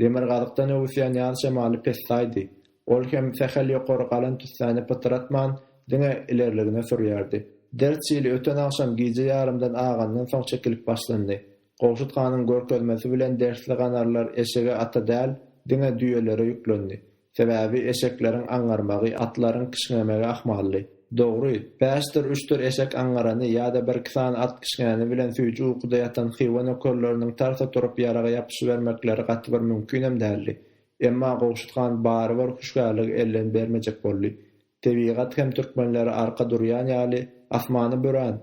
Demirgazykdan öwüsýän ýaz şemaly pessaýdy. Ol hem sähel ýokary galan tüssäni pytratman, diňe ilerligine sürýärdi. Ders çili öten agşam gije ýarymdan agandan soň çekilip başlandy. Gowşut hanyň görkezmesi bilen dersli ganarlar eşege-ata däl, diňe düýelere ýüklendi. Sebäbi eşekleriň aňňarmagy, atlaryň kişňemegi ahmaldy. Dogry, bäşdir-üçdür eşek aňňarany ýa-da birki sany at kişňäni bilen süýji ukuda ýatan Hywa nökerleriniň tarsa turup ýaraga ýapyşybermekleri gaty bir mümkinem däldi. Emma Gowşut han barybir hüşgärligi elden bermejek boldy. Tebigat hem türkmenlere arka durýan ýaly, asmany bürän,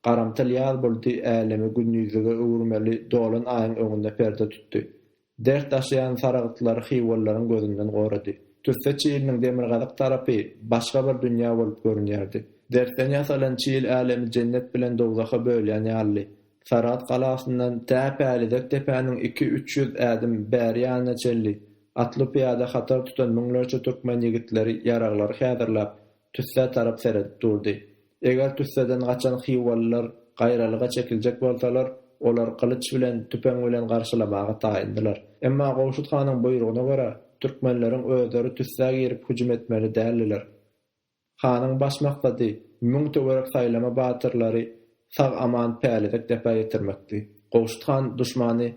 garamtyl ýaz buldy älemi gündizlige öwürmeli dolan aýyň öňünde perde tutdy. Dert daşaýan saragtlary hywalylaryň gözünden gorady. Tüsse çiliniň demirgazyk tarapy başga bir dünýä bolup görünýärdi. Dertden ýasalan çil älemi jennet bilen dowzaha bölýän ýalydy. Saragt galasyndan tä Pälizek depäniň iki-üç ýüz ädim bäri ýanyna çenli atly-pyýada hatar tutan müňlerçe türkmen ýigitleri ýaraglary häzirläp, tüssä tarap seredip durdy. Eger tüsseden gaçan hywalylar gaýralyga çekiljek bolsalar, olar gylyç bilen, tüpeň bilen garşylamaga taýyndylar. Emma Gowşut hanyň buýrugyna görä, türkmenleriň özleri tüssä girip hüjüm etmeli däldiler. Hanyň baş maksady müň töwerek saýlama batyrlary sag-aman Pälizek depä ýetirmekdi. Gowşut han duşmany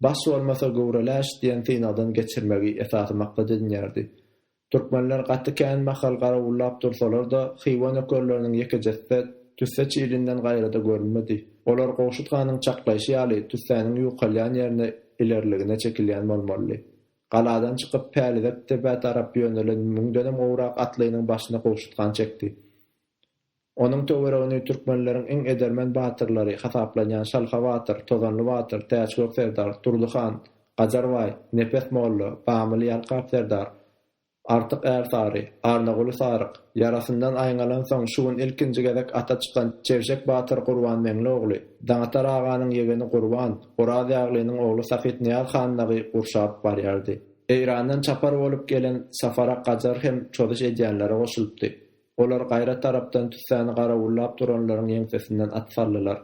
baş bolmasa göwreläş diýen synagdan geçirmegi esasy maksat edinýärdi. Türkmenler gaty kän mahal garawullap dursalar-da, Hywa nökerleriniň ýekejesi-de tüsse çilinden gaýrada görünmedi. Olar Gowşut hanyň çaklaýşy ýaly, tüssäniň ýukalýan ýerine ilerligine çekilýän bolmalydy. Galadan çykyp, Pälizek depä tarap ýönelen müňdenem gowrak atlynyň başyny Gowşut han çekdi. Onuň töweregini türkmenleriň iň edermen batyrlary hasaplanýan Şalha batyr, Tozanly batyr, Täçgök serdar, Durdy han, Gajar baý, Nepes molla, Bamyly Ýalkap serdar, Artyk ärsary, Arnaguly saryk, ýarasyndan aýňalansoň şu gün ilkinji gezek ata çykan Çebşek batyr Gurbanmeňli ogly, Daňatar aganyň ýegeni Gurban, Oraz ýaglynyň ogly Sahytnyýaz han dagy gurşap barýardy. Eýrandan çapar bolup gelen Safarak gajar hem çozuş edýänlere goşulypdy. Olar gaýra tarapdan tüssäni garawullap duranlaryň ýeňsesinden at saldylar.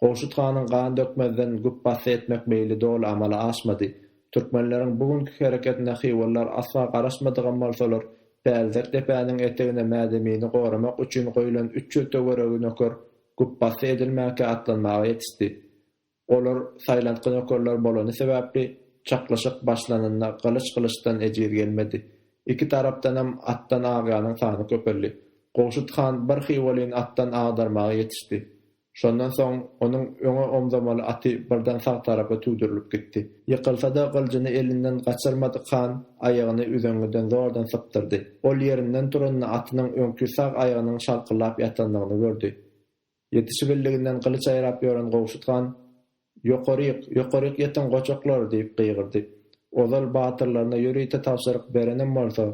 Gowşut hanyň gan dökmezden güpbasdy etmek meýli doly amala aşmady. Türkmenleriň bu günki hereketine hywalylar asla garaşmadygam bolsalar, Pälzek depäniň etegine Mädemini goramak üçin goýlan 300 töweregi nöker güpbasdy edilmäkä atlanmaga ýetişdi. Olar saýlantgy nökerler bolany sebäpli, çaknyşyk başlananda gylyç gylyçdan ejiz gelmedi. Iki tarapdanam atdan agýanyň sany köpeldi. Gowşut han bir hywalyny atdan agdarmaga ýetişdi. Şondan soň onuň öňe omzamaly aty birden sag tarapa tüwdürilip gitdi. Ýykylsa-da gylyjyny elinden gaçyrmadyk han aýagyny üzeňňiden zordan sypdyrdy. Ol ýerinden turanda atynyň öňki sag aýagynyň şalkyldap ýatandygyny gördi. Ýetişibildiginden gylyç aýrap ýören Gowşut han, Ýokaryk, ýokaryk ýetiň goçaklar! diýip gygyrdy. Ozal batyrlaryna ýörite tabşyryk berenem bolsa,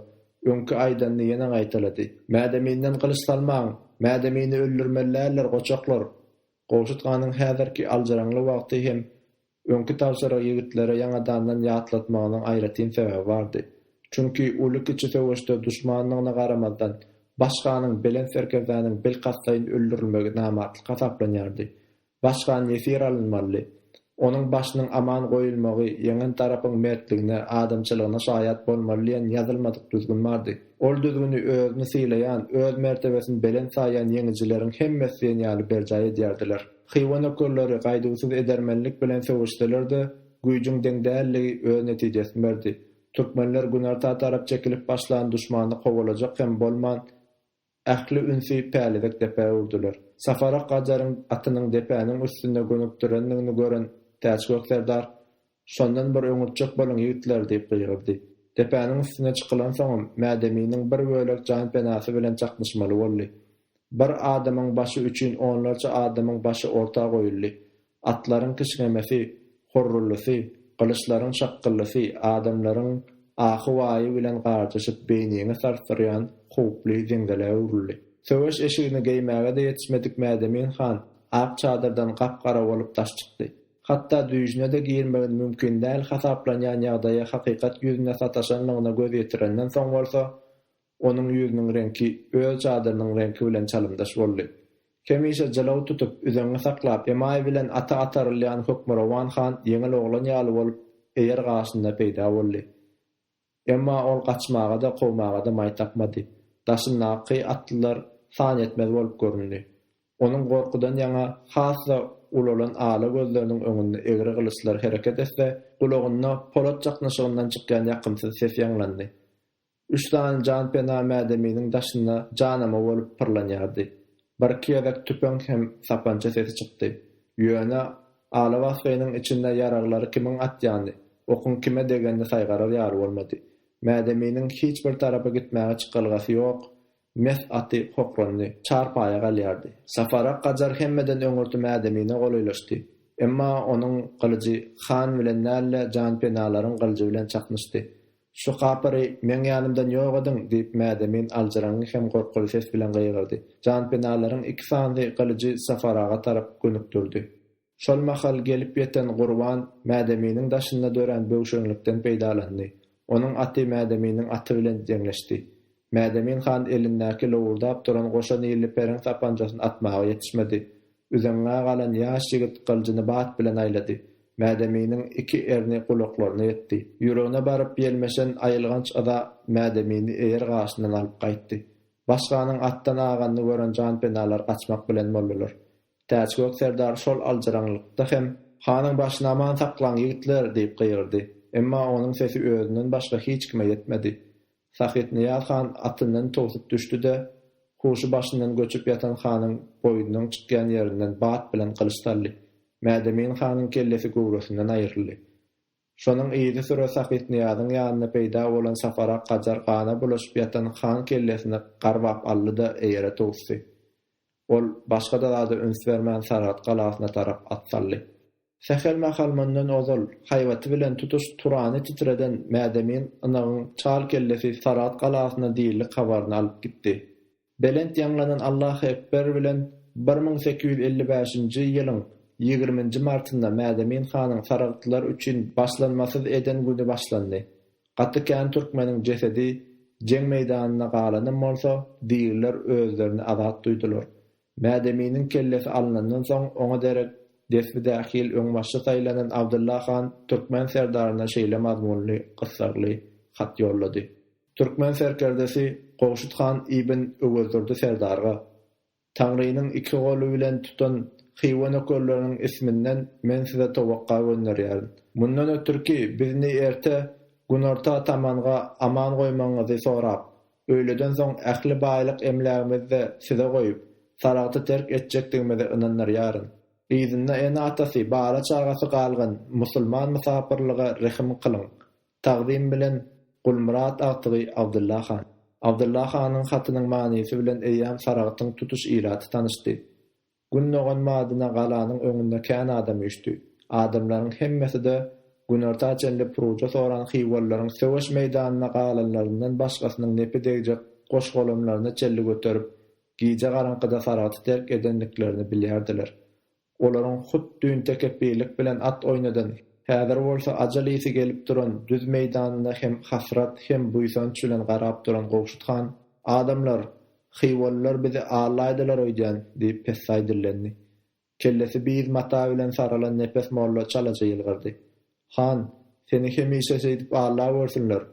öňki aýdanyny ýene gaýtalady. Mädeminden gylyç salmaň! Mädemini öldürmeli däldir, goçaklar! Gowşut hanyň häzirki aljyraňly wagty hem Öňki tabşyrygy ýigitlere ýaňadandan ýatlatmagynyň aýratyn sebäbi bardy. Çünki uly-kiçi söweşde duşmanlygyna garamazdan, baş hanyň belent serkerdäniň bilkastlaýyn öldürilmegi namartlyk hasaplanýardy. Baş han ýesir alynmalydy. Onuň başynyň aman goýulmagy ýeňen tarapyň mertligine, adamçylygyna şaýat bolmaly diýen ýazylmadyk düzgün bardy. Ol düzgüni özüni sylaýan, öz mertebesini belent saýýan ýeňijileriň hemmesi diýen ýaly berjaý edýärdiler. Hywa nökerleri gaýduwsyz edermenlik bilen söweşseler-de, güýjüň deň dälligi öz netijesini berdi. Türkmenler günorta tarap çekilip başlan duşmany kowalajak hem bolman, Ähli ünsi Pälizek depä öwürdiler. Safarak gajaryň atynyň depäniň üstünde gönükdirendigini gören Täçgök serdar, Şondan bir öňürtjek boluň, ýigitler! diýip gygyrdy. Depäniň üstüne çykylansoňam, Mädeminiň bir bölek janpenasy bilen çaknyşmaly boldy. Bir adamyň başy üçin onlarça adamyň başy orta goýuldy. Atlaryň kişňemesi, horruldysy, gylyçlaryň şakgyldysy adamlaryň ahy-waýy bilen garjaşyp beýniňi sarsdyrýan howply zenzelä öwrüldi. Söweş eşigini geýmäge-de ýetişmedik Mädemin han ak çadyrdan gap-gara bolup daş çykdy. Hatda düýşüne-de girmegini mümkin däl hasaplanýan ýagdaýa hakykat ýüzünde sataşanlygyna göz ýetirenden soň bolsa, Onuň ýüzüniň reňki öz çadyrynyň reňki bilen çalymdaş boldy. Hemişe jylaw tutup, üzeňňi saklap, emaý bilen ata atarylýan hökmürowan han ýeňil oglan ýaly bolup, eýer gaşynda peýda boldy. Emma ol gaçmaga-da, kowmaga-da maý tapmady. Daşyndaky atlylar san ýetmez bolup göründi. Onuň gorkudan ýaňa has-da ulalan ala gözleriniň öňünde egri gylyçlar hereket etse, gulagynda polat çaknyşygyndan çykýan ýakymsyz ses ýaňlandy. Üç sany janpena Mädeminiň daşynda janama bolup pyrlanýardy. Birki gezek tüpeň hem sapança sesi çykdy. Ýöne ala basgynyň içinde ýaraglary kimiň atýany, okuň kime degenini saýgarar ýaly bolmady. Mädeminiň hiç bir tarapa gitmäge çykalgasy ýok, mes aty hokrandy, çarpaýa galýardy. Safarak gajar hemmeden öňürti Mädemine golaýlaşdy. Emma onuň gylyjy han bilen däl-de, janpenalaryň gylyjy bilen çaknyşdy. Şu kapyry meň ýanymdan ýok ediň! diýip, Mädemin aljyraňňy hem gorkuly ses bilen gygyrdy. Janpenalaryň iki sanysy gylyjy Safaraga tarap gönükdirdi. Şol mahal gelip ýeten Gurban Mädeminiň daşynda dörän böwşeňlikden peýdalandy. Onuň aty Mädeminiň aty bilen deňleşdi. Mädemin han elindäki lowurdap duran goşa nilli pereň sapanjasyny atmaga ýetişmedi. Üzeňňä galan ýaş ýigit gylyjyny bat bilen aýlady. Mädeminiň iki erni gulaklaryna ýetdi. Ýüregine baryp ýelmeşen aýylganç yza Mädemini eýer gaşyndan alyp gaýtdy. Başganyň atdan aganyny gören janpenalar gaçmak bilen boldular. Täçgök serdar şol aljyraňlykda hem. Hanyň başyny aman saklaň, ýigitler! diýip gygyrdy. Emma onuň sesi özünden başga hiç kime ýetmedi. Sahytnyýaz han atyndan towsup düşdi-de, huşy başyndan göçüp ýatan hanyň boýnunyň çykýan ýerinden bat bilen gylyç saldy. Mädemin hanyň kellesi göwresinden aýryldy. Şonuň yzysüre Sahytnyýazyň ýanynda peýda bolan Safarak gajar gana bulaşyp ýatan han kellesini garbap aldy-da, eýere towusdy. Ol başga-da zada üns bermän Saragt galasyna tarap at saldy. Sähel mahal mundan ozal haýbaty bilen tutuş Turany titreden Mädemin ynagyň çal kellesi Saragt galasyna dirilik habaryny alyp gitdi. Belent ýaňlanan Allahy ekber bilen 1855-nji ýylyň ýigriminji martynda Mädemin hanyň saragtlylar üçin başlanmasyz eden güni başlandy. Gaty kän türkmeniň jesedi jeň meýdanynda galanam bolsa, diriler özlerini azat duýdular. Mädeminiň kellesi alnandan soň, oňa derek desbi-dähil öňbaşçy saýlanan Abdylla han türkmen serdaryna şeýle mazmunly, gyssagly hat ýollady. Türkmen serkerdesi Gowşut han ibn Öwezdurdy serdarga, Taňrynyň iki goly bilen tutan Hywa nökerleriniň isminden men size towakga gönderýärin. Mundan ötürki bizni erte günorta tamanga aman goýmagyňyzy sorap, Öýleden soň ähli baýlyk-emlägimizi-de size goýup, Saragty terk etjekdigimizi ynandyrýaryn. Yzynda ene-atasy, bala-çagasy galgan musulman mysapyrlyga rehim kylyň. Tagzym bilen, Gulmyrat agtygy Abdylla han. Abdylla hanyň hatynyň manysy bilen eýýäm Saragtyň tutuş ilaty tanyşdy. Gün dogan badyna galanyň öňünde kän adam üýşdi. Adamlaryň hemmesi-de günorta çenli puryja soran hywalylaryň söweş meýdanynda galanlaryndan başgasynyň nepi degjek goş-golamlaryna çenli göterip, gije garaňkyda Saragty terk edendiklerini bilýärdiler. Olaryň hut düýn tekepbirlik bilen at oýnadan, häzir bolsa ajal ysy gelip duran düz meýdanyna hem hasrat, hem buýsanç bilen garap duran Gowşut han, Adamlar, hywalylar bizi aldaýdylar öýdýän, diýip pessaý dillendi. Kellesi biýz mata bilen saralan Nepes molla çalaja ýylgyrdy. Han, seni hemişe şeýdip aldap görsünler.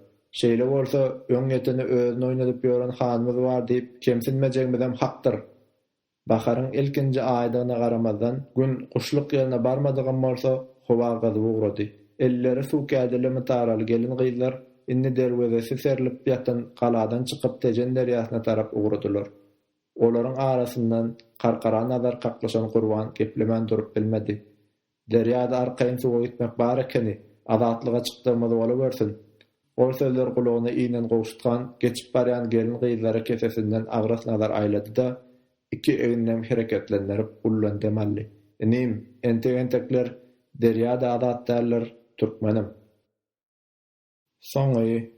Şeýle bolsa, öňýeteni özüni oýnadyp ýören hanymyz bar diýip kemsinmejegimizem hakdyr. Baharyň ilkinji aýdygyna garamazdan, gün guşluk ýerine barmadygam bolsa, howa gyzyp ugrady. Elleri suw kädili mytaraly gelin-gyzlar indi derwezesi serlip ýatan galadan çykyp Tejen derýasyna tarap ugradylar. Olaryň arasyndan Karkara nazar kaklyşan Gurban geplemän durup bilmedi. Derýada arkaýyn suwa gitmek bar ekeni, azatlyga çykdygymyz bolawersin. Ol sözler gulagyna inen Gowşut han geçip barýan gelin-gyzlara kesesinden agras nazar aýlady-da, iki egninem hereketlendirip ullan dem aldy. Inim, entek-entekler derýa-da azat däldir, türkmenem. Soňy.